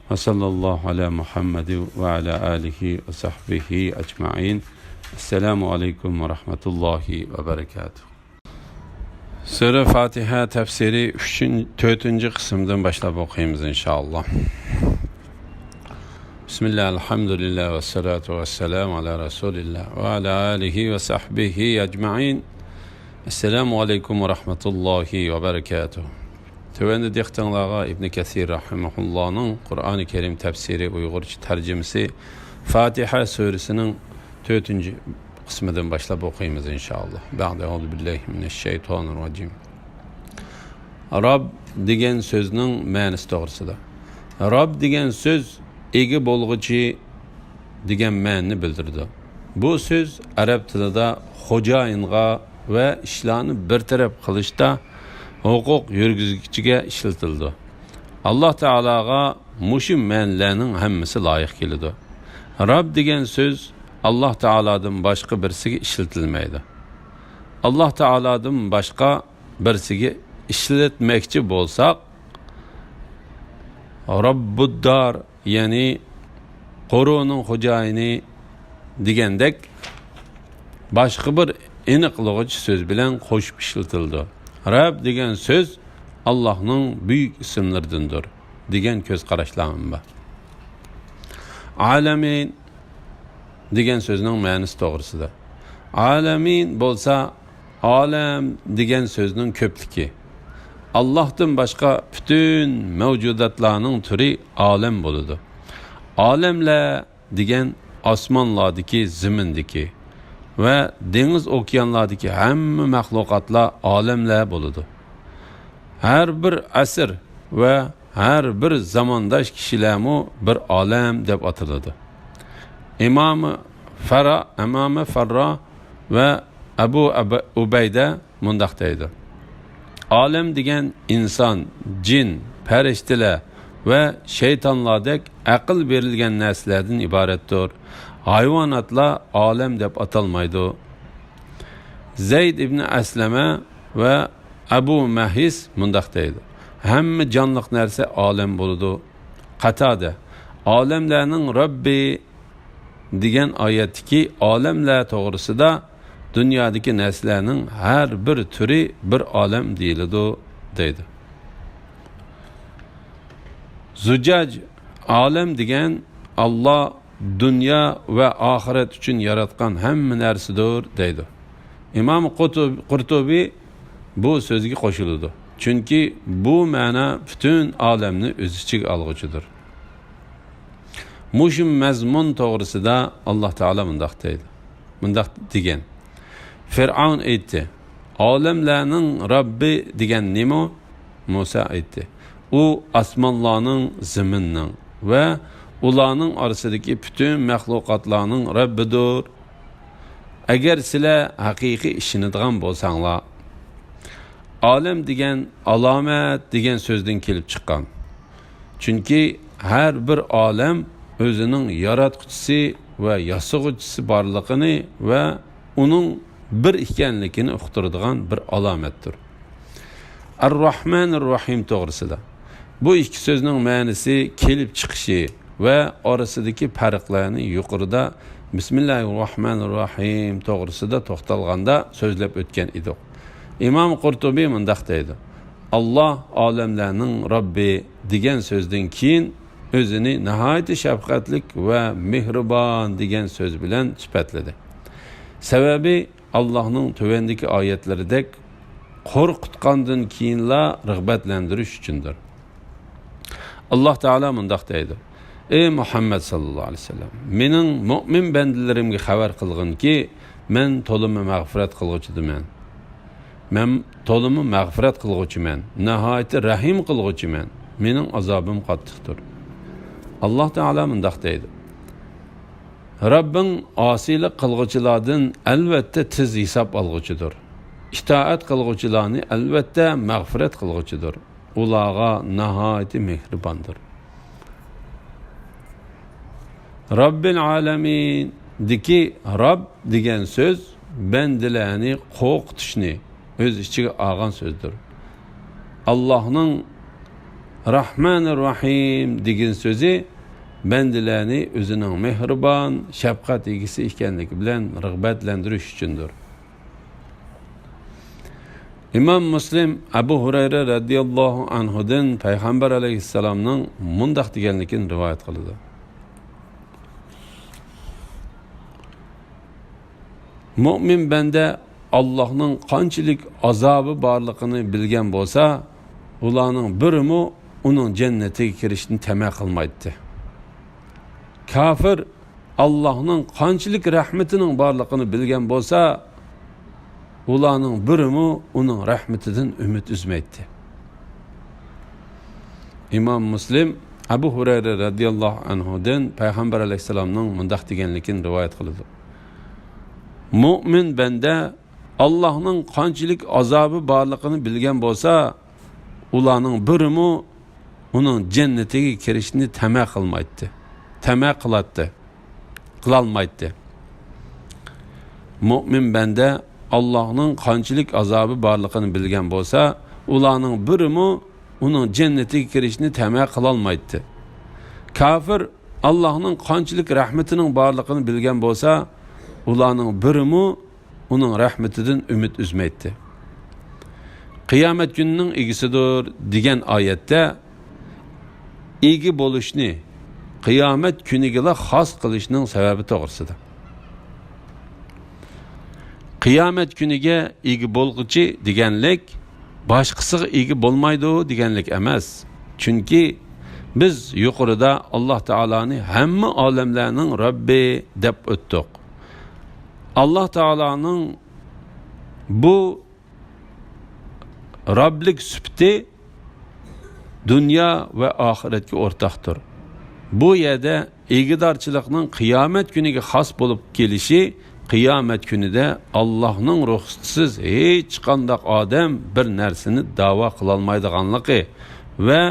ۋە ساللاللاھۇ ئەلا مۇھەممەد ۋە ئەلا ئالىھى ۋە سەھبىھى ئەجمەئىن. ئەسسالامۇ ئەلەيكۇم ۋە رەھمەتۇللاھى ۋە بەرەكاتۇھ. سۈرە فاتىھە تەپسىرى ئۈچىنچى، تۆتىنچى قىسىمدىن باشلاپ ئوقۇيمىز، ئىنشائاللا. بىسمىللا، ئەلھەمدۇلىللا، ۋەسسالاتۇ ۋەسسالامۇ ئالا رەسۇلىللا، ۋە ئالا ئالىھى ۋە سەھبىھى ئەجمەئىن. ئەسسالامۇ ئەلەيكۇم ۋە رەھمەتۇللاھى ۋە بەرەكاتۇھ. تۆۋەندە دىققىتىڭلارغا ئىبنى كەسىر رەھىمەھۇللانىڭ قۇرئانى كەرىم تەپسىرى ئۇيغۇرچە تەرجىمىسى فاتىھە سۈرىسىنىڭ تۆتىنچى قىسمىدىن باشلاپ ئوقۇيمىز، ئىنشائاللا. بەئدە، ئەئۇزۇ بىللاھى مىنەششەيتانىر راجىم. رەب دېگەن سۆزنىڭ مەنىسى توغرىسىدا. رەب دېگەن سۆز ئىگە بولغۇچى دېگەن مەنىنى بىلدۈرىدۇ. بۇ سۆز ئەرەب تىلىدا خوجايىنغا ۋە ئىشلارنى بىر تەرەپ قىلىشتا ھوقۇق يۈرگۈزگۈچىگە ئىشلىتىلىدۇ. ئاللا تائالاغا مۇشۇ مەنىلەرنىڭ ھەممىسى لايىق كېلىدۇ. رەب دېگەن سۆز ئاللا تائالادىن باشقا بىرسىگە ئىشلىتىلمەيدۇ. ئاللا تائالادىن باشقا بىرسىگە ئىشلەتمەكچى بولساق، رب الدار، يەنى قورۇنىڭ خوجايىنى دېگەندەك، باشقا بىر ئېنىقلىغۇچ سۆز بىلەن قوشۇپ ئىشلىتىلىدۇ. رەب دېگەن سۆز ئاللاھنىڭ بۈيۈك ئىسىملىرىدىندۇر، دېگەن كۆز قاراشلارمۇ بار. ئالەمىن دېگەن سۆزنىڭ مەنىسى توغرىسىدا. ئالەمىن بولسا ئالەم دېگەن سۆزنىڭ كۆپلۈكى. ئاللاھتىن باشقا پۈتۈن مەۋجۇداتلارنىڭ تۈرى ئالەم بولىدۇ. ئالەملەر دېگەن ئاسمانلاردىكى، زېمىندىكى ۋە دېڭىز ئوكيانلاردىكى ھەممە مەخلۇقاتلار ئالەملەر بولىدۇ. ھەر بىر ئەسىر ۋە ھەر بىر زامانداش كىشىلەرمۇ بىر ئالەم دەپ ئاتىلىدۇ. ئىمامى فەرا، ئىمامى فەررا ۋە ئەبۇ ئەبە-، ئۇبەيدە مۇنداق دەيدۇ: ئالەم دېگەن ئىنسان، جىن، پەرىشتىلەر ۋە شەيتانلاردەك ئەقىل بېرىلگەن نەرسىلەردىن ئىبارەتتۇر. ھايۋاناتلار ئالەم دەپ ئاتالمايدۇ. زەيد ئىبنى ئەسلەمە ۋە ئەبۇ مەھىس مۇنداق دەيدۇ: ھەممە جانلىق نەرسە ئالەم بولىدۇ. قاتادە: ئالەملەرنىڭ رەببى دېگەن ئايەتتىكى ئالەملەر توغرىسىدا دۇنيادىكى نەرسىلەرنىڭ ھەر بىر تۈرى بىر ئالەم دېيىلىدۇ، دەيدۇ. زۇجاج: ئالەم دېگەن ئاللا دۇنيا ۋە ئاخىرەت ئۈچۈن ياراتقان ھەممە نەرسىدۇر، دەيدۇ. ئىمام قۇتۇب-، قۇرتۇبى بۇ سۆزگە قوشۇلىدۇ، چۈنكى بۇ مەنا پۈتۈن ئالەمنى ئۆز ئىچىگە ئالغۇچىدۇر. مۇشۇ مەزمۇن توغرىسىدا ئاللا تائالا مۇنداق دەيدۇ، مۇنداق دېگەن: فىرئەۋن ئېيتتى: ئالەملەرنىڭ رەببى دېگەن نېمە؟ مۇسا ئېيتتى: ئۇ ئاسمانلارنىڭ، زېمىننىڭ ۋە ئۇلارنىڭ ئارىسىدىكى پۈتۈن مەخلۇقاتلارنىڭ رەببىدۇر. ئەگەر سىلەر ھەقىقىي ئىشىنىدىغان بولساڭلار. ئالەم دېگەن ئالامەت دېگەن سۆزدىن كېلىپ چىققان. چۈنكى ھەر بىر ئالەم ئۆزىنىڭ ياراتقۇچىسى ۋە ياسىغۇچىسى بارلىقىنى ۋە ئۇنىڭ بىر ئىكەنلىكىنى ئۇقتۇرىدىغان بىر ئالامەتتۇر. ئەر-راھمانىر راھىم توغرىسىدا. بۇ ئىككى سۆزنىڭ مەنىسى، كېلىپ چىقىشى ۋە ئارىسىدىكى پەرقلەرنى يۇقىرىدا بىسمىللاھىر راھمانىر راھىم توغرىسىدا توختالغاندا سۆزلەپ ئۆتكەن ئىدۇق. ئىمام قۇرتۇبى مۇنداق دەيدۇ: ئاللا ئالەملەرنىڭ رەببى دېگەن سۆزدىن كېيىن ئۆزىنى ناھايىتى شەپقەتلىك ۋە مېھرىبان دېگەن سۆز بىلەن سۈپەتلىدى. سەۋەبى، ئاللاھنىڭ تۆۋەندىكى ئايەتلىرىدەك قورقۇتقاندىن كېيىنلا رىغبەتلەندۈرۈش ئۈچۈندۇر. ئاللاھ تائالا مۇنداق دەيدۇ: ئەي مۇھەممەد ساللاللاھۇ ئەلەيھى ۋەسەللەم، مېنىڭ مۆمىن بەندىلىرىمگە خەۋەر قىلغىنكى، مەن تولىمۇ مەغپىرەت قىلغۇچىدىمەن. مەن تولىمۇ مەغپىرەت قىلغۇچىمەن، ناھايىتى رەھىم قىلغۇچىمەن. مېنىڭ ئازابىم قاتتىقتۇر. ئاللاھ تائالا مۇنداق دەيدۇ: رەببىڭ ئاسىيلىق قىلغۇچىلاردىن ئەلۋەتتە تېز ھېساب ئالغۇچىدۇر. ئىتائەت قىلغۇچىلارنى ئەلۋەتتە مەغپىرەت قىلغۇچىدۇر. ئۇلارغا ناھايىتى مېھرىباندۇر. رەببىل ئالەمىندىكى رەب دېگەن سۆز بەندىلەرنى قورقۇتۇشنى ئۆز ئىچىگە ئالغان سۆزدۇر. ئاللاھنىڭ راھمانىر راھىم دېگەن سۆزى بەندىلەرنى ئۆزىنىڭ مېھرىبان، شەپقەت ئىگىسى ئىكەنلىكى بىلەن رىغبەتلەندۈرۈش ئۈچۈندۇر. ئىمام مۇسلىم ئەبۇ ھۇرەيرە رەزىياللاھۇ ئەنھۇدىن پەيغەمبەر ئەلەيھىسسالامنىڭ مۇنداق دېگەنلىكىنى رىۋايەت قىلىدۇ: مۆمىن بەندە ئاللاھنىڭ قانچىلىك ئازابى بارلىقىنى بىلگەن بولسا، ئۇلارنىڭ بىرىمۇ ئۇنىڭ جەننىتىگە كىرىشنى تەمە قىلمايتتى. كاپىر ئاللاھنىڭ قانچىلىك رەھمىتىنىڭ بارلىقىنى بىلگەن بولسا، ئۇلارنىڭ بىرىمۇ ئۇنىڭ رەھمىتىدىن ئۈمىد ئۈزمەيتتى. ئىمام مۇسلىم ئەبۇ ھۇرەيرە رەزىياللاھۇ ئەنھۇدىن پەيغەمبەر ئەلەيھىسسالامنىڭ مۇنداق دېگەنلىكىنى رىۋايەت قىلىدۇ: مۆمىن بەندە ئاللاھنىڭ قانچىلىك ئازابى بارلىقىنى بىلگەن بولسا، ئۇلارنىڭ بىرىمۇ ئۇنىڭ جەننىتىگە كىرىشنى تەمە قىلمايتتى. تەمە قىلاتتى. قىلالمايتتى. مۆمىن بەندە ئاللاھنىڭ قانچىلىك ئازابى بارلىقىنى بىلگەن بولسا، ئۇلارنىڭ بىرىمۇ ئۇنىڭ جەننىتىگە كىرىشنى تەمە قىلالمايتتى. كاپىر ئاللاھنىڭ قانچىلىك رەھمىتىنىڭ بارلىقىنى بىلگەن بولسا، ئۇلارنىڭ بىرىمۇ ئۇنىڭ رەھمىتىدىن ئۈمىد ئۈزمەيتتى. قىيامەت كۈنىنىڭ ئىگىسىدۇر دېگەن ئايەتتە ئىگە بولۇشنى قىيامەت كۈنىگىلا خاس قىلىشنىڭ سەۋەبى توغرىسىدا. قىيامەت كۈنىگە ئىگە بولغۇچى دېگەنلىك باشقىسىغا ئىگە بولمايدۇ دېگەنلىك ئەمەس. چۈنكى بىز يۇقىرىدا ئاللاھ تائالانى ھەممە ئالەملەرنىڭ رەببى دەپ ئۆتتۇق. ئاللاھ تائالانىڭ بۇ رەبلىك سۈپىتى دۇنيا ۋە ئاخىرەتكە ئورتاقتۇر. بۇ يەردە ئىگىدارچىلىقنىڭ قىيامەت كۈنىگە خاس بولۇپ كېلىشى، قىيامەت كۈنىدە ئاللاھنىڭ رۇخسىتىسىز ھېچقانداق ئادەم بىر نەرسىنى دەۋا قىلالمايدىغانلىقى ۋە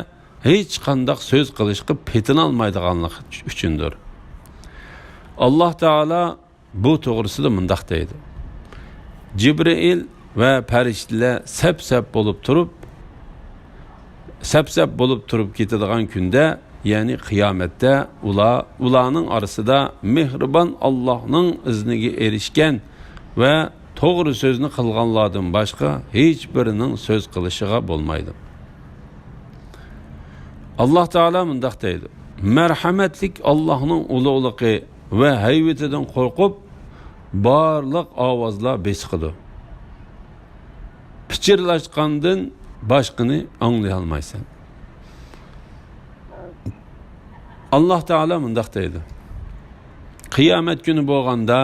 ھېچقانداق سۆز قىلىشقا پېتىنالمايدىغانلىقى ئۈچۈندۇر. ئاللاھ تائالا بۇ توغرىسىدا مۇنداق دەيدۇ: جىبرىئىل ۋە پەرىشتىلەر سەپ-سەپ بولۇپ تۇرۇپ، سەپ-سەپ بولۇپ تۇرۇپ كېتىدىغان كۈندە، يەنى قىيامەتتە، ئۇلار، ئۇلارنىڭ ئارىسىدا مېھرىبان ئاللاھنىڭ ئىزنىگە ئېرىشكەن ۋە توغرا سۆزنى قىلغانلاردىن باشقا ھېچبىرىنىڭ سۆز قىلىشىغا بولمايدۇ. ئاللاھ تائالا مۇنداق دەيدۇ: مەرھەمەتلىك ئاللاھنىڭ ئۇلۇغلۇقى ۋە ھەيۋىتىدىن قورقۇپ، بارلىق ئاۋازلار بېسىقىدۇ. پىچىرلاشقاندىن باشقىنى ئاڭلىيالمايسەن. ئاللاھ تائالا مۇنداق دەيدۇ: قىيامەت كۈنى بولغاندا،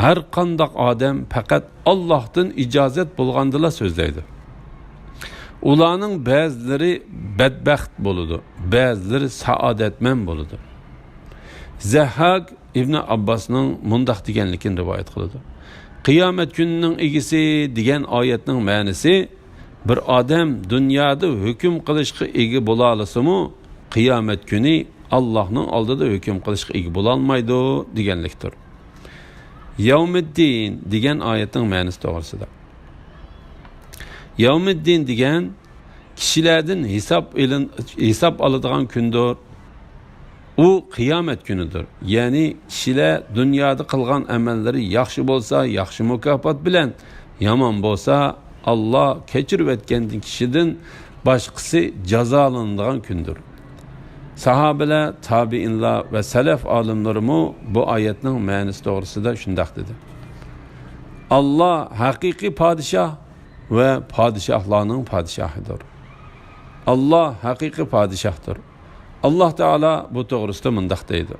ھەر قانداق ئادەم پەقەت ئاللاھتىن ئىجازەت بولغاندىلا سۆزلەيدۇ. ئۇلارنىڭ بەزىلىرى بەدبەخت بولىدۇ، بەزىلىرى سائادەتمەن بولىدۇ. زەھھاك ئىبنى ئابباسنىڭ مۇنداق دېگەنلىكىنى رىۋايەت قىلىدۇ: قىيامەت كۈنىنىڭ ئىگىسى دېگەن ئايەتنىڭ مەنىسى، بىر ئادەم دۇنيادا ھۆكۈم قىلىشقا ئىگە بولالىسىمۇ، قىيامەت كۈنى ئاللاھنىڭ ئالدىدا ھۆكۈم قىلىشقا ئىگە بولالمايدۇ دېگەنلىكتۇر. يەۋمىددىن دېگەن ئايەتنىڭ مەنىسى توغرىسىدا. يەۋمىددىن دېگەن كىشىلەردىن ھېساب ئېلىن-، ھېساب ئالىدىغان كۈندۇر. ئۇ قىيامەت كۈنىدۇر. يەنى كىشىلەر دۇنيادا قىلغان ئەمەللىرى ياخشى بولسا، ياخشى مۇكاپات بىلەن، يامان بولسا، ئاللا كەچۈرۈۋەتكەندىن كىشىدىن باشقىسى جازالىنىدىغان كۈندۇر. ساھابىلەر، تابىئىنلار ۋە سەلەف ئالىملىرىمۇ بۇ ئايەتنىڭ مەنىسى توغرىسىدا شۇنداق دېدى: ئاللا ھەقىقىي پادىشاھ ۋە پادىشاھلارنىڭ پادىشاھىدۇر. ئاللا ھەقىقىي پادىشاھتۇر. ئاللا تائالا بۇ توغرىسىدا مۇنداق دەيدۇ: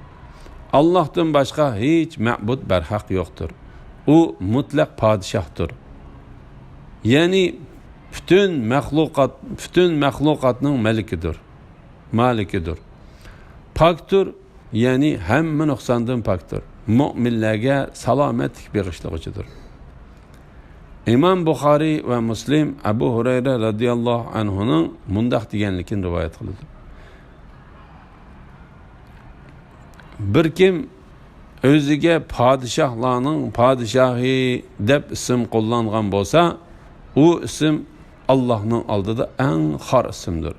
ئاللاھتىن باشقا ھېچ مەبۇد بەرھەق يوقتۇر. ئۇ مۇتلەق پادىشاھتۇر. يەنى پۈتۈن مەخلۇقات، پۈتۈن مەخلۇقاتنىڭ مەلىكىدۇر، مالىكىدۇر. پاكتۇر، يەنى ھەممە نۇقساندىن پاكتۇر. مۆمىنلەرگە سالامەتلىك بېغىشلىغۇچىدۇر. ئىمام بۇخارىي ۋە مۇسلىم ئەبۇ ھۇرەيرە رەزىياللاھۇ ئەنھۇنىڭ مۇنداق دېگەنلىكىنى رىۋايەت قىلىدۇ: بىر كىم ئۆزىگە پادىشاھلارنىڭ پادىشاھى دەپ ئىسىم قوللانغان بولسا، ئۇ ئىسىم ئاللاھنىڭ ئالدىدا ئەڭ خار ئىسىمدۇر.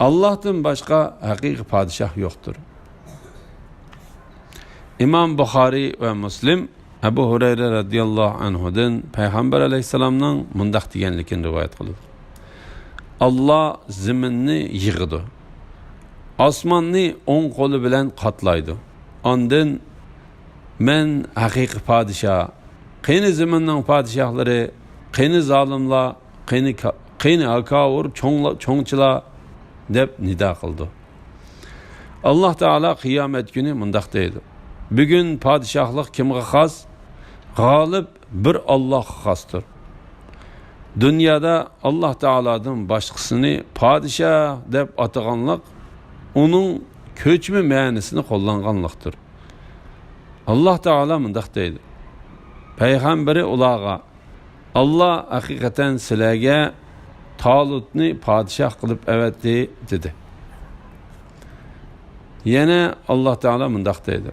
ئاللاھتىن باشقا ھەقىقىي پادىشاھ يوقتۇر. ئىمام بۇخارىي ۋە مۇسلىم ئەبۇ ھۇرەيرە رەزىياللاھۇ ئەنھۇدىن پەيغەمبەر ئەلەيھىسسالامنىڭ مۇنداق دېگەنلىكىنى رىۋايەت قىلىدۇ: ئاللا زېمىننى يىغىدۇ، ئاسماننى ئوڭ قولى بىلەن قاتلايدۇ. ئاندىن، مەن ھەقىقىي پادىشاھ، قېنى زېمىننىڭ پادىشاھلىرى، قېنى زالىملار، قېنى كا-، قېنى ھاكاۋۇر چوڭلا-، چوڭچىلار؟ دەپ نىدا قىلىدۇ. ئاللا تائالا قىيامەت كۈنى مۇنداق دەيدۇ: بۈگۈن پادىشاھلىق كىمغا خاس؟ غالىب بىر ئاللاغا خاستۇر. دۇنيادا ئاللا تائالادىن باشقىسىنى پادىشاھ دەپ ئاتىغانلىق ئۇنىڭ كۆچمە مەنىسىنى قوللانغانلىقتۇر. ئاللا تائالا مۇنداق دەيدۇ: پەيغەمبىرى ئۇلارغا، ئاللا ھەقىقەتەن سىلەرگە تالۇتنى پادىشاھ قىلىپ ئەۋەتتى، دېدى. يەنە ئاللا تائالا مۇنداق دەيدۇ: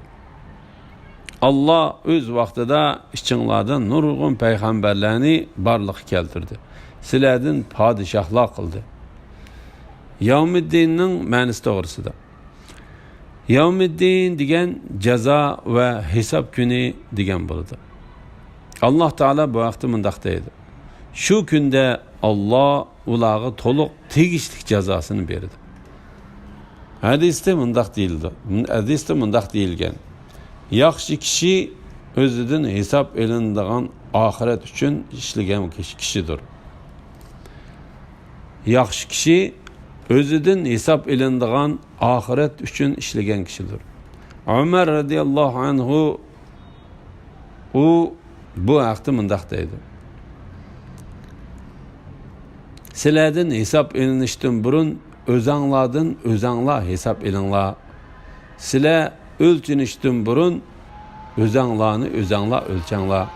ئاللا ئۆز ۋاقتىدا ئىچىڭلاردا نۇرغۇن پەيغەمبەرلەرنى بارلىققا كەلتۈردى، سىلەردىن پادىشاھلار قىلدى. يەۋمىددىننىڭ مەنىسى توغرىسىدا. يەۋمىددىن دېگەن جازا ۋە ھېساب كۈنى دېگەن بولىدۇ. ئاللاھ تائالا بۇ ھەقتە مۇنداق دەيدۇ: شۇ كۈندە ئاللاھ ئۇلارغا تولۇق تېگىشلىك جازاسىنى بېرىدۇ. ھەدىستە مۇنداق دېيىلدى. ھەدىستە مۇنداق دېيىلگەن: ياخشى كىشى ئۆزىدىن ھېساب ئېلىنىدىغان ئاخىرەت ئۈچۈن ئىشلىگەن كىشى، كىشىدۇر. ياخشى كىشى ئۆزىدىن ھېساب ئېلىنىدىغان ئاخىرەت ئۈچۈن ئىشلىگەن كىشىدۇر. ئۆمەر رەزىياللاھۇ ئەنھۇ ئۇ بۇ ھەقتە مۇنداق دەيدۇ: سىلەردىن ھېساب ئېلىنىشتىن بۇرۇن ئۆزەڭلاردىن ئۆزەڭلار ھېساب ئېلىڭلار. سىلەر ئۆلچىنىشتىن بۇرۇن ئۆزەڭلارنى ئۆزەڭلار ئۆلچەڭلار.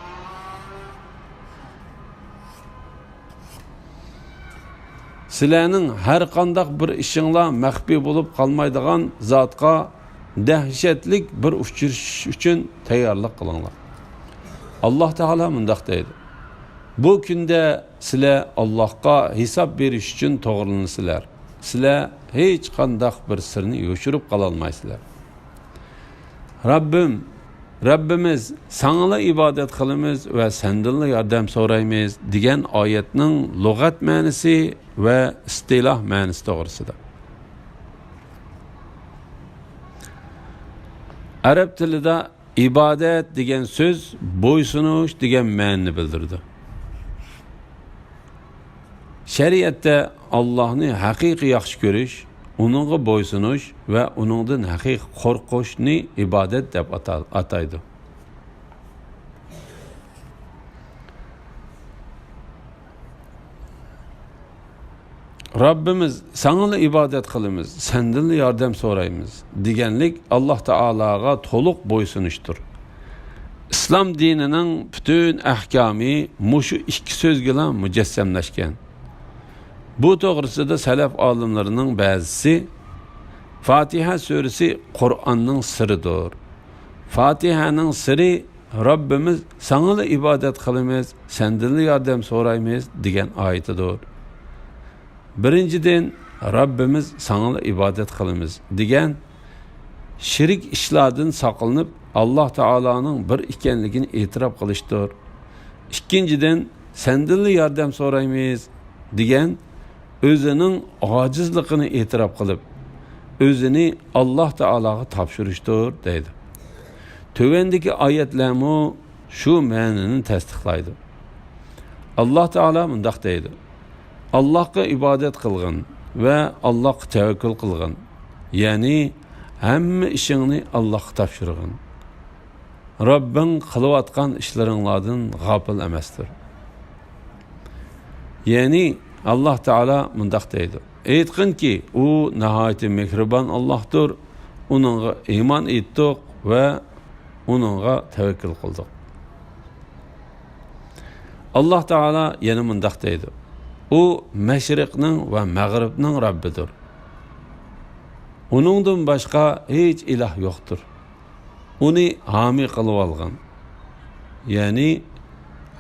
سىلەرنىڭ ھەر قانداق بىر ئىشىڭلار مەخپىي بولۇپ قالمايدىغان زاتقا دەھشەتلىك بىر ئۇچرىشىش ئۈچۈن تەييارلىق قىلىڭلار. ئاللاھ تائالا مۇنداق دەيدۇ: بۇ كۈندە سىلەر ئاللاھقا ھېساب بېرىش ئۈچۈن توغرىلىنىسىلەر. سىلەر ھېچقانداق بىر سىرنى يوشۇرۇپ قالالمايسىلەر. رەببىم، رەببىمىز، ساڭىلا ئىبادەت قىلىمىز ۋە سەندىنلا ياردەم سورايمىز دېگەن ئايەتنىڭ لۇغەت مەنىسى ۋە ئىستىلاھ مەنىسى توغرىسىدا. ئەرەب تىلىدا ئىبادەت دېگەن سۆز بويسۇنۇش دېگەن مەنىنى بىلدۈرىدۇ. شەرىئەتتە ئاللاھنى ھەقىقىي ياخشى كۆرۈش، ئۇنىڭغا بويسۇنۇش ۋە ئۇنىڭدىن ھەقىقىي قورقۇشنى ئىبادەت دەپ ئاتا-، ئاتايدۇ. رەببىمىز، ساڭىلا ئىبادەت قىلىمىز، سەندىنلا ياردەم سورايمىز دېگەنلىك ئاللاھ تائالاغا تولۇق بويسۇنۇشتۇر. ئىسلام دىنىنىڭ پۈتۈن ئەھكامى مۇشۇ ئىككى سۆزگىلا مۇجەسسەملەشكەن. بۇ توغرىسىدا سەلەف ئالىملىرىنىڭ بەزىسى، فاتىھە سۈرىسى قۇرئاننىڭ سىرىدۇر. فاتىھەنىڭ سىرى رەببىمىز، ساڭىلا ئىبادەت قىلىمىز، سەندىنلا ياردەم سورايمىز دېگەن ئايىتىدۇر. بىرىنچىدىن، رەببىمىز، ساڭىلا ئىبادەت قىلىمىز دېگەن شېرىك ئىشلاردىن ساقلىنىپ، ئاللاھ تائالانىڭ بىر ئىكەنلىكىنى ئېتىراپ قىلىشتۇر. ئىككىنچىدىن، سەندىنلا ياردەم سورايمىز دېگەن ئۆزىنىڭ ئاجىزلىقىنى ئېتىراپ قىلىپ، ئۆزىنى ئاللاھ تائالاغا تاپشۇرۇشتۇر، دەيدۇ. تۆۋەندىكى ئايەتلەرمۇ شۇ مەنىنى تەستىقلايدۇ. ئاللاھ تائالا مۇنداق دەيدۇ: ئاللاھقا ئىبادەت قىلغىن ۋە ئاللاھقا تەۋەككۈل قىلغىن، يەنى ھەممە ئىشىڭنى ئاللاھقا تاپشۇرغىن. رەببىڭ قىلىۋاتقان ئىشلىرىڭلاردىن غاپىل ئەمەستۇر. يەنى ئاللاھ تائالا مۇنداق دەيدۇ: ئېيتقىنكى، ئۇ ناھايىتى مېھرىبان ئاللاھتۇر، ئۇنىڭغا ئىمان ئېيتتۇق ۋە ئۇنىڭغا تەۋەككۈل قىلدۇق. ئاللاھ تائالا يەنە مۇنداق دەيدۇ: ئۇ مەشرىقنىڭ ۋە مەغرىبنىڭ رەببىدۇر. ئۇنىڭدىن باشقا ھېچ ئىلاھ يوقتۇر. ئۇنى ھامىي قىلىۋالغىن. يەنى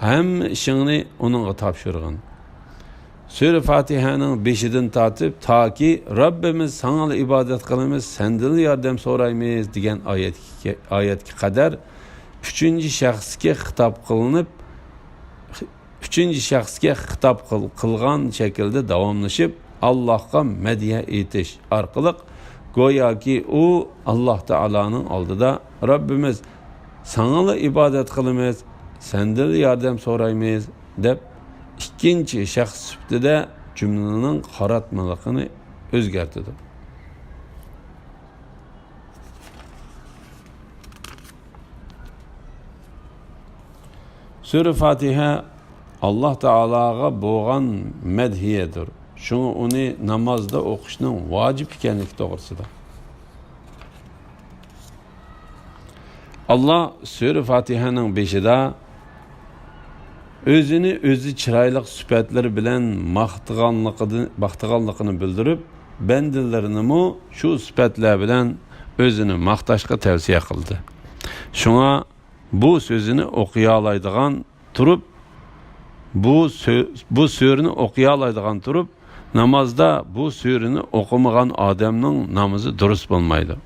ھەممە ئىشىڭنى ئۇنىڭغا تاپشۇرغىن. سۈرە فاتىھەنىڭ بېشىدىن تارتىپ تاكى رەببىمىز ساڭىلا ئىبادەت قىلىمىز، سەندىنلا ياردەم سورايمىز دېگەن ئايەتكە، ئايەتكە قەدەر ئۈچىنچى شەخسكە خىتاب قىلىنىپ، ئۈچىنچى شەخسكە خىتاب قىل-، قىلغان شەكىلدە داۋاملىشىپ، ئاللاھقا مەدھىيە ئېيتىش ئارقىلىق، گوياكى ئۇ ئاللاھ تائالانىڭ ئالدىدا، رەببىمىز، ساڭىلا ئىبادەت قىلىمىز، سەندىنلا ياردەم سورايمىز، دەپ ئىككىنچى شەخس سۈپىتىدە جۈملىنىڭ قاراتمىلىقىنى ئۆزگەرتىدۇ. سۈرە فاتىھە ئاللاھ تائالاغا بولغان مەدھىيەدۇر. شۇڭا ئۇنى نامازدا ئوقۇشنىڭ ۋاجىپ ئىكەنلىكى توغرىسىدا. ئاللاھ سۈرە فاتىھەنىڭ بېشىدا ئۆزىنى ئۆزى چىرايلىق سۈپەتلىرى بىلەن ماختىغانلىقىدىن، ماختىغانلىقىنى بىلدۈرۈپ، بەندىلىرىنىمۇ شۇ سۈپەتلەر بىلەن ئۆزىنى ماختاشقا تەۋسىيە قىلدى. شۇڭا بۇ سۆزىنى ئوقۇيالايدىغان تۇرۇپ، بۇ سۆ-، بۇ سۈرىنى ئوقۇيالايدىغان تۇرۇپ، نامازدا بۇ سۈرىنى ئوقۇمىغان ئادەمنىڭ نامىزى دۇرۇس بولمايدۇ.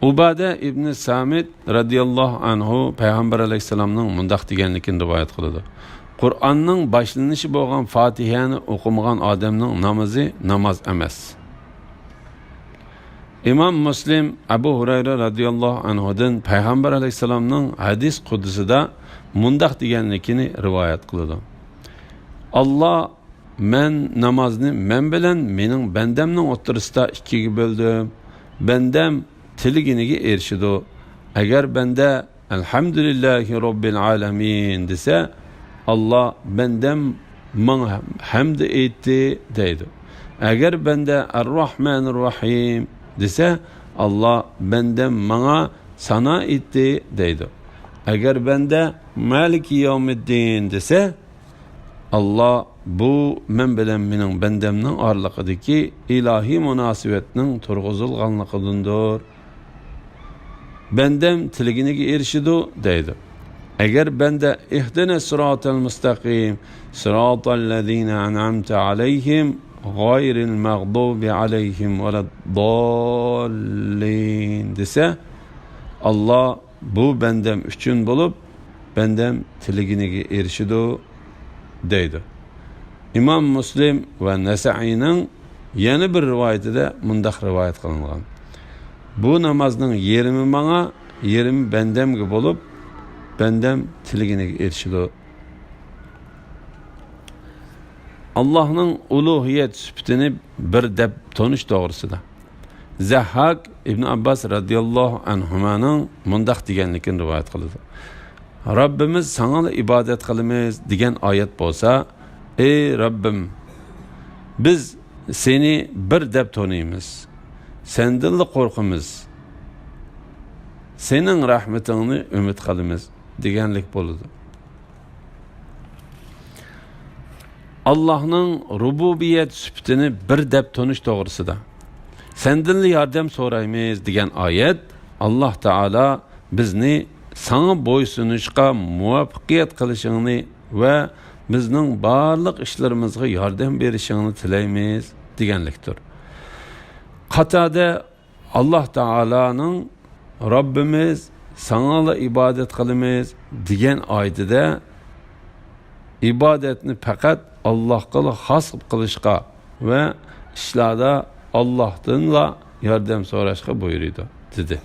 ئۇبادە ئىبنى سامىت رەزىياللاھۇ ئەنھۇ پەيغەمبەر ئەلەيھىسسالامنىڭ مۇنداق دېگەنلىكىنى رىۋايەت قىلىدۇ: قۇرئاننىڭ باشلىنىشى بولغان فاتىھەنى ئوقۇمىغان ئادەمنىڭ نامىزى ناماز ئەمەس. ئىمام مۇسلىم ئەبۇ ھۇرەيرە رەزىياللاھۇ ئەنھۇدىن پەيغەمبەر ئەلەيھىسسالامنىڭ ھەدىس قۇدسىدا مۇنداق دېگەنلىكىنى رىۋايەت قىلىدۇ: ئاللا، مەن نامازنى مەن بىلەن مېنىڭ بەندەمنىڭ ئوتتۇرىسىدا ئىككىگە بۆلدۈم. بەندەم تىلىگىنىگە ئېرىشىدۇ. ئەگەر بەندە «ئەلھەمدۇلىللاھى رەببىل ئالەمىن» دېسە، ئاللا، بەندەم ماڭا ھەمد ئېيتتى دەيدۇ. ئەگەر بەندە «ئەرراھمانىر راھىم» دېسە، ئاللا، بەندەم ماڭا سانا ئېيتتى دەيدۇ. ئەگەر بەندە «مالىكى يەۋمىددىن» دېسە، ئاللا، بۇ مەن بىلەن مېنىڭ بەندەمنىڭ ئارىلىقىدىكى ئىلاھىي مۇناسىۋەتنىڭ تۇرغۇزۇلغانلىقىدىندۇر. بەندەم تىلىگىنىگە ئېرىشىدۇ دەيدۇ. ئەگەر بەندە «ئىھدىنەس سىراتەل مۇستەقىم، سىراتەللەزىنە ئەنئەمتە ئەلەيھىم، غايرىل مەغدۇبى ئەلەيھىم ۋەلەدداللىن» دېسە، ئاللا، بۇ بەندەم ئۈچۈن بولۇپ، بەندەم تىلىگىنىگە ئېرىشىدۇ، دەيدۇ. ئىمام مۇسلىم ۋە نەسەئىينىڭ يەنە بىر رىۋايىتىدە مۇنداق رىۋايەت قىلىنغان: بۇ نامازنىڭ يېرىمى ماڭا، يېرىمى بەندەمگە بولۇپ، بەندەم تىلىگىنىگە ئېرىشىدۇ. ئاللاھنىڭ ئۇلۇھىيەت سۈپىتىنى بىر دەپ تونۇش توغرىسىدا. زەھھاك ئىبن ئابباس رەزىياللاھۇ ئەنھۇمانىڭ مۇنداق دېگەنلىكىنى رىۋايەت قىلىدۇ: رەببىمىز ساڭىلا ئىبادەت قىلىمىز دېگەن ئايەت بولسا، ئەي رەببىم، بىز سېنى بىر دەپ تونۇيمىز، سەندىنلا قورقىمىز، سېنىڭ رەھمىتىڭنى ئۈمىد قىلىمىز دېگەنلىك بولىدۇ. ئاللاھنىڭ رۇبۇبىيەت سۈپىتىنى بىر دەپ تونۇش توغرىسىدا. سەندىنلا ياردەم سورايمىز دېگەن ئايەت ئاللاھ تائالا بىزنى ساڭا بويسۇنۇشقا مۇۋەپپەقىيەت قىلىشىڭنى ۋە بىزنىڭ بارلىق ئىشلىرىمىزغا ياردەم بېرىشىڭنى تىلەيمىز دېگەنلىكتۇر. قاتادە ئاللاھ تائالانىڭ «رەببىمىز، ساڭىلا ئىبادەت قىلىمىز» دېگەن ئايىتىدە ئىبادەتنى پەقەت ئاللاھقىلا خاس قىلىشقا ۋە ئىشلاردا ئاللاھتىنلا ياردەم سوراشقا بۇيرۇيدۇ، دېدى.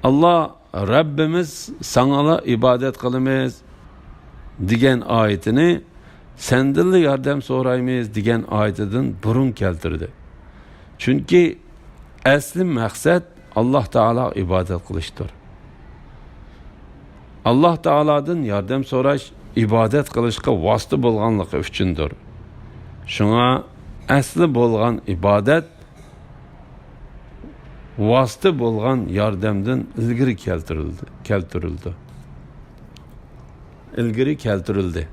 ئاللاھ «رەببىمىز، ساڭىلا ئىبادەت قىلىمىز» دېگەن ئايىتىنى «سەندىنلا ياردەم سورايمىز» دېگەن ئايىتىدىن بۇرۇن كەلتۈردى. چۈنكى ئەسلى مەقسەت ئاللاھ تائالاغا ئىبادەت قىلىشتۇر. ئاللاھ تائالادىن ياردەم سوراش ئىبادەت قىلىشقا ۋاسىتە بولغانلىقى ئۈچۈندۇر. شۇڭا ئەسلى بولغان ئىبادەت ۋاسىتە بولغان ياردەمدىن ئىلگىرى كەلتۈرۈلدى، كەلتۈرۈلدى. ئىلگىرى كەلتۈرۈلدى.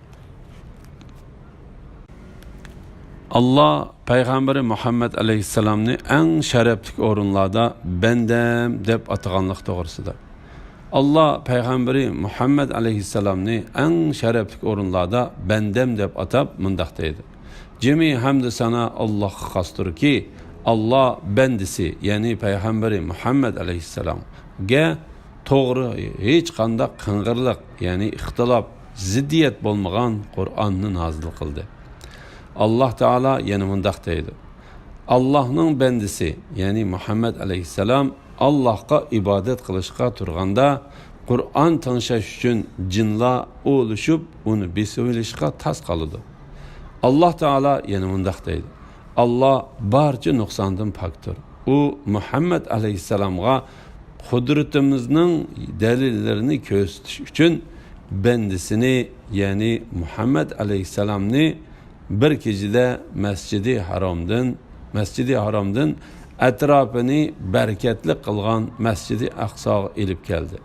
ئاللاھ پەيغەمبىرى مۇھەممەد ئەلەيھىسسالامنى ئەڭ شەرەپلىك ئورۇنلاردا بەندەم دەپ ئاتىغانلىقى توغرىسىدا. ئاللاھ پەيغەمبىرى مۇھەممەد ئەلەيھىسسالامنى ئەڭ شەرەپلىك ئورۇنلاردا بەندەم دەپ ئاتاپ مۇنداق دەيدۇ: جىمى ھەمدۇ سانا ئاللاھقا خاستۇركى، ئاللاھ بەندىسى، يەنى پەيغەمبىرى مۇھەممەد ئەلەيھىسسالامغا توغرا، ھېچقانداق قىڭغىرلىق، يەنى ئىختىلاپ، زىددىيەت بولمىغان قۇرئاننى نازىل قىلدى. ئاللاھ تائالا يەنە مۇنداق دەيدۇ: ئاللاھنىڭ بەندىسى، يەنى مۇھەممەد ئەلەيھىسسالام ئاللاھقا ئىبادەت قىلىشقا تۇرغاندا، قۇرئان تىڭشاش ئۈچۈن جىنلار ئۇلىشىپ، ئۇنى بېسىۋېلىشقا تاس قالىدۇ. ئاللاھ تائالا يەنە مۇنداق دەيدۇ: ئاللاھ بارچە نۇقساندىن پاكتۇر. ئۇ مۇھەممەد ئەلەيھىسسالامغا قۇدرىتىمىزنىڭ دەلىللىرىنى كۆرسىتىش ئۈچۈن بەندىسىنى، يەنى مۇھەممەد ئەلەيھىسسالامنى بىر كېچىدە مەسجىدى ھارامدىن، مەسجىدى ھارامدىن ئەتراپىنى بەرىكەتلىك قىلغان مەسجىدى ئەقساغا ئېلىپ كەلدى.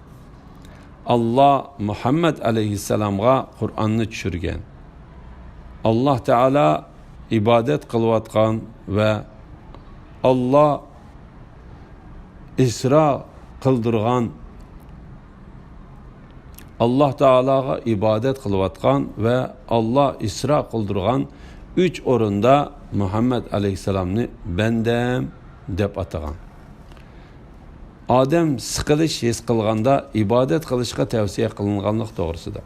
ئاللاھ مۇھەممەد ئەلەيھىسسالامغا قۇرئاننى چۈشۈرگەن. ئاللاھ تائالا ئىبادەت قىلىۋاتقان ۋە ئاللاھ ئىسرا قىلدۇرغان، ئاللا تائالاغا ئىبادەت قىلىۋاتقان ۋە ئاللا ئىسرا قىلدۇرغان ئۈچ ئورۇندا مۇھەممەد ئەلەيھىسسالامنى بەندەم دەپ ئاتىغان. ئادەم سىقىلىش ھېس قىلغاندا ئىبادەت قىلىشقا تەۋسىيە قىلىنغانلىق توغرىسىدا،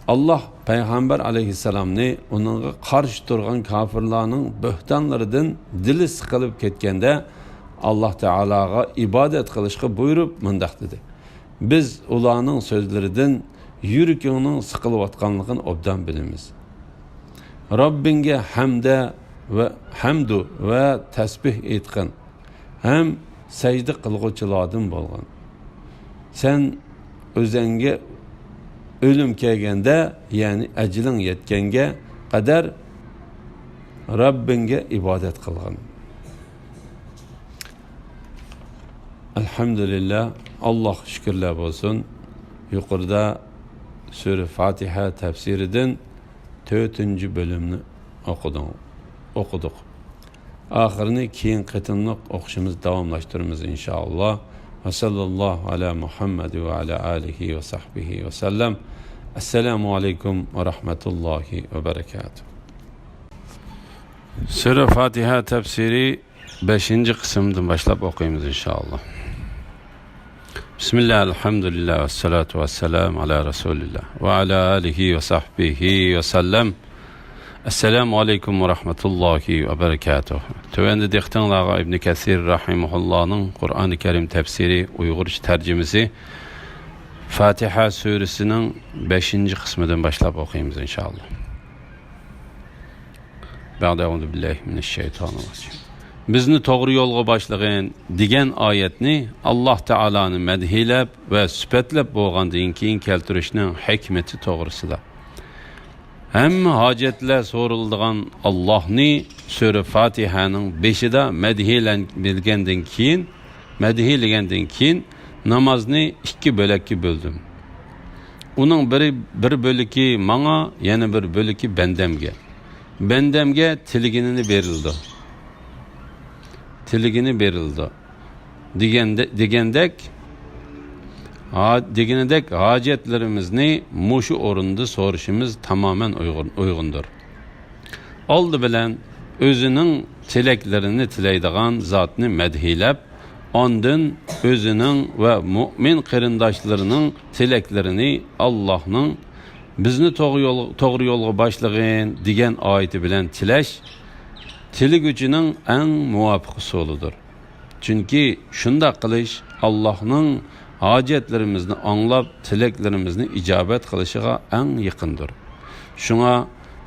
ئاللا پەيغەمبەر ئەلەيھىسسالامنى ئۇنىڭغا قارشى تۇرغان كاپىرلارنىڭ بۆھتانلىرىدىن دىلى سىقىلىپ كەتكەندە، ئاللا تائالاغا ئىبادەت قىلىشقا بۇيرۇپ مۇنداق دېدى: بىز ئۇلارنىڭ سۆزلىرىدىن يۈرىكىڭنىڭ سىقىلىۋاتقانلىقىنى ئوبدان بىلىمىز. رەببىڭگە ھەمدە ۋە ھەمدۇ ۋە تەسبىھ ئېيتقىن ھەم سەجدە قىلغۇچىلاردىن بولغىن. سەن ئۆزەڭگە ئۆلۈم كەلگەندە، يەنى ئەجىلىڭ يەتكەنگە قەدەر رەببىڭگە ئىبادەت قىلغىن. ئەلھەمدۇلىللا، ئاللاھقا شۈكۈرلەر بولسۇن. يۇقىرىدا سۈرە فاتىھە تەپسىرىدىن تۆتىنچى بۆلۈمنى ئوقۇدۇڭ، ئوقۇدۇق. ئاخىرىنى كېيىن قېتىملىق ئوقۇشىمىز داۋاملاشتۇرىمىز، ئىنشائاللا. ۋە ساللاللاھۇ ئەلا مۇھەممەد ۋە ئەلا ئالىھى ۋە سەھبىھى ۋە سەللەم. ئەسسالامۇ ئەلەيكۇم ۋە رەھمەتۇللاھى ۋە بەرەكاتۇھ. سۈرە فاتىھە تەپسىرى بەشىنچى قىسىمدىن باشلاپ ئوقۇيمىز، ئىنشائاللا. بىسمىللا، ئەلھەمدۇلىللا، ۋەسسالاتۇ ۋەسسالامۇ ئەلا رەسۇلىللا ۋە ئەلا ئالىھى ۋە سەھبىھى ۋە سەللەم. ئەسسالامۇ ئەلەيكۇم ۋە رەھمەتۇللاھى ۋە بەرەكاتۇھ. تۆۋەندە دىققىتىڭلارغا ئىبنى كەسىر رەھىمەھۇللانىڭ قۇرئانى كەرىم تەپسىرى ئۇيغۇرچە تەرجىمىسى، فاتىھە سۈرىسىنىڭ بەشىنچى قىسمىدىن باشلاپ ئوقۇيمىز، ئىنشائاللا. بەئدە، ئەئۇزۇ بىللاھى مىنەششەيتانىررەجىم. بىزنى توغرا يولغا باشلىغىن دېگەن ئايەتنى ئاللا تائالانى مەدھىيلەپ ۋە سۈپەتلەپ بولغاندىن كېيىن كەلتۈرۈشنىڭ ھېكمىتى توغرىسىدا. ھەممە ھاجەتلەر سورىلىدىغان ئاللاھنى سۈرە فاتىھەنىڭ بېشىدا مەدھىيلەن-، بىلگەندىن كېيىن، مەدھىيلىگەندىن كېيىن نامازنى ئىككى بۆلەككە بۆلدۈم. ئۇنىڭ بىرى، بىر بۆلىكى ماڭا، يەنە بىر بۆلىكى بەندەمگە. بەندەمگە تىلىگىنىنى بېرىلىدۇ. تىلىگىنى بېرىلىدۇ. دېگەندە-، دېگەندەك، ھا-، دېگىنىدەك ھاجەتلىرىمىزنى مۇشۇ ئورۇندا سورىشىمىز تامامەن ئۇيغۇن-، ئۇيغۇندۇر. ئالدى بىلەن ئۆزىنىڭ تىلەكلىرىنى تىلەيدىغان زاتنى مەدھىيلەپ، ئاندىن ئۆزىنىڭ ۋە مۇئمىن قېرىنداشلىرىنىڭ تىلەكلىرىنى ئاللاھنىڭ «بىزنى توغرا يول-، توغرا يولغا باشلىغىن» دېگەن ئايىتى بىلەن تىلەش تىلىگۈچىنىڭ ئەڭ مۇۋاپىق ئۇسۇلىدۇر. چۈنكى شۇنداق قىلىش ئاللاھنىڭ ھاجەتلىرىمىزنى ئاڭلاپ، تىلەكلىرىمىزنى ئىجابەت قىلىشىغا ئەڭ يېقىندۇر. شۇڭا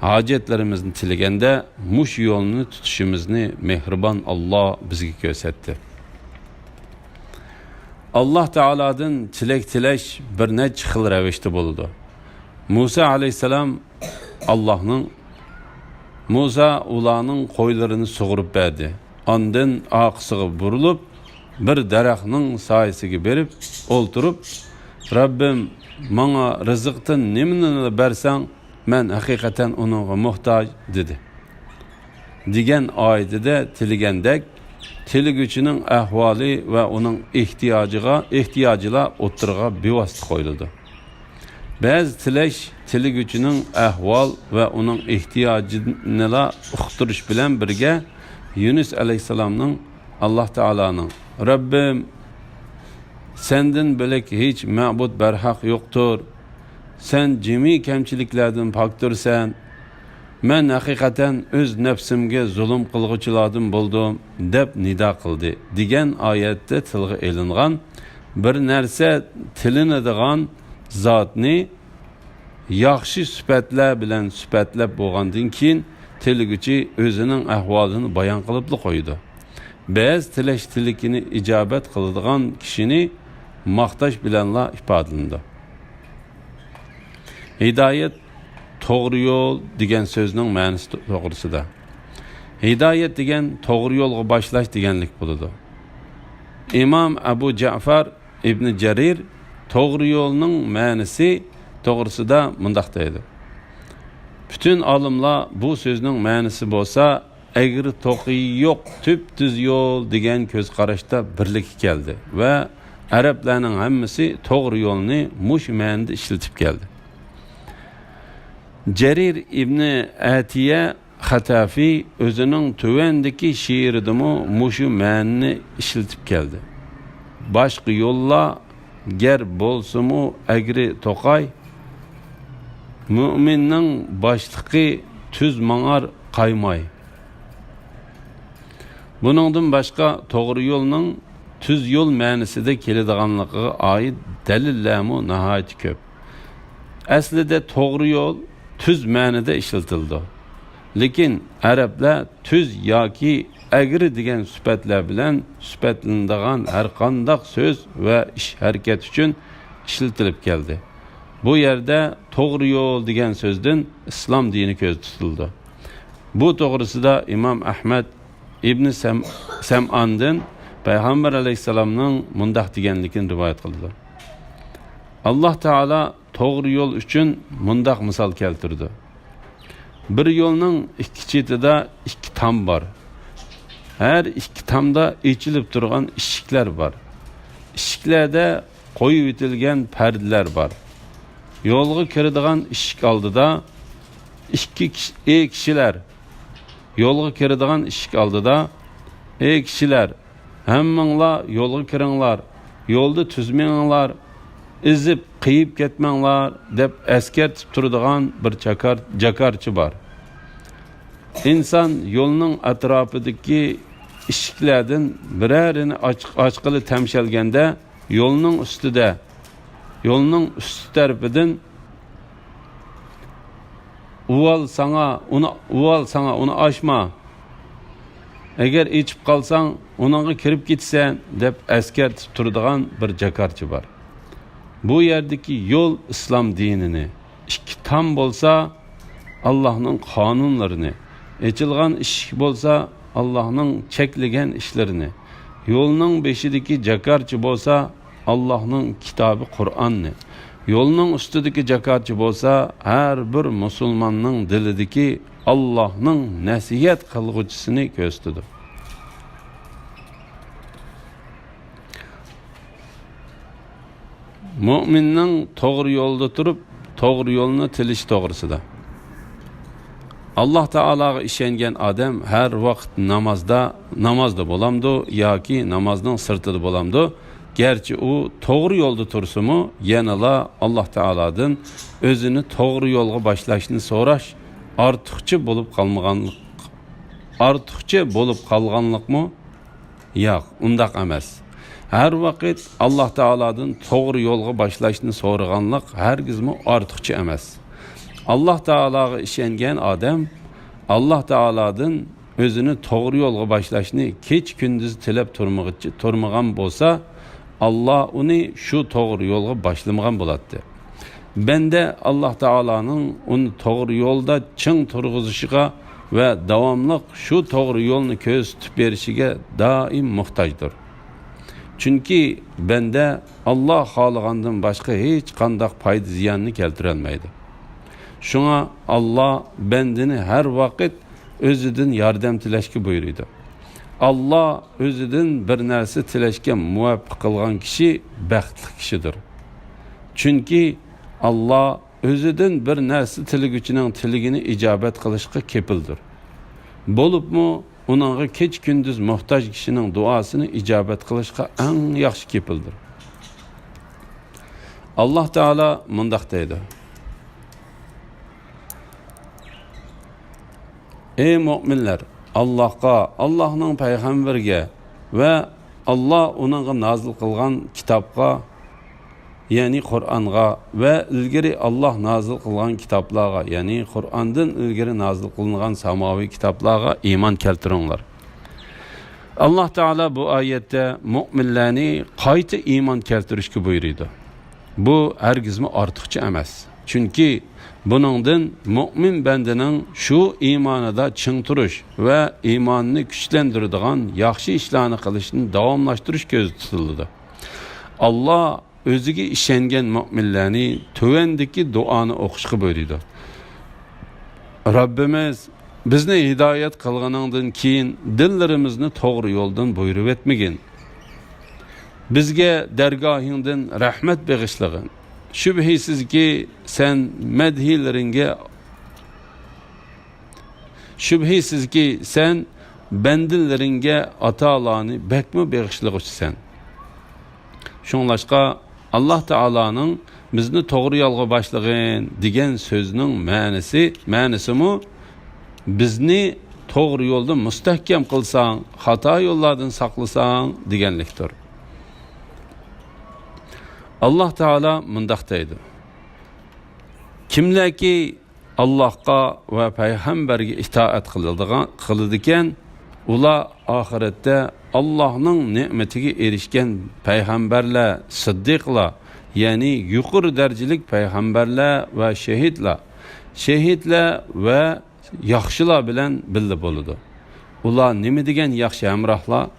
ھاجەتلىرىمىزنى تىلىگەندە مۇشۇ يولنى تۇتۇشىمىزنى مېھرىبان ئاللاھ بىزگە كۆرسەتتى. ئاللاھ تائالادىن تىلەك تىلەش بىر نەچچە خىل رەۋىشتە بولىدۇ. مۇسا ئەلەيھىسسالام ئاللاھنىڭ، مۇسا ئۇلارنىڭ قويلىرىنى سۇغۇرۇپ بەردى. ئاندىن ئارقىسىغا بۇرۇلۇپ، بىر دەرەخنىڭ سايىسىگە بېرىپ ئولتۇرۇپ، «رەببىم، ماڭا رىزىقتىن نېمىنىلا بەرسەڭ، مەن ھەقىقەتەن ئۇنىڭغا موھتاج» دېدى. دېگەن ئايىتىدە تىلىگەندەك، تىلىگۈچىنىڭ ئەھۋالى ۋە ئۇنىڭ ئېھتىياجىغا، ئېھتىياجىلا ئوتتۇرىغا بىۋاسىتە قويۇلىدۇ. بەزى تىلەش تىلىگۈچىنىڭ ئەھۋال ۋە ئۇنىڭ ئېھتىياجىنىلا ئۇقتۇرۇش بىلەن بىرگە، يۇنۇس ئەلەيھىسسالامنىڭ، ئاللاھ تائالانىڭ، «رەببىم، سەندىن بۆلەك ھېچ مەبۇد بەرھەق يوقتۇر. سەن جىمى كەمچىلىكلەردىن پاكتۇرسەن. مەن ھەقىقەتەن ئۆز نەپسىمگە زۇلۇم قىلغۇچىلاردىن بولدۇم» دەپ نىدا قىلدى، دېگەن ئايەتتە تىلغا ئېلىنغان بىر نەرسە تىلىنىدىغان زاتنى ياخشى سۈپەتلەر بىلەن سۈپەتلەپ بولغاندىن كېيىن، تىلىگۈچى ئۆزىنىڭ ئەھۋالىنى بايان قىلىپلا قويىدۇ. بەزى تىلەش تىلىكىنى ئىجابەت قىلىدىغان كىشىنى ماختاش بىلەنلا ئىپادىلىنىدۇ. ھىدايەت، توغرا يول دېگەن سۆزنىڭ مەنىسى تو-، توغرىسىدا. ھىدايەت دېگەن توغرا يولغا باشلاش دېگەنلىك بولىدۇ. ئىمام ئەبۇ جەئفەر ئىبنى جەرىر توغرا يولنىڭ مەنىسى توغرىسىدا مۇنداق دەيدۇ: پۈتۈن ئالىملار بۇ سۆزنىڭ مەنىسى بولسا ئەگرى-توقىيى يوق تۈپتۈز يول دېگەن كۆز قاراشتا بىرلىككە كەلدى ۋە ئەرەبلەرنىڭ ھەممىسى توغرا يولنى مۇشۇ مەنىدە ئىشلىتىپ كەلدى. جەرىر ئىبنى ئەتىيە خەتەفى ئۆزىنىڭ تۆۋەندىكى شېئىرىدىمۇ مۇشۇ مەنىنى ئىشلىتىپ كەلدى. باشقا يوللار گەر بولسىمۇ ئەگرى توقاي، مۆمىننىڭ باشلىقى تۈز ماڭار قايماي. بۇنىڭدىن باشقا توغرا يولنىڭ تۈز يول مەنىسىدە كېلىدىغانلىقىغا ئائىت دەلىللەرمۇ ناھايىتى كۆپ. ئەسلىدە توغرا يول تۈز مەنىدە ئىشلىتىلىدۇ. لېكىن ئەرەبلەر تۈز ياكى ئەگرى دېگەن سۈپەتلەر بىلەن سۈپەتلىنىدىغان ھەرقانداق سۆز ۋە ئىش-ھەرىكەت ئۈچۈن ئىشلىتىلىپ كەلدى. بۇ يەردە توغرا يول دېگەن سۆزدىن ئىسلام دىنى كۆزدە تۇتۇلىدۇ. بۇ توغرىسىدا ئىمام ئەھمەد ئىبنى سەم-، سەمئاندىن پەيغەمبەر ئەلەيھىسسالامنىڭ مۇنداق دېگەنلىكىنى رىۋايەت قىلىدۇ. ئاللاھ تائالا توغرا يول ئۈچۈن مۇنداق مىسال كەلتۈردى. بىر يولنىڭ ئىككى چېتىدا ئىككى تام بار. ھەر ئىككى تامدا ئېچىلىپ تۇرغان ئىشىكلەر بار. ئىشىكلەردە قويۇۋېتىلگەن پەردىلەر بار. يولغا كىرىدىغان ئىشىك ئالدىدا ئىككى كىش-، ئى كىشىلەر، يولغا كىرىدىغان ئىشىك ئالدىدا، ئى كىشىلەر، ھەممىڭلار يولغا كىرىڭلار، يولدا تۈز مېڭىڭلار، ئېزىپ، قىيىپ كەتمەڭلار، دەپ ئەسكەرتىپ تۇرىدىغان بىر چاكار-، جاكارچى بار. ئىنسان يولنىڭ ئەتراپىدىكى ئىشىكلەردىن بىرەرىنى ئاچ-، ئاچقىلى تەمشەلگەندە، يولنىڭ ئۈستىدە، يولنىڭ ئۈستى تەرىپىدىن، «ئۇۋال ساڭا، ئۇنى، ئۇۋال ساڭا، ئۇنى ئاچما. ئەگەر ئېچىپ قالساڭ، ئۇنىڭغا كىرىپ كېتىسەن» دەپ ئەسكەرتىپ تۇرىدىغان بىر جاكارچى بار. بۇ يەردىكى يول ئىسلام دىنىنى، ئىككى تام بولسا ئاللاھنىڭ قانۇنلىرىنى، ئېچىلغان ئىشىك بولسا ئاللاھنىڭ چەكلىگەن ئىشلىرىنى، يولنىڭ بېشىدىكى جاكارچى بولسا ئاللاھنىڭ كىتابى قۇرئاننى، يولنىڭ ئۈستىدىكى جاكارچى بولسا ھەر بىر مۇسۇلماننىڭ دىلىدىكى ئاللاھنىڭ نەسىھەت قىلغۇچىسىنى كۆرسىتىدۇ. مۆمىننىڭ توغرا يولدا تۇرۇپ، توغرا يولنى تىلىشى توغرىسىدا. ئاللاھ تائالاغا ئىشەنگەن ئادەم ھەر ۋاقىت نامازدا، نامازدا بولامدۇ ياكى نامازنىڭ سىرتىدا بولامدۇ، گەرچە ئۇ توغرا يولدا تۇرسىمۇ، يەنىلا ئاللاھ تائالادىن ئۆزىنى توغرا يولغا باشلاشنى سوراش ئارتۇقچە بولۇپ قالمىغانلىق، ئارتۇقچە بولۇپ قالغانلىقمۇ؟ ياق، ئۇنداق ئەمەس. ھەر ۋاقىت ئاللاھ تائالادىن توغرا يولغا باشلاشنى سورىغانلىق ھەرگىزمۇ ئارتۇقچە ئەمەس. ئاللاھ تائالاغا ئىشەنگەن ئادەم ئاللاھ تائالادىن ئۆزىنى توغرا يولغا باشلاشنى كېچە-كۈندۈز تىلەپ تۇرمىغىچە، تۇرمىغان بولسا، ئاللاھ ئۇنى شۇ توغرا يولغا باشلىمىغان بولاتتى. بەندە ئاللاھ تائالانىڭ ئۇنى توغرا يولدا چىڭ تۇرغۇزۇشىغا ۋە داۋاملىق شۇ توغرا يولنى كۆرسىتىپ بېرىشىگە دائىم موھتاجدۇر. چۈنكى بەندە ئاللاھ خالىغاندىن باشقا ھېچقانداق پايدا-زىياننى كەلتۈرەلمەيدۇ. شۇڭا ئاللاھ بەندىنى ھەر ۋاقىت ئۆزىدىن ياردەم تىلەشكە بۇيرۇيدۇ. ئاللاھ ئۆزىدىن بىر نەرسە تىلەشكە مۇۋەپپەق قىلغان كىشى بەختلىك كىشىدۇر. چۈنكى ئاللاھ ئۆزىدىن بىر نەرسە تىلىگۈچىنىڭ تىلىگىنى ئىجابەت قىلىشقا كېپىلدۇر. بولۇپمۇ ئۇنىڭغا كېچە-كۈندۈز موھتاج كىشىنىڭ دۇئاسىنى ئىجابەت قىلىشقا ئەڭ ياخشى كېپىلدۇر. ئاللاھ تائالا مۇنداق دەيدۇ: ئەي مۆمىنلەر، ئاللاھقا، ئاللاھنىڭ پەيغەمبىرىگە ۋە ئاللاھ ئۇنىڭغا نازىل قىلغان كىتابقا، يەنى قۇرئانغا ۋە ئىلگىرى ئاللاھ نازىل قىلغان كىتابلارغا، يەنى قۇرئاندىن ئىلگىرى نازىل قىلىنغان ساماۋىي كىتابلارغا ئىمان كەلتۈرۈڭلار. ئاللاھ تائالا بۇ ئايەتتە مۆمىنلەرنى قايتا ئىمان كەلتۈرۈشكە بۇيرۇيدۇ. بۇ ھەرگىزمۇ ئارتۇقچە ئەمەس. چۈنكى بۇنىڭدىن مۆمىن بەندىنىڭ شۇ ئىمانىدا چىڭ تۇرۇش ۋە ئىمانىنى كۈچلەندۈرىدىغان ياخشى ئىشلارنى قىلىشنى داۋاملاشتۇرۇش كۆزدە تۇتۇلىدۇ. ئاللاھ ئۆزىگە ئىشەنگەن مۆمىنلەرنى تۆۋەندىكى دۇئانى ئوقۇشقا بۇيرۇيدۇ: رەببىمىز، بىزنى ھىدايەت قىلغىنىڭدىن كېيىن دىللىرىمىزنى توغرا يولدىن بۇيرۇۋەتمىگىن. بىزگە دەرگاھىڭدىن رەھمەت بېغىشلىغىن. شۈبھىسىزكى، سەن مەدھىيلىرىڭگە، شۈبھىسىزكى، سەن بەندىلىرىڭگە ئاتالارنى بەكمۇ بېغىشلىغۇچىسەن. شۇڭلاشقا، ئاللاھ تائالانىڭ «بىزنى توغرا يولغا باشلىغىن» دېگەن سۆزنىڭ مەنىسى، مەنىسىمۇ «بىزنى توغرا يولدا مۇستەھكەم قىلساڭ، خاتا يوللاردىن ساقلىساڭ» دېگەنلىكتۇر. ئاللاھ تائالا مۇنداق دەيدۇ: كىملەركى ئاللاھقا ۋە پەيغەمبەرگە ئىتائەت قىلىدىغان، قىلىدىكەن، ئۇلار ئاخىرەتتە ئاللاھنىڭ نېمىتىگە ئېرىشكەن پەيغەمبەرلەر، سىددىقلار، يەنى يۇقىرى دەرىجىلىك پەيغەمبەرلەر ۋە شېھىتلار، شېھىتلەر ۋە ياخشىلار بىلەن بىللە بولىدۇ. ئۇلار نېمە دېگەن ياخشى ھەمراھلار!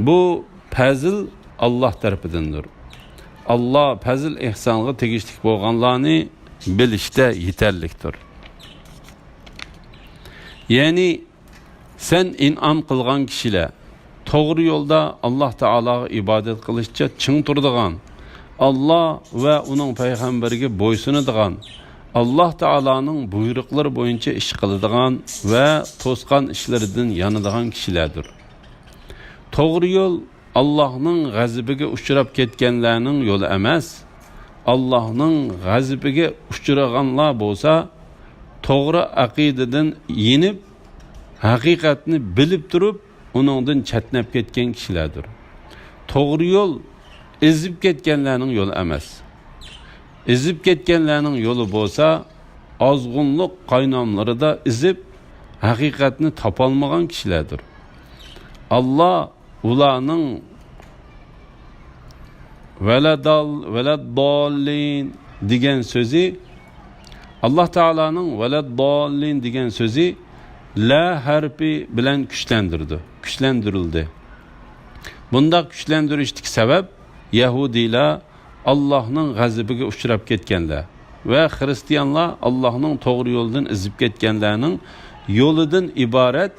بۇ پەزىل ئاللاھ تەرىپىدىندۇر. ئاللاھ پەزىل ئېھسانغا تېگىشلىك بولغانلارنى بىلىشتە يېتەرلىكتۇر. يەنى، سەن ئىنئام قىلغان كىشىلەر، توغرا يولدا ئاللاھ تائالاغا ئىبادەت قىلىشچە چىڭ تۇرىدىغان، ئاللاھ ۋە ئۇنىڭ پەيغەمبىرىگە بويسۇنىدىغان، ئاللاھ تائالانىڭ بۇيرۇقلىرى بويىچە ئىش قىلىدىغان ۋە توسقان ئىشلىرىدىن يانىدىغان كىشىلەردۇر. توغرا يول ئاللاھنىڭ غەزىپىگە ئۇچراپ كەتكەنلەرنىڭ يولى ئەمەس. ئاللاھنىڭ غەزىپىگە ئۇچرىغانلار بولسا، توغرا ئەقىدىدىن يېنىپ، ھەقىقەتنى بىلىپ تۇرۇپ، ئۇنىڭدىن چەتنەپ كەتكەن كىشىلەردۇر. توغرا يول ئېزىپ كەتكەنلەرنىڭ يولى ئەمەس. ئېزىپ كەتكەنلەرنىڭ يولى بولسا، ئازغۇنلۇق قايناملىرىدا ئېزىپ، ھەقىقەتنى تاپالمىغان كىشىلەردۇر. ئاللاھ ئۇلارنىڭ ۋەلەدال-، ۋەلەدداللىن دېگەن سۆزى، ئاللاھ تائالانىڭ ۋەلەدداللىن دېگەن سۆزى لە ھەرپى بىلەن كۈچلەندۈرىدۇ، كۈچلەندۈرۈلدى. بۇنداق كۈچلەندۈرۈشتىكى سەۋەب، يەھۇدىيلار ئاللاھنىڭ غەزىپىگە ئۇچراپ كەتكەنلەر ۋە خىرىستىيانلار ئاللاھنىڭ توغرا يولىدىن ئېزىپ كەتكەنلەرنىڭ يولىدىن ئىبارەت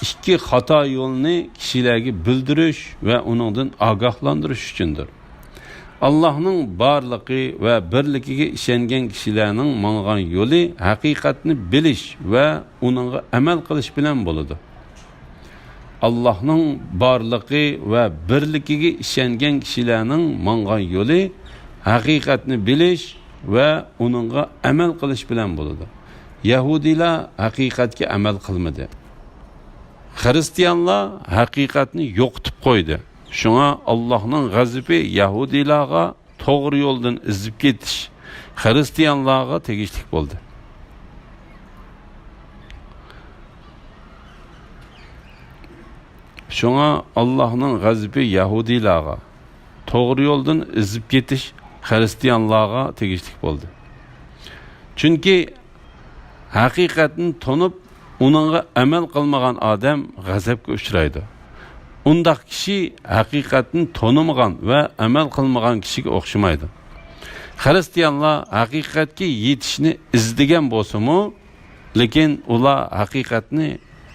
ئىككى خاتا يولنى كىشىلەرگە بىلدۈرۈش ۋە ئۇنىڭدىن ئاگاھلاندۇرۇش ئۈچۈندۇر. ئاللاھنىڭ بارلىقى ۋە بىرلىكىگە ئىشەنگەن كىشىلەرنىڭ ماڭغان يولى ھەقىقەتنى بىلىش ۋە ئۇنىڭغا ئەمەل قىلىش بىلەن بولىدۇ. ئاللاھنىڭ بارلىقى ۋە بىرلىكىگە ئىشەنگەن كىشىلەرنىڭ ماڭغان يولى ھەقىقەتنى بىلىش ۋە ئۇنىڭغا ئەمەل قىلىش بىلەن بولىدۇ. يەھۇدىيلار ھەقىقەتكە ئەمەل قىلمىدى. خىرىستىيانلار ھەقىقەتنى يوقىتىپ قويدى. شۇڭا ئاللاھنىڭ غەزىپى يەھۇدىيلارغا، توغرا يولدىن ئېزىپ كېتىش خىرىستىيانلارغا تېگىشلىك بولدى. شۇڭا ئاللاھنىڭ غەزىپى يەھۇدىيلارغا، توغرا يولدىن ئېزىپ كېتىش خىرىستىيانلارغا تېگىشلىك بولدى. چۈنكى ھەقىقەتنى تونۇپ، ئۇنىڭغا ئەمەل قىلمىغان ئادەم غەزەپكە ئۇچرايدۇ. ئۇنداق كىشى ھەقىقەتنى تونۇمىغان ۋە ئەمەل قىلمىغان كىشىگە ئوخشىمايدۇ. خىرىستىيانلار ھەقىقەتكە يېتىشنى ئىزدىگەن بولسىمۇ، لېكىن ئۇلار ھەقىقەتنى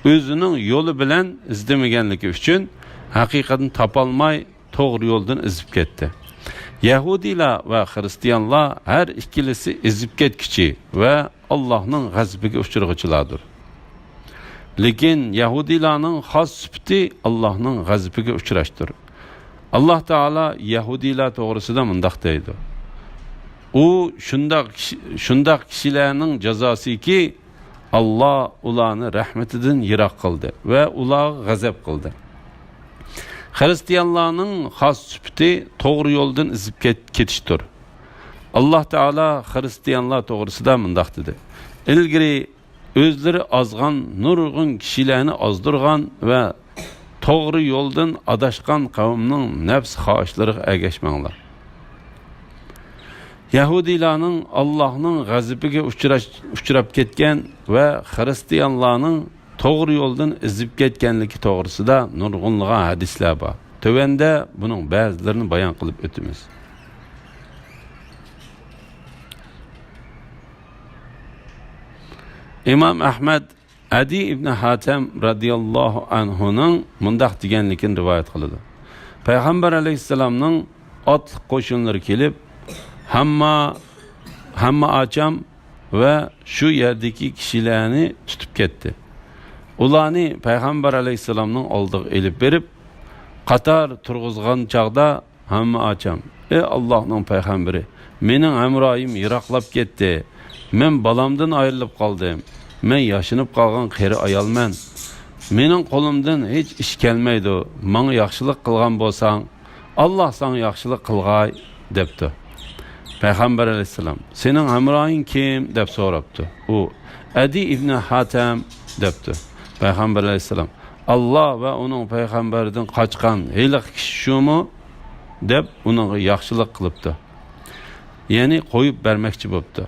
ئۆزىنىڭ يولى بىلەن ئىزدىمىگەنلىكى ئۈچۈن، ھەقىقەتنى تاپالماي، توغرا يولدىن ئېزىپ كەتتى. يەھۇدىيلار ۋە خىرىستىيانلار ھەر ئىككىلىسى ئېزىپ كەتكۈچى ۋە ئاللاھنىڭ غەزىپىگە ئۇچرىغۇچىلاردۇر. لېكىن يەھۇدىيلارنىڭ خاس سۈپىتى ئاللاھنىڭ غەزىپىگە ئۇچراشتۇر. ئاللاھ تائالا يەھۇدىيلار توغرىسىدا مۇنداق دەيدۇ: ئۇ شۇنداق كىشى، شۇنداق كىشىلەرنىڭ جازاسىكى، ئاللاھ ئۇلارنى رەھمىتىدىن يىراق قىلدى ۋە ئۇلارغا غەزەپ قىلدى. خىرىستىيانلارنىڭ خاس سۈپىتى توغرا يولدىن ئېزىپ كەت-، كېتىشتۇر. ئاللاھ تائالا خىرىستىيانلار توغرىسىدا مۇنداق دېدى: ئىلگىرى ئۆزلىرى ئازغان نۇرغۇن كىشىلەرنى ئازدۇرغان ۋە توغرا يولدىن ئاداشقان قەۋمنىڭ نەپس خاھىشلىرىغا ئەگەشمەڭلار. يەھۇدىيلارنىڭ ئاللاھنىڭ غەزىپىگە ئۇچراش-، ئۇچراپ كەتكەن ۋە خىرىستىيانلارنىڭ توغرا يولدىن ئېزىپ كەتكەنلىكى توغرىسىدا نۇرغۇنلىغان ھەدىسلەر بار. تۆۋەندە بۇنىڭ بەزىلىرىنى بايان قىلىپ ئۆتىمىز. ئىمام ئەھمەد ئەدى ئىبنى ھاتەم رەزىياللاھۇ ئەنھۇنىڭ مۇنداق دېگەنلىكىنى رىۋايەت قىلىدۇ: پەيغەمبەر ئەلەيھىسسالامنىڭ ئاتلىق قوشۇنلىرى كېلىپ، ھەمما، ھەممە ئاچام ۋە شۇ يەردىكى كىشىلەرنى تۇتۇپ كەتتى. ئۇلارنى پەيغەمبەر ئەلەيھىسسالامنىڭ ئالدىغا ئېلىپ بېرىپ، قاتار تۇرغۇزغان چاغدا، ھەممە ئاچام، ئى ئاللاھنىڭ پەيغەمبىرى، مېنىڭ ھەمراھىم يىراقلاپ كەتتى. مەن بالامدىن ئايرىلىپ قالدىم. مەن ياشىنىپ قالغان قېرى ئايالمەن. مېنىڭ قولۇمدىن ھېچ ئىش كەلمەيدۇ. ماڭا ياخشىلىق قىلغان بولساڭ، ئاللاھ ساڭا ياخشىلىق قىلغاي، دەپتۇ. پەيغەمبەر ئەلەيھىسسالام، سېنىڭ ھەمراھىڭ كىم؟ دەپ سوراپتۇ. ئۇ، ئەدى ئىبنى ھاتەم، دەپتۇ. پەيغەمبەر ئەلەيھىسسالام، ئاللاھ ۋە ئۇنىڭ پەيغەمبىرىدىن قاچقان ھېلىقى كىشى شۇمۇ؟ دەپ ئۇنىڭغا ياخشىلىق قىلىپتۇ. يەنى قويۇپ بەرمەكچى بوپتۇ.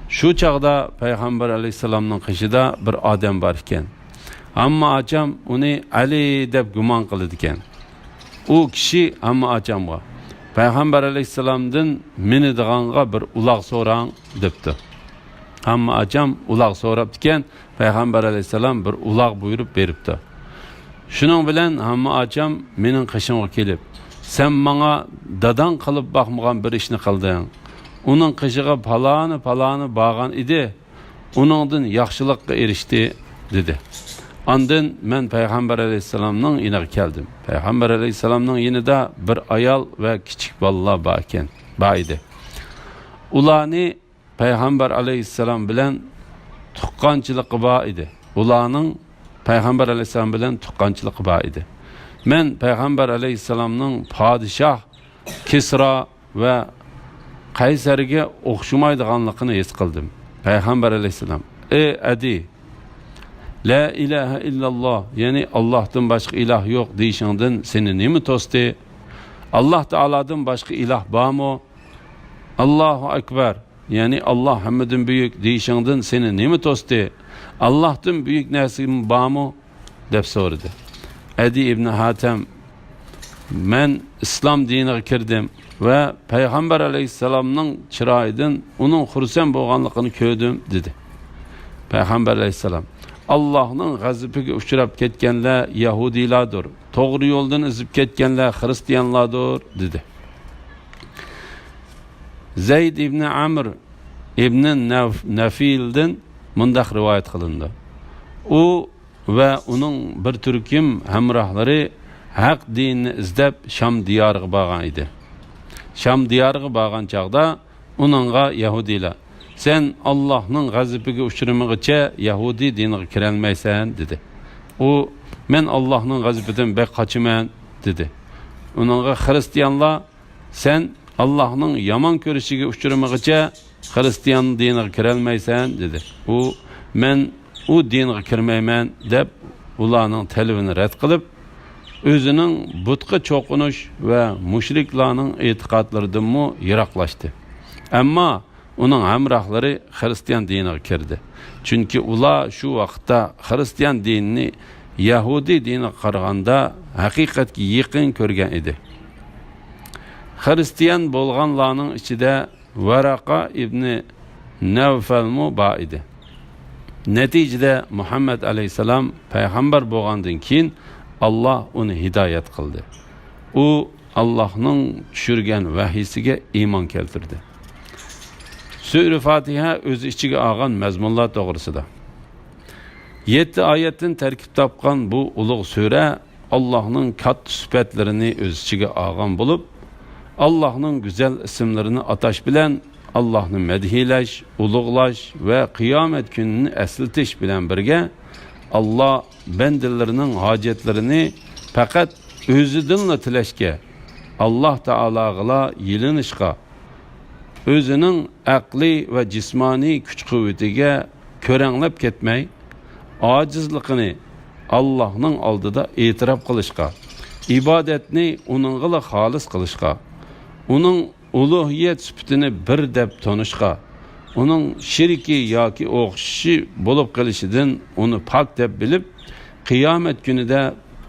شۇ چاغدا پەيغەمبەر ئەلەيھىسسالامنىڭ قېشىدا بىر ئادەم بار ئىكەن. ھەممە ئاچام ئۇنى ئەلى دەپ گۇمان قىلىدىكەن. ئۇ كىشى ھەممە ئاچامغا، پەيغەمبەر ئەلەيھىسسالامدىن مىنىدىغانغا بىر ئۇلاغ سوراڭ، دەپتۇ. ھەممە ئاچام ئۇلاغ سوراپتىكەن، پەيغەمبەر ئەلەيھىسسالام بىر ئۇلاغ بۇيرۇپ بېرىپتۇ. شۇنىڭ بىلەن ھەممە ئاچام مېنىڭ قېشىمغا كېلىپ، سەن ماڭا داداڭ قىلىپ باقمىغان بىر ئىشنى قىلدىڭ. ئۇنىڭ قېشىغا پالانى، پالانى بارغان ئىدى، ئۇنىڭدىن ياخشىلىققا ئېرىشتى، دېدى. ئاندىن مەن پەيغەمبەر ئەلەيھىسسالامنىڭ يېنىغا كەلدىم. پەيغەمبەر ئەلەيھىسسالامنىڭ يېنىدا بىر ئايال ۋە كىچىك بالىلار بار ئىكەن، بار ئىدى. ئۇلارنى پەيغەمبەر ئەلەيھىسسالام بىلەن تۇغقانچىلىقى بار ئىدى. ئۇلارنىڭ پەيغەمبەر ئەلەيھىسسالام بىلەن تۇغقانچىلىقى بار ئىدى. مەن پەيغەمبەر ئەلەيھىسسالامنىڭ پادىشاھ كىسرا ۋە قەيسەرگە ئوخشىمايدىغانلىقىنى ھېس قىلدىم. پەيغەمبەر ئەلەيھىسسالام، ئى ئەدى، لا ئىلاھە ئىللاللا، يەنى ئاللاھتىن باشقا ئىلاھ يوق دېيىشىڭدىن سېنى نېمە توستى؟ ئاللاھ تائالادىن باشقا ئىلاھ بارمۇ؟ ئاللاھۇ ئەكبەر، يەنى ئاللاھ ھەممىدىن بۈيۈك دېيىشىڭدىن سېنى نېمە توستى؟ ئاللاھتىن بۈيۈك نەرسە بارمۇ؟ دەپ سورىدى. ئەدى ئىبنى ھاتەم، مەن ئىسلام دىنىغا كىردىم ۋە پەيغەمبەر ئەلەيھىسسالامنىڭ چىرايىدىن ئۇنىڭ خۇرسەن بولغانلىقىنى كۆردۈم، دېدى. پەيغەمبەر ئەلەيھىسسالام، ئاللاھنىڭ غەزىپىگە ئۇچراپ كەتكەنلەر يەھۇدىيلاردۇر، توغرا يولدىن ئېزىپ كەتكەنلەر خىرىستىيانلاردۇر، دېدى. زەيد ئىبنى ئەمر ئىبنى نەف-، نەفىلدىن مۇنداق رىۋايەت قىلىنىدۇ. ئۇ ۋە ئۇنىڭ بىر تۈركۈم ھەمراھلىرى ھەق دىننى ئىزدەپ شام دىيارىغا بارغان ئىدى. شام دىيارىغا بارغان چاغدا ئۇنىڭغا يەھۇدىيلار، سەن ئاللاھنىڭ غەزىپىگە ئۇچرىمىغىچە يەھۇدىي دىنىغا كىرەلمەيسەن، دېدى. ئۇ، مەن ئاللاھنىڭ غەزىپىدىن بەك قاچىمەن، دېدى. ئۇنىڭغا خىرىستىيانلار، سەن ئاللاھنىڭ يامان كۆرۈشىگە ئۇچرىمىغىچە خىرىستىيان دىنىغا كىرەلمەيسەن، دېدى. ئۇ، مەن ئۇ دىنغا كىرمەيمەن، دەپ ئۇلارنىڭ تەلىپىنى رەت قىلىپ، ئۆزىنىڭ بۇتقا چوقۇنۇش ۋە مۇشرىكلارنىڭ ئېتىقادلىرىدىنمۇ يىراقلاشتى. ئەمما ئۇنىڭ ھەمراھلىرى خىرىستىيان دىنىغا كىردى. چۈنكى ئۇلار شۇ ۋاقىتتا خىرىستىيان دىنىنى يەھۇدىي دىنىغا قارىغاندا ھەقىقەتكە يېقىن كۆرگەن ئىدى. خىرىستىيان بولغانلارنىڭ ئىچىدە ۋەرەقە ئىبنى نەۋفەلمۇ بار ئىدى. نەتىجىدە مۇھەممەد ئەلەيھىسسالام پەيغەمبەر بولغاندىن كېيىن، ئاللاھ ئۇنى ھىدايەت قىلدى. ئۇ ئاللاھنىڭ چۈشۈرگەن ۋەھىيسىگە ئىمان كەلتۈردى. سۈرە فاتىھە ئۆز ئىچىگە ئالغان مەزمۇنلار توغرىسىدا. يەتتە ئايەتتىن تەركىب تاپقان بۇ ئۇلۇغ سۈرە ئاللاھنىڭ كاتتا سۈپەتلىرىنى ئۆز ئىچىگە ئالغان بولۇپ، ئاللاھنىڭ گۈزەل ئىسىملىرىنى ئاتاش بىلەن ئاللاھنى مەدھىيلەش، ئۇلۇغلاش ۋە قىيامەت كۈنىنى ئەسلىتىش بىلەن بىرگە، ئاللاھ بەندىلىرىنىڭ ھاجەتلىرىنى پەقەت ئۆزىدىنلا تىلەشكە، ئاللاھ تائالاغىلا يېلىنىشقا، ئۆزىنىڭ ئەقلىي ۋە جىسمانىي كۈچ-قۇۋۋىتىگە كۆرەڭلەپ كەتمەي، ئاجىزلىقىنى ئاللاھنىڭ ئالدىدا ئېتىراپ قىلىشقا، ئىبادەتنى ئۇنىڭغىلا خالىس قىلىشقا، ئۇنىڭ ئۇلۇھىيەت سۈپىتىنى بىر دەپ تونۇشقا، ئۇنىڭ شېرىكى ياكى ئوخشىشى بولۇپ قېلىشىدىن ئۇنى پاك دەپ بىلىپ، قىيامەت كۈنىدە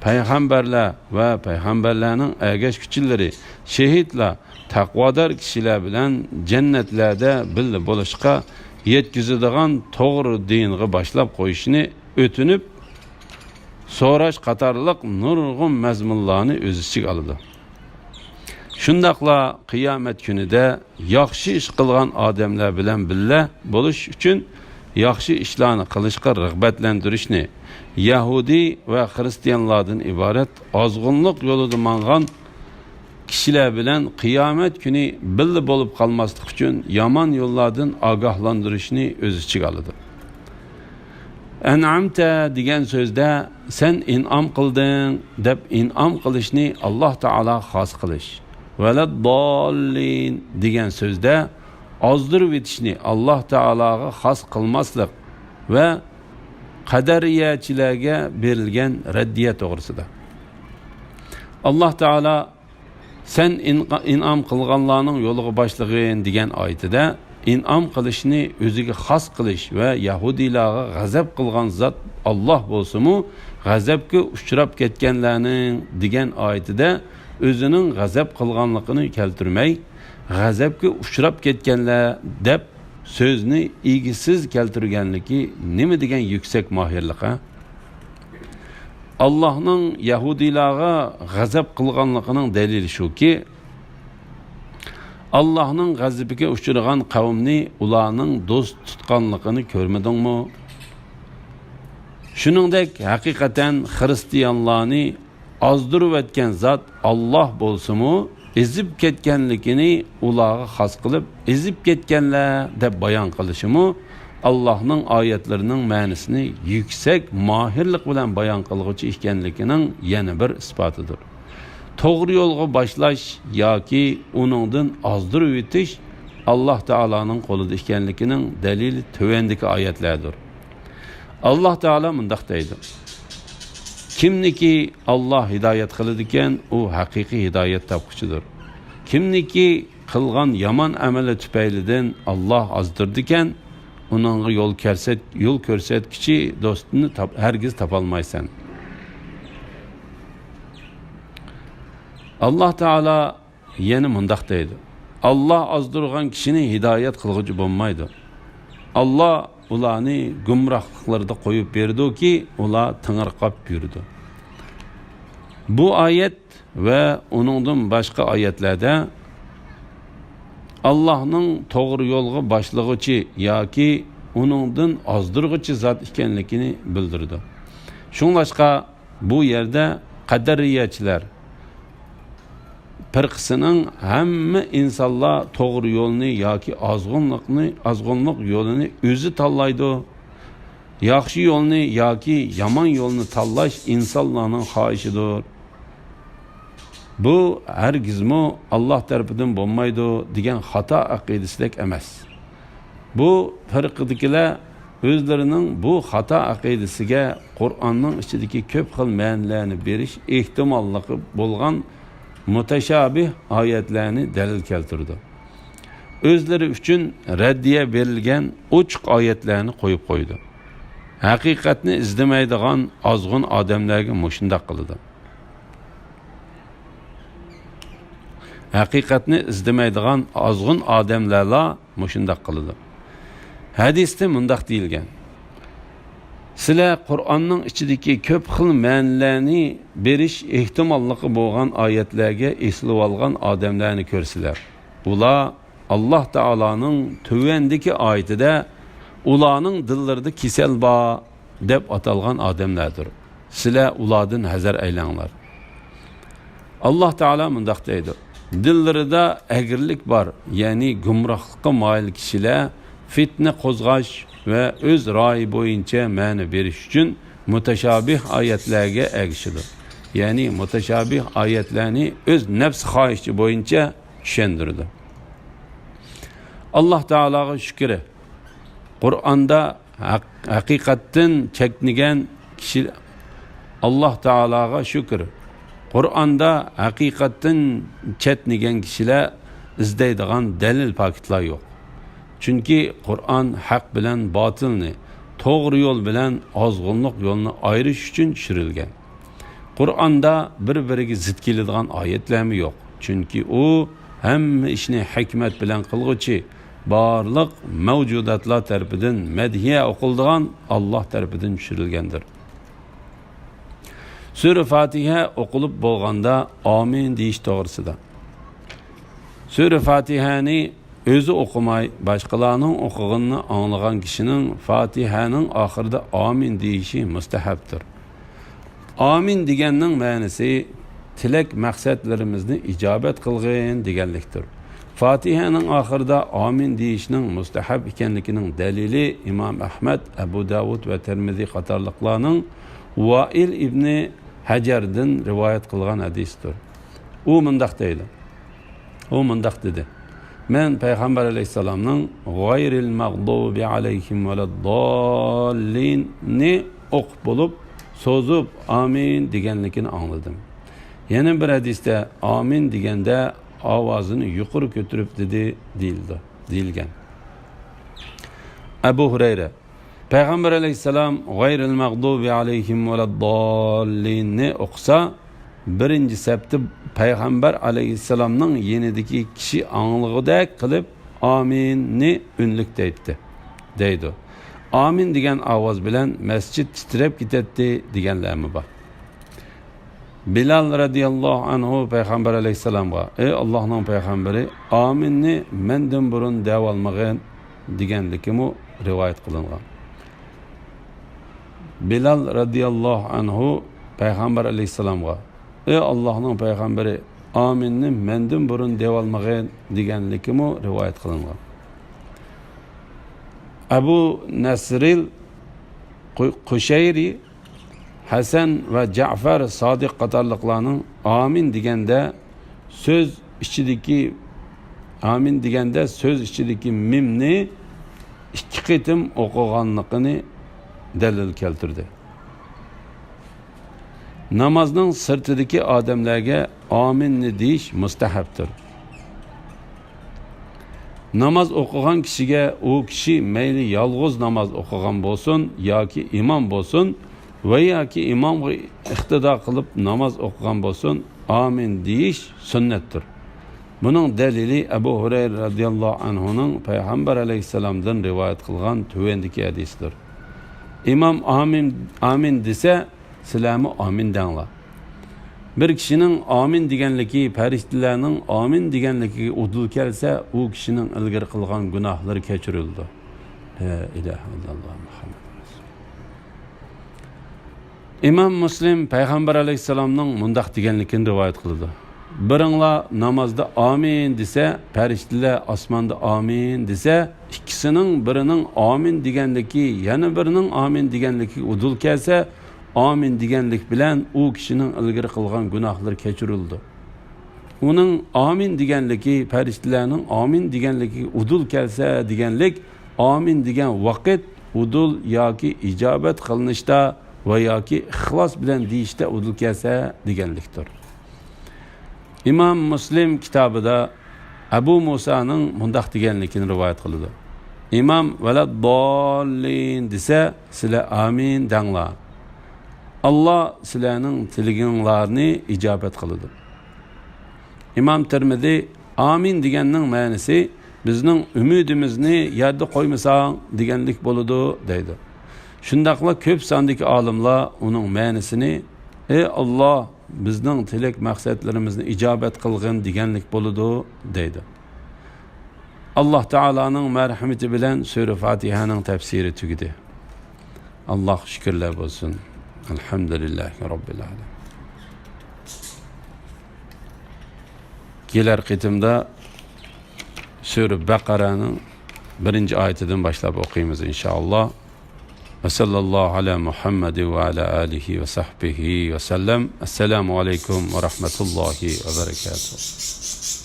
پەيغەمبەرلەر ۋە پەيغەمبەرلەرنىڭ ئەگەشكۈچىلىرى، شېھىتلار، تەقۋادار كىشىلەر بىلەن جەننەتلەردە بىللە بولۇشقا يەتكۈزىدىغان توغرا دىنغا باشلاپ قويۇشنى ئۆتۈنۈپ، سوراش قاتارلىق نۇرغۇن مەزمۇنلارنى ئۆز ئىچىگە ئالىدۇ. شۇنداقلا قىيامەت كۈنىدە ياخشى ئىش قىلغان ئادەملەر بىلەن بىللە بولۇش ئۈچۈن ياخشى ئىشلارنى قىلىشقا رىغبەتلەندۈرۈشنى، يەھۇدىي ۋە خىرىستىيانلاردىن ئىبارەت ئازغۇنلۇق يولىدا ماڭغان كىشىلەر بىلەن قىيامەت كۈنى بىللە بولۇپ قالماسلىق ئۈچۈن يامان يوللاردىن ئاگاھلاندۇرۇشنى ئۆز ئىچىگە ئالىدۇ. ئەنئەمتە دېگەن سۆزدە سەن ئىنئام قىلدىڭ دەپ ئىنئام قىلىشنى ئاللاھ تائالاغا خاس قىلىش، ۋەلەدداللىن دېگەن سۆزدە ئازدۇرۇۋېتىشنى ئاللاھ تائالاغا خاس قىلماسلىق ۋە قەدەرىيەچىلەرگە بېرىلگەن رەددىيە توغرىسىدا. ئاللاھ تائالا سەن ئىنقا-، ئىنئام قىلغانلارنىڭ يولىغا باشلىغىن دېگەن ئايىتىدە ئىنئام قىلىشنى ئۆزىگە خاس قىلىش ۋە يەھۇدىيلارغا غەزەپ قىلغان زات ئاللاھ بولسىمۇ، غەزەپكە ئۇچراپ كەتكەنلەرنىڭ دېگەن ئايىتىدە ئۆزىنىڭ غەزەپ قىلغانلىقىنى كەلتۈرمەي، غەزەپكە ئۇچراپ كەتكەنلەر دەپ سۆزنى ئىگىسىز كەلتۈرگەنلىكى نېمە دېگەن يۈكسەك ماھىرلىق ھە؟ ئاللاھنىڭ يەھۇدىيلارغا غەزەپ قىلغانلىقىنىڭ دەلىلى شۇكى، ئاللاھنىڭ غەزىپىگە ئۇچرىغان قەۋمنى ئۇلارنىڭ دوست تۇتقانلىقىنى كۆرمىدىڭمۇ؟ شۇنىڭدەك ھەقىقەتەن خىرىستىيانلارنى ئازدۇرۇۋەتكەن زات ئاللاھ بولسىمۇ، ئېزىپ كەتكەنلىكىنى ئۇلارغا خاس قىلىپ، ئېزىپ كەتكەنلەر دەپ بايان قىلىشىمۇ ئاللاھنىڭ ئايەتلىرىنىڭ مەنىسىنى يۈكسەك ماھىرلىق بىلەن بايان قىلغۇچى ئىكەنلىكىنىڭ يەنە بىر ئىسپاتىدۇر. توغرا يولغا باشلاش ياكى ئۇنىڭدىن ئازدۇرۇۋېتىش ئاللاھ تائالانىڭ قولىدا ئىكەنلىكىنىڭ دەلىلى تۆۋەندىكى ئايەتلەردۇر. ئاللاھ تائالا مۇنداق دەيدۇ: كىمنىكى ئاللاھ ھىدايەت قىلىدىكەن، ئۇ ھەقىقىي ھىدايەت تاپقۇچىدۇر. كىمنىكى قىلغان يامان ئەمىلى تۈپەيلىدىن ئاللاھ ئازدۇرىدىكەن، ئۇنىڭغا يول كەرسەت-، يول كۆرسەتكۈچى دوستنى تاپ-، ھەرگىز تاپالمايسەن. ئاللاھ تائالا يەنە مۇنداق دەيدۇ: ئاللاھ ئازدۇرغان كىشىنى ھىدايەت قىلغۇچى بولمايدۇ. ئاللاھ ئۇلارنى گۇمراھلىقلىرىدا قويۇپ بېرىدۇكى، ئۇلار تېڭىرقاپ يۈرىدۇ. بۇ ئايەت ۋە ئۇنىڭدىن باشقا ئايەتلەردە ئاللاھنىڭ توغرا يولغا باشلىغۇچى ياكى ئۇنىڭدىن ئازدۇرغۇچى زات ئىكەنلىكىنى بىلدۈرىدۇ. شۇڭلاشقا بۇ يەردە قەدەرىيەچىلەر پىرقىسىنىڭ ھەممە ئىنسانلار توغرا يولنى ياكى ئازغۇنلۇقنى، ئازغۇنلۇق يولىنى ئۆزى تاللايدۇ، ياخشى يولنى ياكى يامان يولنى تاللاش ئىنسانلارنىڭ خاھىشىدۇر. بۇ ھەرگىزمۇ ئاللاھ تەرىپىدىن بولمايدۇ دېگەن خاتا ئەقىدىسىدەك ئەمەس. بۇ پىرقىدىكىلەر ئۆزلىرىنىڭ بۇ خاتا ئەقىدىسىگە قۇرئاننىڭ ئىچىدىكى كۆپ خىل مەنىلەرنى بېرىش ئېھتىماللىقى بولغان مۇتەشابىھ ئايەتلەرنى دەلىل كەلتۈرىدۇ. ئۆزلىرى ئۈچۈن رەددىيە بېرىلگەن ئوچۇق ئايەتلەرنى قويۇپ قويىدۇ. ھەقىقەتنى ئىزدىمەيدىغان ئازغۇن ئادەملەرگە مۇشۇنداق قىلىدۇ. ھەقىقەتنى ئىزدىمەيدىغان ئازغۇن ئادەملەرلا مۇشۇنداق قىلىدۇ. ھەدىستە مۇنداق دېيىلگەن: سىلەر قۇرئاننىڭ ئىچىدىكى كۆپ خىل مەنىلەرنى بېرىش ئېھتىماللىقى بولغان ئايەتلەرگە ئېسىلىۋالغان ئادەملەرنى كۆرىسىلەر. ئۇلار ئاللاھ تائالانىڭ تۆۋەندىكى ئايىتىدە ئۇلارنىڭ دىللىرىدا كېسەل بار دەپ ئاتالغان ئادەملەردۇر. سىلەر ئۇلاردىن ھەزەر ئەيلەڭلار. ئاللاھ تائالا مۇنداق دەيدۇ: دىللىرىدا ئەگرىلىك بار، يەنى گۇمراھلىققا مايىل كىشىلەر فىتنە قوزغاش ۋە ئۆز رايى بويىچە مەنە بېرىش ئۈچۈن مۇتەشابىھ ئايەتلەرگە ئەگىشىدۇ. يەنى مۇتەشابىھ ئايەتلەرنى ئۆز نەپسى خاھىشى بويىچە چۈشەندۈرىدۇ. ئاللاھ تائالاغا شۈكرى، قۇرئاندا ھەق-، ھەقىقەتتىن چەتنىگەن كىشى، ئاللاھ تائالاغا شۈكرى، قۇرئاندا ھەقىقەتتىن چەتنىگەن كىشىلەر ئىزدەيدىغان دەلىل پاكىتلار يوق. چۈنكى قۇرئان ھەق بىلەن باتىلنى، توغرا يول بىلەن ئازغۇنلۇق يولنى ئايرىش ئۈچۈن چۈشۈرۈلگەن. قۇرئاندا بىر-بىرىگە زىت كېلىدىغان ئايەتلەرمۇ يوق. چۈنكى ئۇ ھەممە ئىشنى ھېكمەت بىلەن قىلغۇچى، بارلىق مەۋجۇداتلار تەرىپىدىن مەدھىيە ئوقۇلىدىغان ئاللاھ تەرىپىدىن چۈشۈرۈلگەندۇر. سۈرە فاتىھە ئوقۇلۇپ بولغاندا ئامىن دېيىش توغرىسىدا. سۈرە فاتىھەنى ئۆزى ئوقۇماي، باشقىلارنىڭ ئوقۇغىنىنى ئاڭلىغان كىشىنىڭ فاتىھەنىڭ ئاخىرىدا ئامىن دېيىشى مۇستەھەبتۇر. ئامىن دېگەننىڭ مەنىسى تىلەك مەقسەتلىرىمىزنى ئىجابەت قىلغىن دېگەنلىكتۇر. فاتىھەنىڭ ئاخىرىدا ئامىن دېيىشنىڭ مۇستەھەب ئىكەنلىكىنىڭ دەلىلى ئىمام ئەھمەد، ئەبۇ داۋۇد ۋە تىرمىزى قاتارلىقلارنىڭ ۋائىل ئىبنى ھەجەردىن رىۋايەت قىلغان ھەدىستۇر. ئۇ مۇنداق دەيدۇ. ئۇ مۇنداق دېدى: مەن پەيغەمبەر ئەلەيھىسسالامنىڭ «غەيرىل مەغدۇبى ئەلەيھىم ۋەلەدداللىن»نى ئوقۇپ بولۇپ، سوزۇپ «ئامىن» دېگەنلىكىنى ئاڭلىدىم. يەنە بىر ھەدىستە «ئامىن» دېگەندە ئاۋازىنى يۇقىرى كۆتۈرۈپ دېدى، دېيىلدى، دېيىلگەن. ئەبۇ ھۇرەيرە پەيغەمبەر ئەلەيھىسسالام «غەيرىل مەغدۇبى ئەلەيھىم ۋەلەدداللىننى» ئوقۇسا، بىرىنچى سەپتە پەيغەمبەر ئەلەيھىسسالامنىڭ يېنىدىكى كىشى ئاڭلىغۇدەك قىلىپ «ئامىننى» ئۈنلۈك دەيتتى، دەيدۇ. «ئامىن» دېگەن ئاۋاز بىلەن مەسچىت تىترەپ كېتەتتى، دېگەنلەرمۇ بار. بىلال رەزىياللاھۇ ئەنھۇ پەيغەمبەر ئەلەيھىسسالامغا: «ئەي ئاللاھنىڭ پەيغەمبىرى، ئامىننى مەندىن بۇرۇن دەۋالمىغىن» دېگەنلىكىمۇ رىۋايەت قىلىنغان. بىلال رەزىياللاھۇ ئەنھۇ پەيغەمبەر ئەلەيھىسسالامغا: «ئەي ئاللاھنىڭ پەيغەمبىرى، ئامىننى مەندىن بۇرۇن دەۋالمىغىن» دېگەنلىكىمۇ رىۋايەت قىلىنغان. ئەبۇ نەسرىل قۇ-، قۇشەيرى، ھەسەن ۋە جەفەر سادىق قاتارلىقلارنىڭ «ئامىن» دېگەندە سۆز ئىچىدىكى، «ئامىن» دېگەندە سۆز ئىچىدىكى مىمنى ئىككى قېتىم ئوقۇغانلىقىنى دەلىل كەلتۈردى. نامازنىڭ سىرتىدىكى ئادەملەرگە «ئامىننى» دېيىش مۇستەھەبتۇر. ناماز ئوقۇغان كىشىگە ئۇ كىشى مەيلى يالغۇز ناماز ئوقۇغان بولسۇن ياكى ئىمام بولسۇن ۋە ياكى ئىمامغا ئىقتىدا قىلىپ ناماز ئوقۇغان بولسۇن، «ئامىن» دېيىش سۈننەتتۇر. بۇنىڭ دەلىلى ئەبۇ ھۇرەيرە رەزىياللاھۇ ئەنھۇنىڭ پەيغەمبەر ئەلەيھىسسالامدىن رىۋايەت قىلغان تۆۋەندىكى ھەدىسىدۇر: «ئىمام ئامىن، ئامىن دېسە، سىلەرمۇ ئامىن دەڭلار. بىر كىشىنىڭ ئامىن دېگەنلىكى پەرىشتىلەرنىڭ ئامىن دېگەنلىكىگە ئۇدۇل كەلسە، ئۇ كىشىنىڭ ئىلگىرى قىلغان گۇناھلىرى كەچۈرۈلىدۇ.» لا ئىلاھە ئىللاللاھ مۇھەممەدۇر رەسۇلۇللاھ. ئىمام مۇسلىم پەيغەمبەر ئەلەيھىسسالامنىڭ مۇنداق دېگەنلىكىنى رىۋايەت قىلىدۇ: «بىرىڭلار نامازدا ئامىن دېسە، پەرىشتىلەر ئاسماندا ئامىن دېسە، ئىككىسىنىڭ بىرىنىڭ ئامىن دېگەنلىكى يەنە بىرىنىڭ ئامىن دېگەنلىكىگە ئۇدۇل كەلسە، ئامىن دېگەنلىك بىلەن ئۇ كىشىنىڭ ئىلگىرى قىلغان گۇناھلىرى كەچۈرۈلىدۇ.» ئۇنىڭ ئامىن دېگەنلىكى پەرىشتىلەرنىڭ ئامىن دېگەنلىكىگە ئۇدۇل كەلسە دېگەنلىك، ئامىن دېگەن ۋاقىت ئۇدۇل ياكى ئىجابەت قىلىنىشتا ۋە ياكى ئىخلاس بىلەن دېيىشتە ئۇدۇل كەلسە دېگەنلىكتۇر. ئىمام مۇسلىم كىتابىدا ئەبۇ مۇسانىڭ مۇنداق دېگەنلىكىنى رىۋايەت قىلىدۇ: «ئىمام ۋەلەدداللىن دېسە، سىلەر ئامىن دەڭلار. ئاللا سىلەرنىڭ تىلىكىڭلارنى ئىجابەت قىلىدۇ.» ئىمام تىرمىزى «ئامىن» دېگەننىڭ مەنىسى «بىزنىڭ ئۈمىدىمىزنى يەردە قويمىساڭ» دېگەنلىك بولىدۇ، دەيدۇ. شۇنداقلا كۆپ ساندىكى ئالىملار ئۇنىڭ مەنىسىنى «ئەي ئاللا، بىزنىڭ تىلەك مەقسەتلىرىمىزنى ئىجابەت قىلغىن» دېگەنلىك بولىدۇ، دەيدۇ. ئاللا تائالانىڭ مەرھىمىتى بىلەن سۈرە فاتىھەنىڭ تەپسىرى تۈگىدى. ئاللاغا شۈكۈرلەر بولسۇن. ئەلھەمدۇلىللاھى رەببىل ئالەمىن. كېلەر قېتىمدا سۈرە بەقەرەنىڭ بىرىنچى ئايىتىدىن باشلاپ ئوقۇيمىز، ئىنشائاللا. ۋە ساللاللاھۇ ئەلا مۇھەممەد ۋە ئەلا ئالىھى ۋە سەھبىھى ۋە سەللەم. ئەسسالامۇ ئەلەيكۇم ۋە رەھمەتۇللاھى ۋە بەرەكاتۇھ.